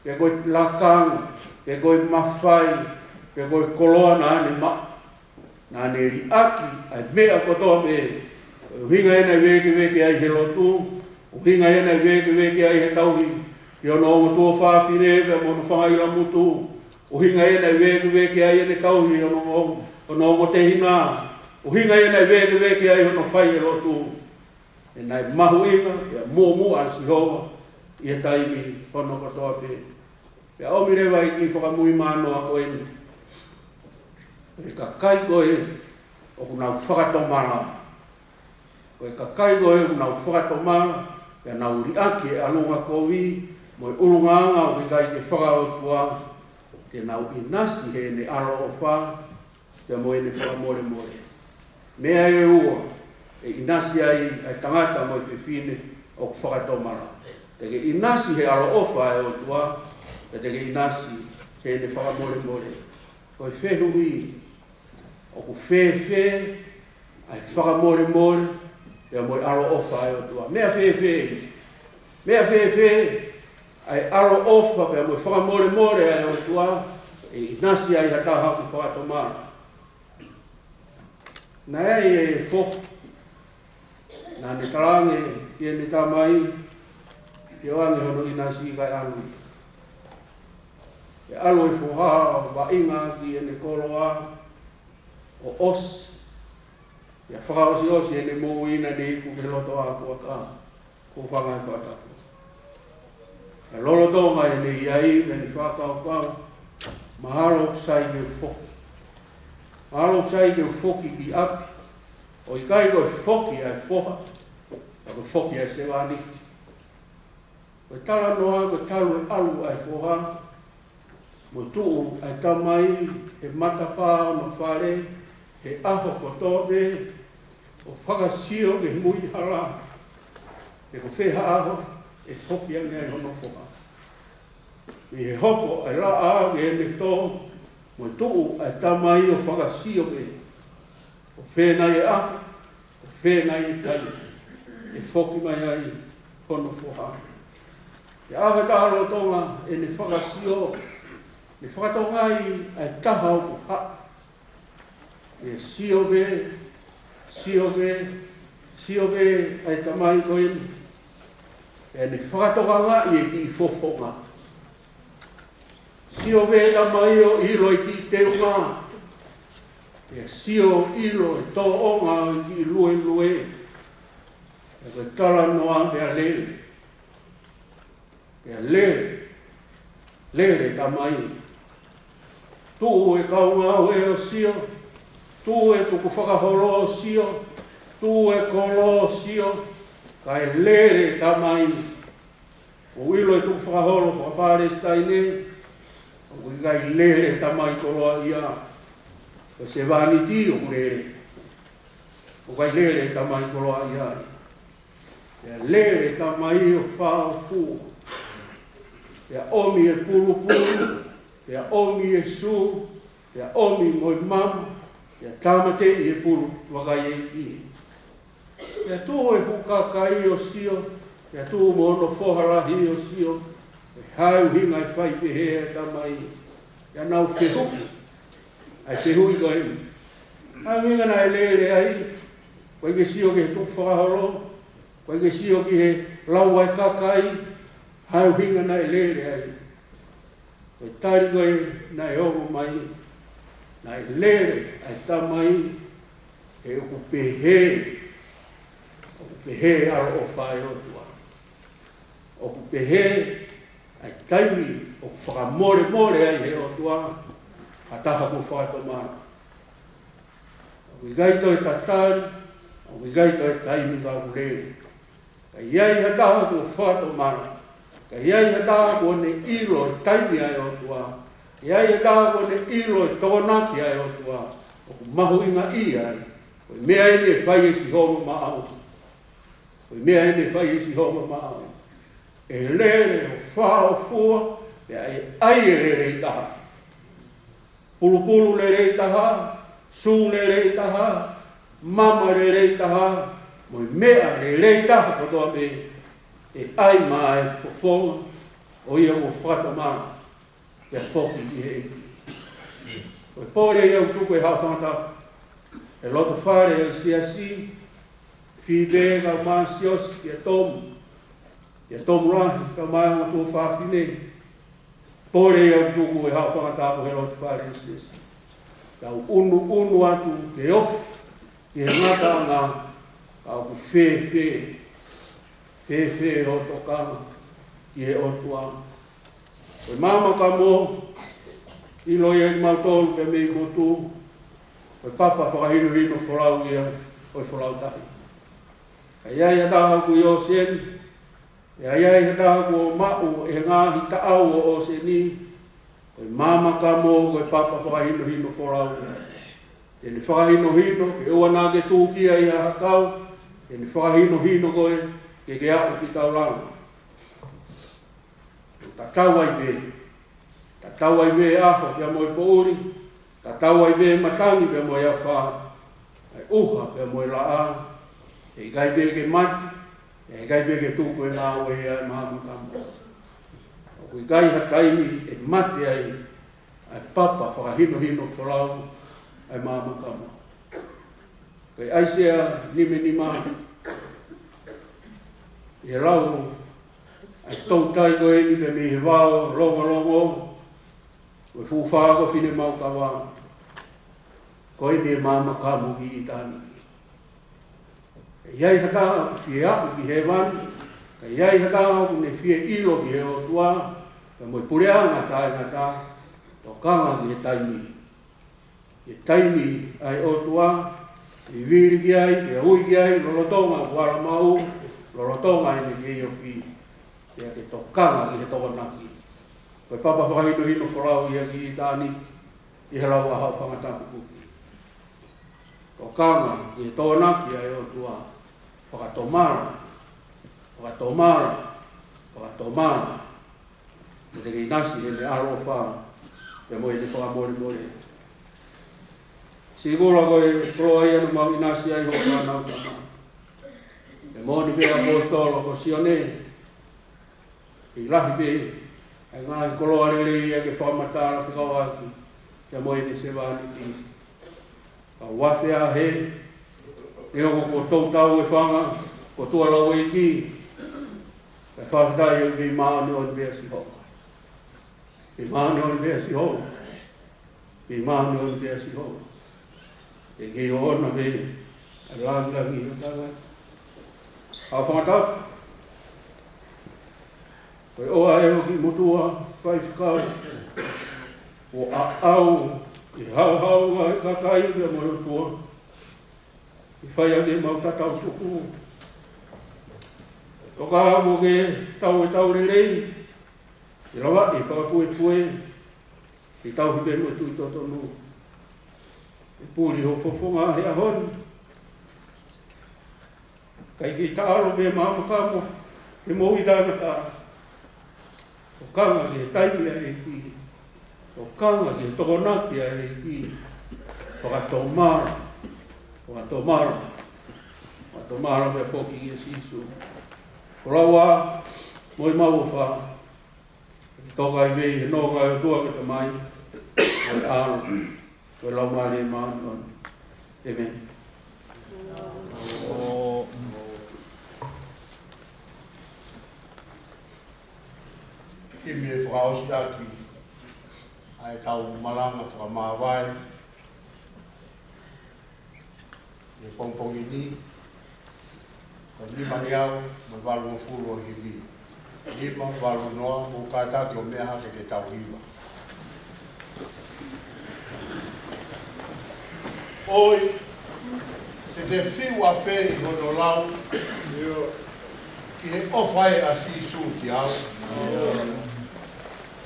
pe ko e lakanga, pe ko e mafai, pe ko e koloa naʻa ne maʻu. Naʻa ne liʻaki ʻa e meʻa kotoa pē. ʻUhinga ia naʻe vēkeveke ai he lotu, ʻuhinga ia naʻe vēkeveke ai he tauhi ki hono ongo tuofāfine pea mo hono fanga ʻilamutu, ʻuhinga ia naʻe vēkeveke ai ʻene tauhi hono ongo, hono ongo tehina, ʻuhinga ia naʻe vēkeveke ai hono fai e lotu. He naʻe mahuʻinga pea muʻomuʻa ʻa Sihova ʻi he taimi hono kotoa pē. Pea ʻomi leva e kiʻi fakamui manoa ko eni. Ko e kakai ko ē ʻoku nau fakatomala. Ko e kakai ko ē ʻoku nau fakatomala, pea nau liʻaki e ʻalunga kovi mo e ʻulungaanga ʻoku ʻikai ke fakaʻotua, te nau ʻinasi heʻene ʻaloʻofa pea mo ʻene fakamolemole. Meʻa ʻe ua ʻe ʻinasi ai ʻa e tangata mo e fefine ʻoku fakatomala. Te ke ʻinasi he ʻaloʻofa ʻa e ʻOtua, pea te ke ʻinasi heʻene fakamolemole. Ko e fehuʻi, ʻoku fēfē ʻa e fakamolemole pea mo e ʻaloʻofa ʻa e ʻOtua? Meʻa fēfē? Meʻa fēfē ʻa e ʻaloʻofa pea mo e fakamolemole ʻa e ʻOtua ʻe ʻinasi ai ha taha ʻoku fakatomala? Naʻe ʻi ai e foha naʻa ne talaange ki heʻene tamai ke ʻoange hono ʻinasi kae ʻalu. ʻE ʻalu e foha ʻo vaʻinga ki heʻene koloa ʻo ʻosi. Pea fakaʻosiʻosi ʻene moʻui naʻa ne iku ki he loto ʻa Puaka. Ko fanga e fakatapu. Ka lolotonga ʻene ʻi ai, naʻa ne fakakaukau, mahalo ʻoku sai ke u foki. Mahalo ʻoku sai ke u foki ki ʻapi. ʻOku ʻikai ko e foki ʻa e foha, ka ko e foki ʻa e sevāniti. Ko e talanoa, ko e talu e ʻalu ʻa e foha, mo tuʻu ʻa e tamai he matapā ʻo hono fale he ʻaho kotoa pē, ʻo fakasio ki he mui hala pe ko fē ha ʻaho ʻe foki ange ai hono foha. ʻI he hopo ʻa e laʻā ki heʻene tō, mo tuʻu ʻa e tamai ʻo fakasio pē ko fē nai e ʻaho, ko fē nai e taimi ʻe foki mai ai hono foha. Pea ʻi he taha lolotonga ʻene fakasio, ne fakatokangaʻi ʻa e taha ʻoku haʻu. ʻE sio pē, sio pē, sio pē ʻa e tamai ko eni. Pea ne fakatokangaʻi e kiʻi fofonga. Sio pē tamai ʻo ʻilo e kiʻi teunga. Pea sio ʻilo e tōʻonga ʻo e kiʻi luelue. Pea ko e talanoa pea lele. Pea lele, lele tamai. Tuʻu e kau ngāue ʻo sio, tuʻu e tukufakaholo ʻo sio, tuʻu e kolo ʻo sio, kae lele tamai. ʻOku ʻilo e tukufakaholo faka-Palesitaine, ʻoku ʻikai lele tamai koloaʻia. Ko e sevāniti ʻoku lele. ʻOku ʻikai lele tamai koloaʻia. Pea lele tamai ʻo fāʻofua. Pea ʻomi e pulupulu, pea ʻomi e sū, pea ʻomi mo e mamu, pea tāmateʻi e pulu vakaiʻeiki. Pea tuʻu e fuʻu kakai ʻo sio, pea tuʻu mo hono foha lahi ʻo sio, ʻe hā e ʻuhinga ʻe fai pehē ʻa e tamai? Pea nau fehuʻi ʻa e fehuʻi ko eni. Hā e ʻuhinga naʻe lele ai? ʻOku ʻikai ke sio ki he tukufakaholo, ʻoku ʻikai ke sio ki he lau ʻa e kakai, hā e ʻuhinga naʻe lele ai? Ko e tali ko ē naʻe ongo mai, naʻe lele ʻa e tamai, he ʻoku pehē, ʻoku pehē ʻaloʻofa ʻa e ʻOtua. ʻOku pehē ʻa e taimi ʻoku fakamolemole ai ʻe he ʻOtua ha taha kuo fakatomala. ʻOku ʻikai toe tatali, ʻoku ʻikai toe taimi ka ʻoku lele. Ka ʻi ai ha taha kuo fakatomala, ka ʻi ai ha taha kuo ne ʻilo e taimi ʻa e ʻOtua, ʻi ai ha taha kuo ne ʻilo e tokonaki ʻa e ʻOtua, ʻoku mahuʻinga ia ai. Ko e meʻa eni ʻe fai ʻe Sihova maʻau. Ko e meʻa eni ʻe fai ʻe Sihova maʻau. ʻE lele ʻo fāʻofua, pea ʻe ʻai e lelei taha. Pulupulu lelei taha, sū lelei taha, mama lelei taha, mo e meʻa lelei taha kotoa pē, ʻe ʻai maʻa e fofonga ʻo ia kuo fakatomala, pea foki ki he ʻEiki. Ko e pole ia ʻoku tuku ʻe he Haʻofanga Tapu he loto fale ʻo e siasi, Five, kau Māsiosi, kia Tomu, kia Tomu Lahi, kau mai ʻa e ongo tuofāfine. Pole ia ʻoku tuku ʻe he Haʻofanga Tapu he loto fale ʻo e siasi. Tau ʻunuʻunu atu ke ofi ki he ngataʻanga, ka ʻoku fēfē, fēfē hoʻo tokanga ki he ʻOtua. Ko e Maama Kamo, ʻilo ia ʻe kimautolu pea mei motu, ko e papa fakahinohino folau ia ʻo e folau tahi. Ka ʻi ai ha taha ʻoku ʻi ʻōseni, pea ʻi ai ha taha kuo maʻu ʻe he ngaahi taʻau ʻo ʻōseni, ko e Maama Kamo ko e papa fakahinohino folau ia. Te ne fakahinohino, ke ʻoua naʻa ke tūkia ʻi ha hakau, te ne fakahinohino koe ke ke aʻu ki taulanga. Tatau ai pē, tatau ai pē ʻaho pea mo e poʻuli, tatau ai pē matangi pea mo e afā, ʻa e ʻuha pea mo e laʻā, ʻe ʻikai pē ke mate, ʻe ʻikai pē ke tuku e ngāue ia ʻa e Maama Kamo. ʻOku ʻikai ha taimi ʻe mate ai ʻa e papa fakahinohino folau ʻa e Maama Kamo. Ko e ʻAisea nima nima, ʻi he lau ʻa e toutai ko eni pea mei he vao longolongo, ko e fuʻu fā ko Finemau Kava, ko eni e Maama Kamo ki ʻitāniti. Ka ʻi ai ha taha ʻoku fie aʻu ki hēvani, ka ʻi ai ha taha ʻoku ne fie ʻilo ki he ʻOtua, pea mo e puleʻanga taʻengata, tokanga ki he taimi. Ki he taimi ʻa e ʻOtua, ʻe vili ki ai, ʻe ui ki ai, lolotonga ʻoku ala maʻu, lolotonga ʻene kei ofi, pea ke tokanga ki he tokonaki. Ko e papa fakahinohino folau ia ki ʻitāniti, ʻi he lau ʻa e Haʻofanga Tapu Kuki. Tokanga ki he tokonaki ʻa e ʻOtua, fakatomala, fakatomala, fakatomala. Mo te ke ʻinasi heʻene ʻaloʻofa, pea mo ʻene fakamolemole. Sīkula, ko e koloa ia naʻa mau ʻinasi ai hoʻo fānau tama. Pea moʻoni pē ʻaposetolo ko Sione, ʻe lahi pē ʻa e ngaahi koloa lelei ia ke fakamatala fekauʻaki pea mo ʻene sevāniti. Ka ʻoku ʻafeahe, neongo kuo toutou e fanga, kuo tuʻa lauʻeiki, ka fakafetaʻi ʻoku kei māʻoniʻoni pē ʻa Sihova. Kei māʻoniʻoni pē ʻa Sihova. Kei māʻoniʻoni pē ʻa Sihova. Kei kei ʻoʻona pē ʻa e langilangi ʻo e tangata. Haʻofanga Tapu, ko e ʻofa ʻa e ʻEiki motuʻa, faifekau, ʻo aʻau ʻi he haohaoa ʻa e kakai pea mo e ʻOtua, ʻi he fai ʻaki ʻemau tatau tuku. Tokanga ke tau e tau lelei, ʻi he lavaʻi fakapuepue, ʻi he tauhi pea mo e tui totonu. ʻE puli hoʻo fofonga he ʻaho ni. ʻIkai ke taʻalo pē Maama Kamo he moʻui taʻengata. Tokanga ki he taimi ʻa e ʻEiki. Tokanga ki he tokonaki ʻa e ʻEiki. Fakatomala. Fakatomala. Fakatomala pea foki kia Sīsū. Ko e lau ā mo ʻemau ʻofa. Toka ai pē ʻi he nonga ʻo e ʻOtua ko e Tamai, ko e ʻAlo, ko e Laumālie Māʻoniʻoni. ʻĒmeni. Kiʻi meʻa fakaʻosi ʻaki ʻa ʻetau malanga fakamāvae ʻi he pongipongi ni, ko e nimangeau mo e valungofulu ʻo e himi. Nima valu noa, mou kātaki ʻo meʻa hake ke tau hiva. ʻOi, te te fiu ʻafē ʻi hono lau, ʻi he ʻofa ʻa Sīsū kiate au?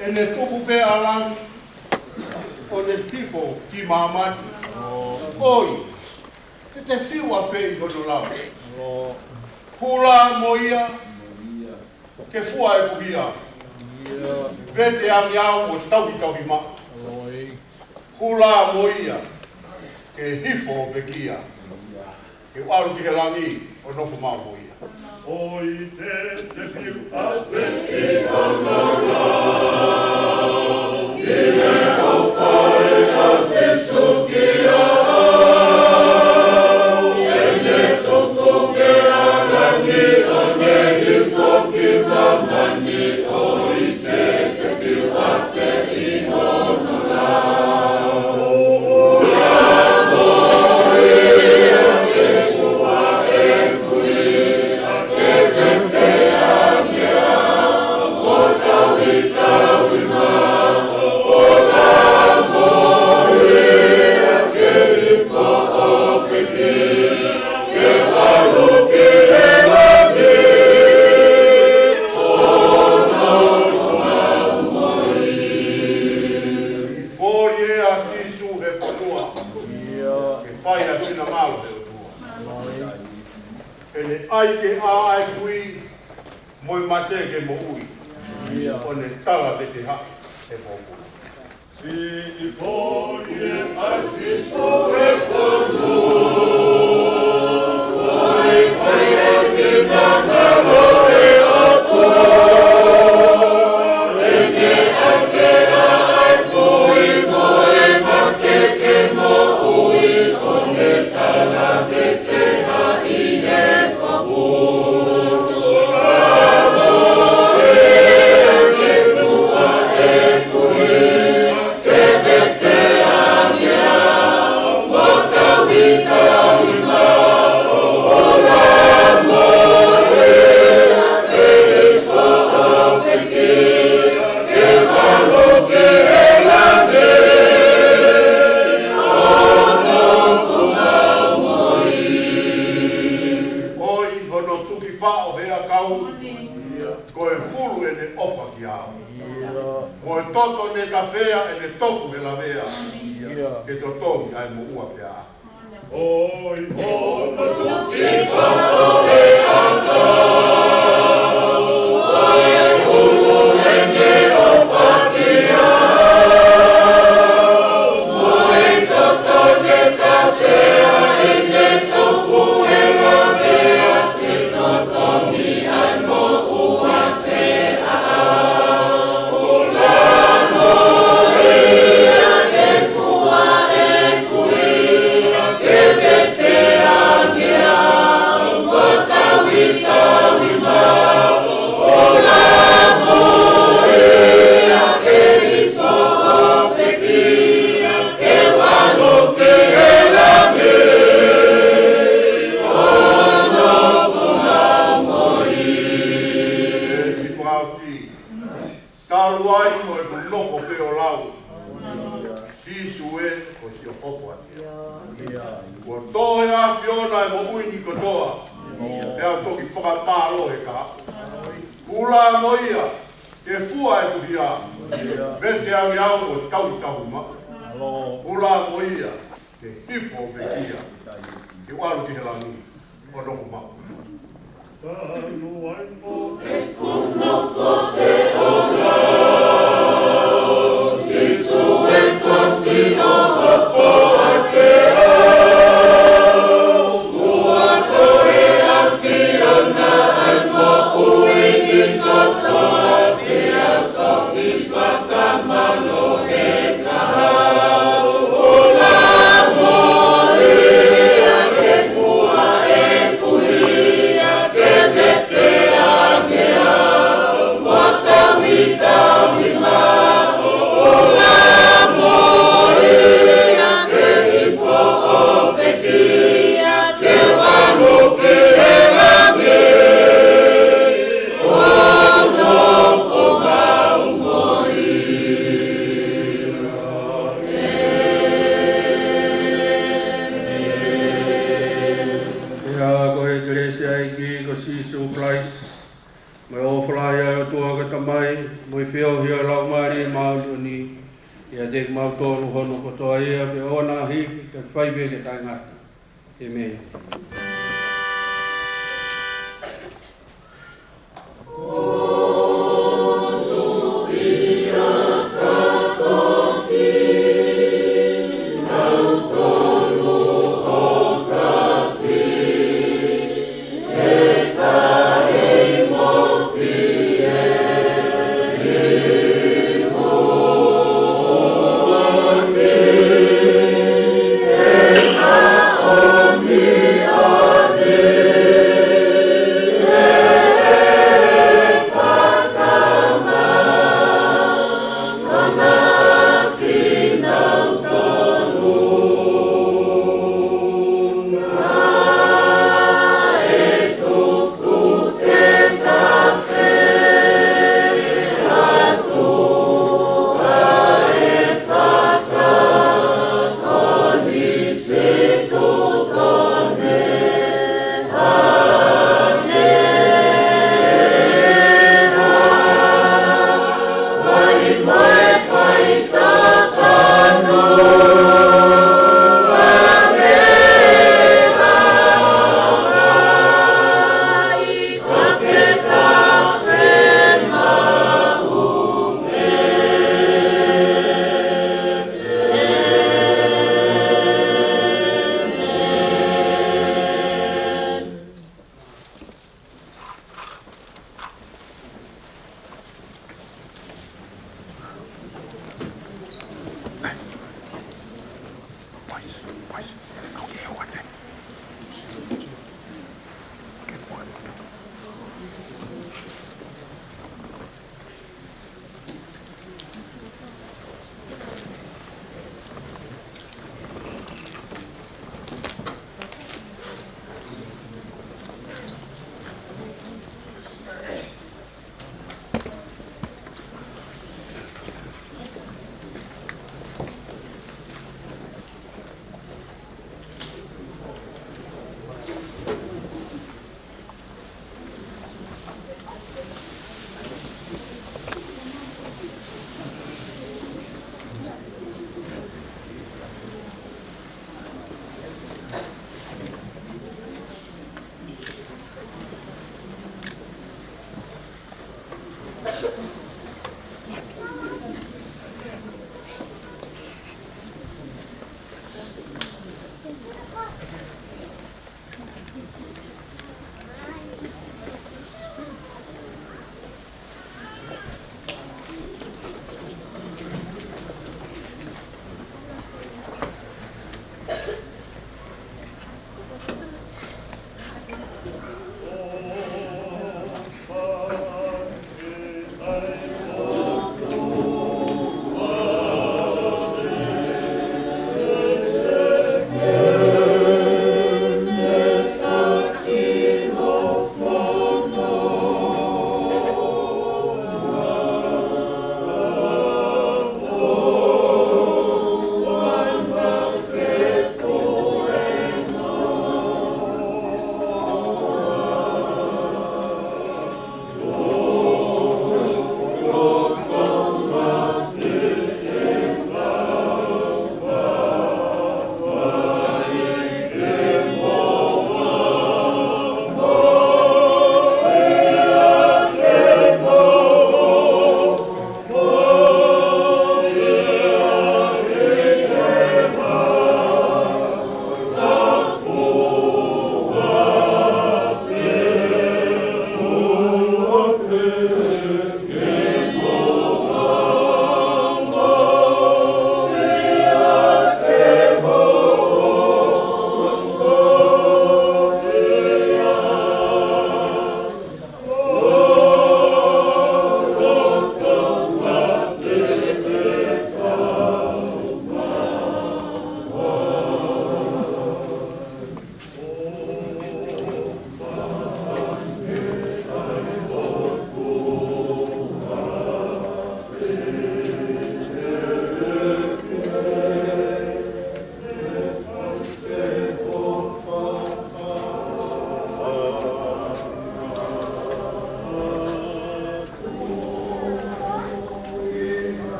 ʻEne tupu pē ʻa langi, ʻo ne hifo ki māmani. ʻOi, te te fiu ʻafē ʻi hono lau? Hū lā mo ia, ke fua ʻeku hia. Vete ange au ʻo tauhi tauhi maʻu. Hū lā mo ia, ke hifo ʻo pekia. Ke u ʻalu ki he langi ʻo nofo maʻu mo ia. ʻOi, te te fiu ʻafē ʻi hono lau, ʻi he ʻofa ʻa Sīsū kiate au? ʻEne tupu pē ʻa langi, ʻo ne hifo ki māmani. ʻOi, te te fiu ʻafē ʻi hono lau? Foʻi ʻa Sīsū he fonua, ke fai ʻa e finangalo ʻo e ʻOtua. ʻEne ʻai ke ʻā ʻa e kui, mo e mate ke moʻui. ʻO ne tala vete haʻi he pōpula. Siʻi foʻi ʻa Sīsū he fonua, ʻo fai ʻa e finangalo ʻo e ʻOtua. ʻEne ʻai ke ʻā ʻa e kui, mo e mate ke moʻui, ʻo ne tala vete haʻi he pōpula. ʻOi, hono tuki faʻo he ʻakau, ko e hulu ʻene ʻofa kiate au. Ko e toto ne tafea ʻene toku he lavea, ke totongi ʻa e moʻua pea. ʻOi, hono tuki faʻo he ʻakau, ko e hulu ʻene ʻofa kiate au. Ko e toto ne tafea ʻene toku he lavea, ke totongi ʻa e moʻua pea. Talu ai mo ʻeku nofo pē ʻo lau, Sīsū ē, ko siʻo hopo ʻa e ʻEiki. Kuo tō ʻe he ʻAfiona ʻa e moʻui ni kotoa, pea u toki fakamālō he kahaʻu. Hū lā mo ia, ke fua ʻeku hia. Vete ange au ʻo tauhi tauhi maʻu. Hū lā mo ia, ke hifo ʻo pekia. Ke u ʻalu ki he langi ʻo nofo maʻu. ʻEkelesia ʻEiki ko Sīsū Kalaisi, mo e ʻofa lahi ʻa e ʻOtua ko e Tamai, mo e feohi ʻa e Laumālie Māʻoniʻoni, ʻiate kimautolu hono kotoa ia, pea ʻoua naʻa hiki, kae fai pē ke taʻengata. ʻĒmeni.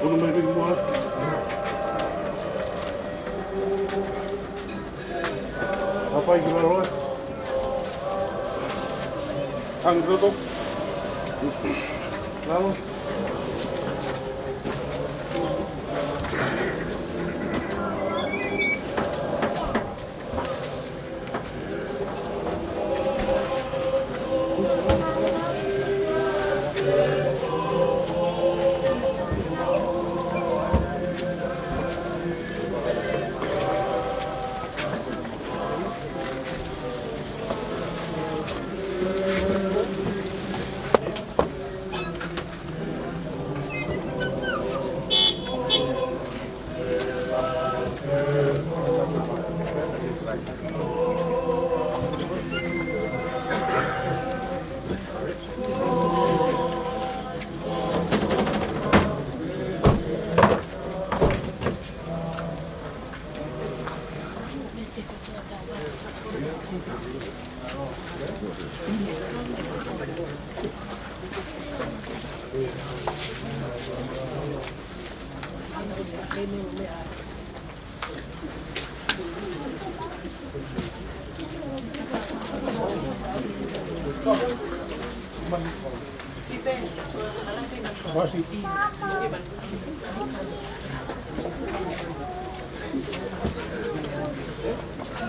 Unu mai pē ki muʻa. Hapai ki lalo ē. Hang ki loto. Lalo.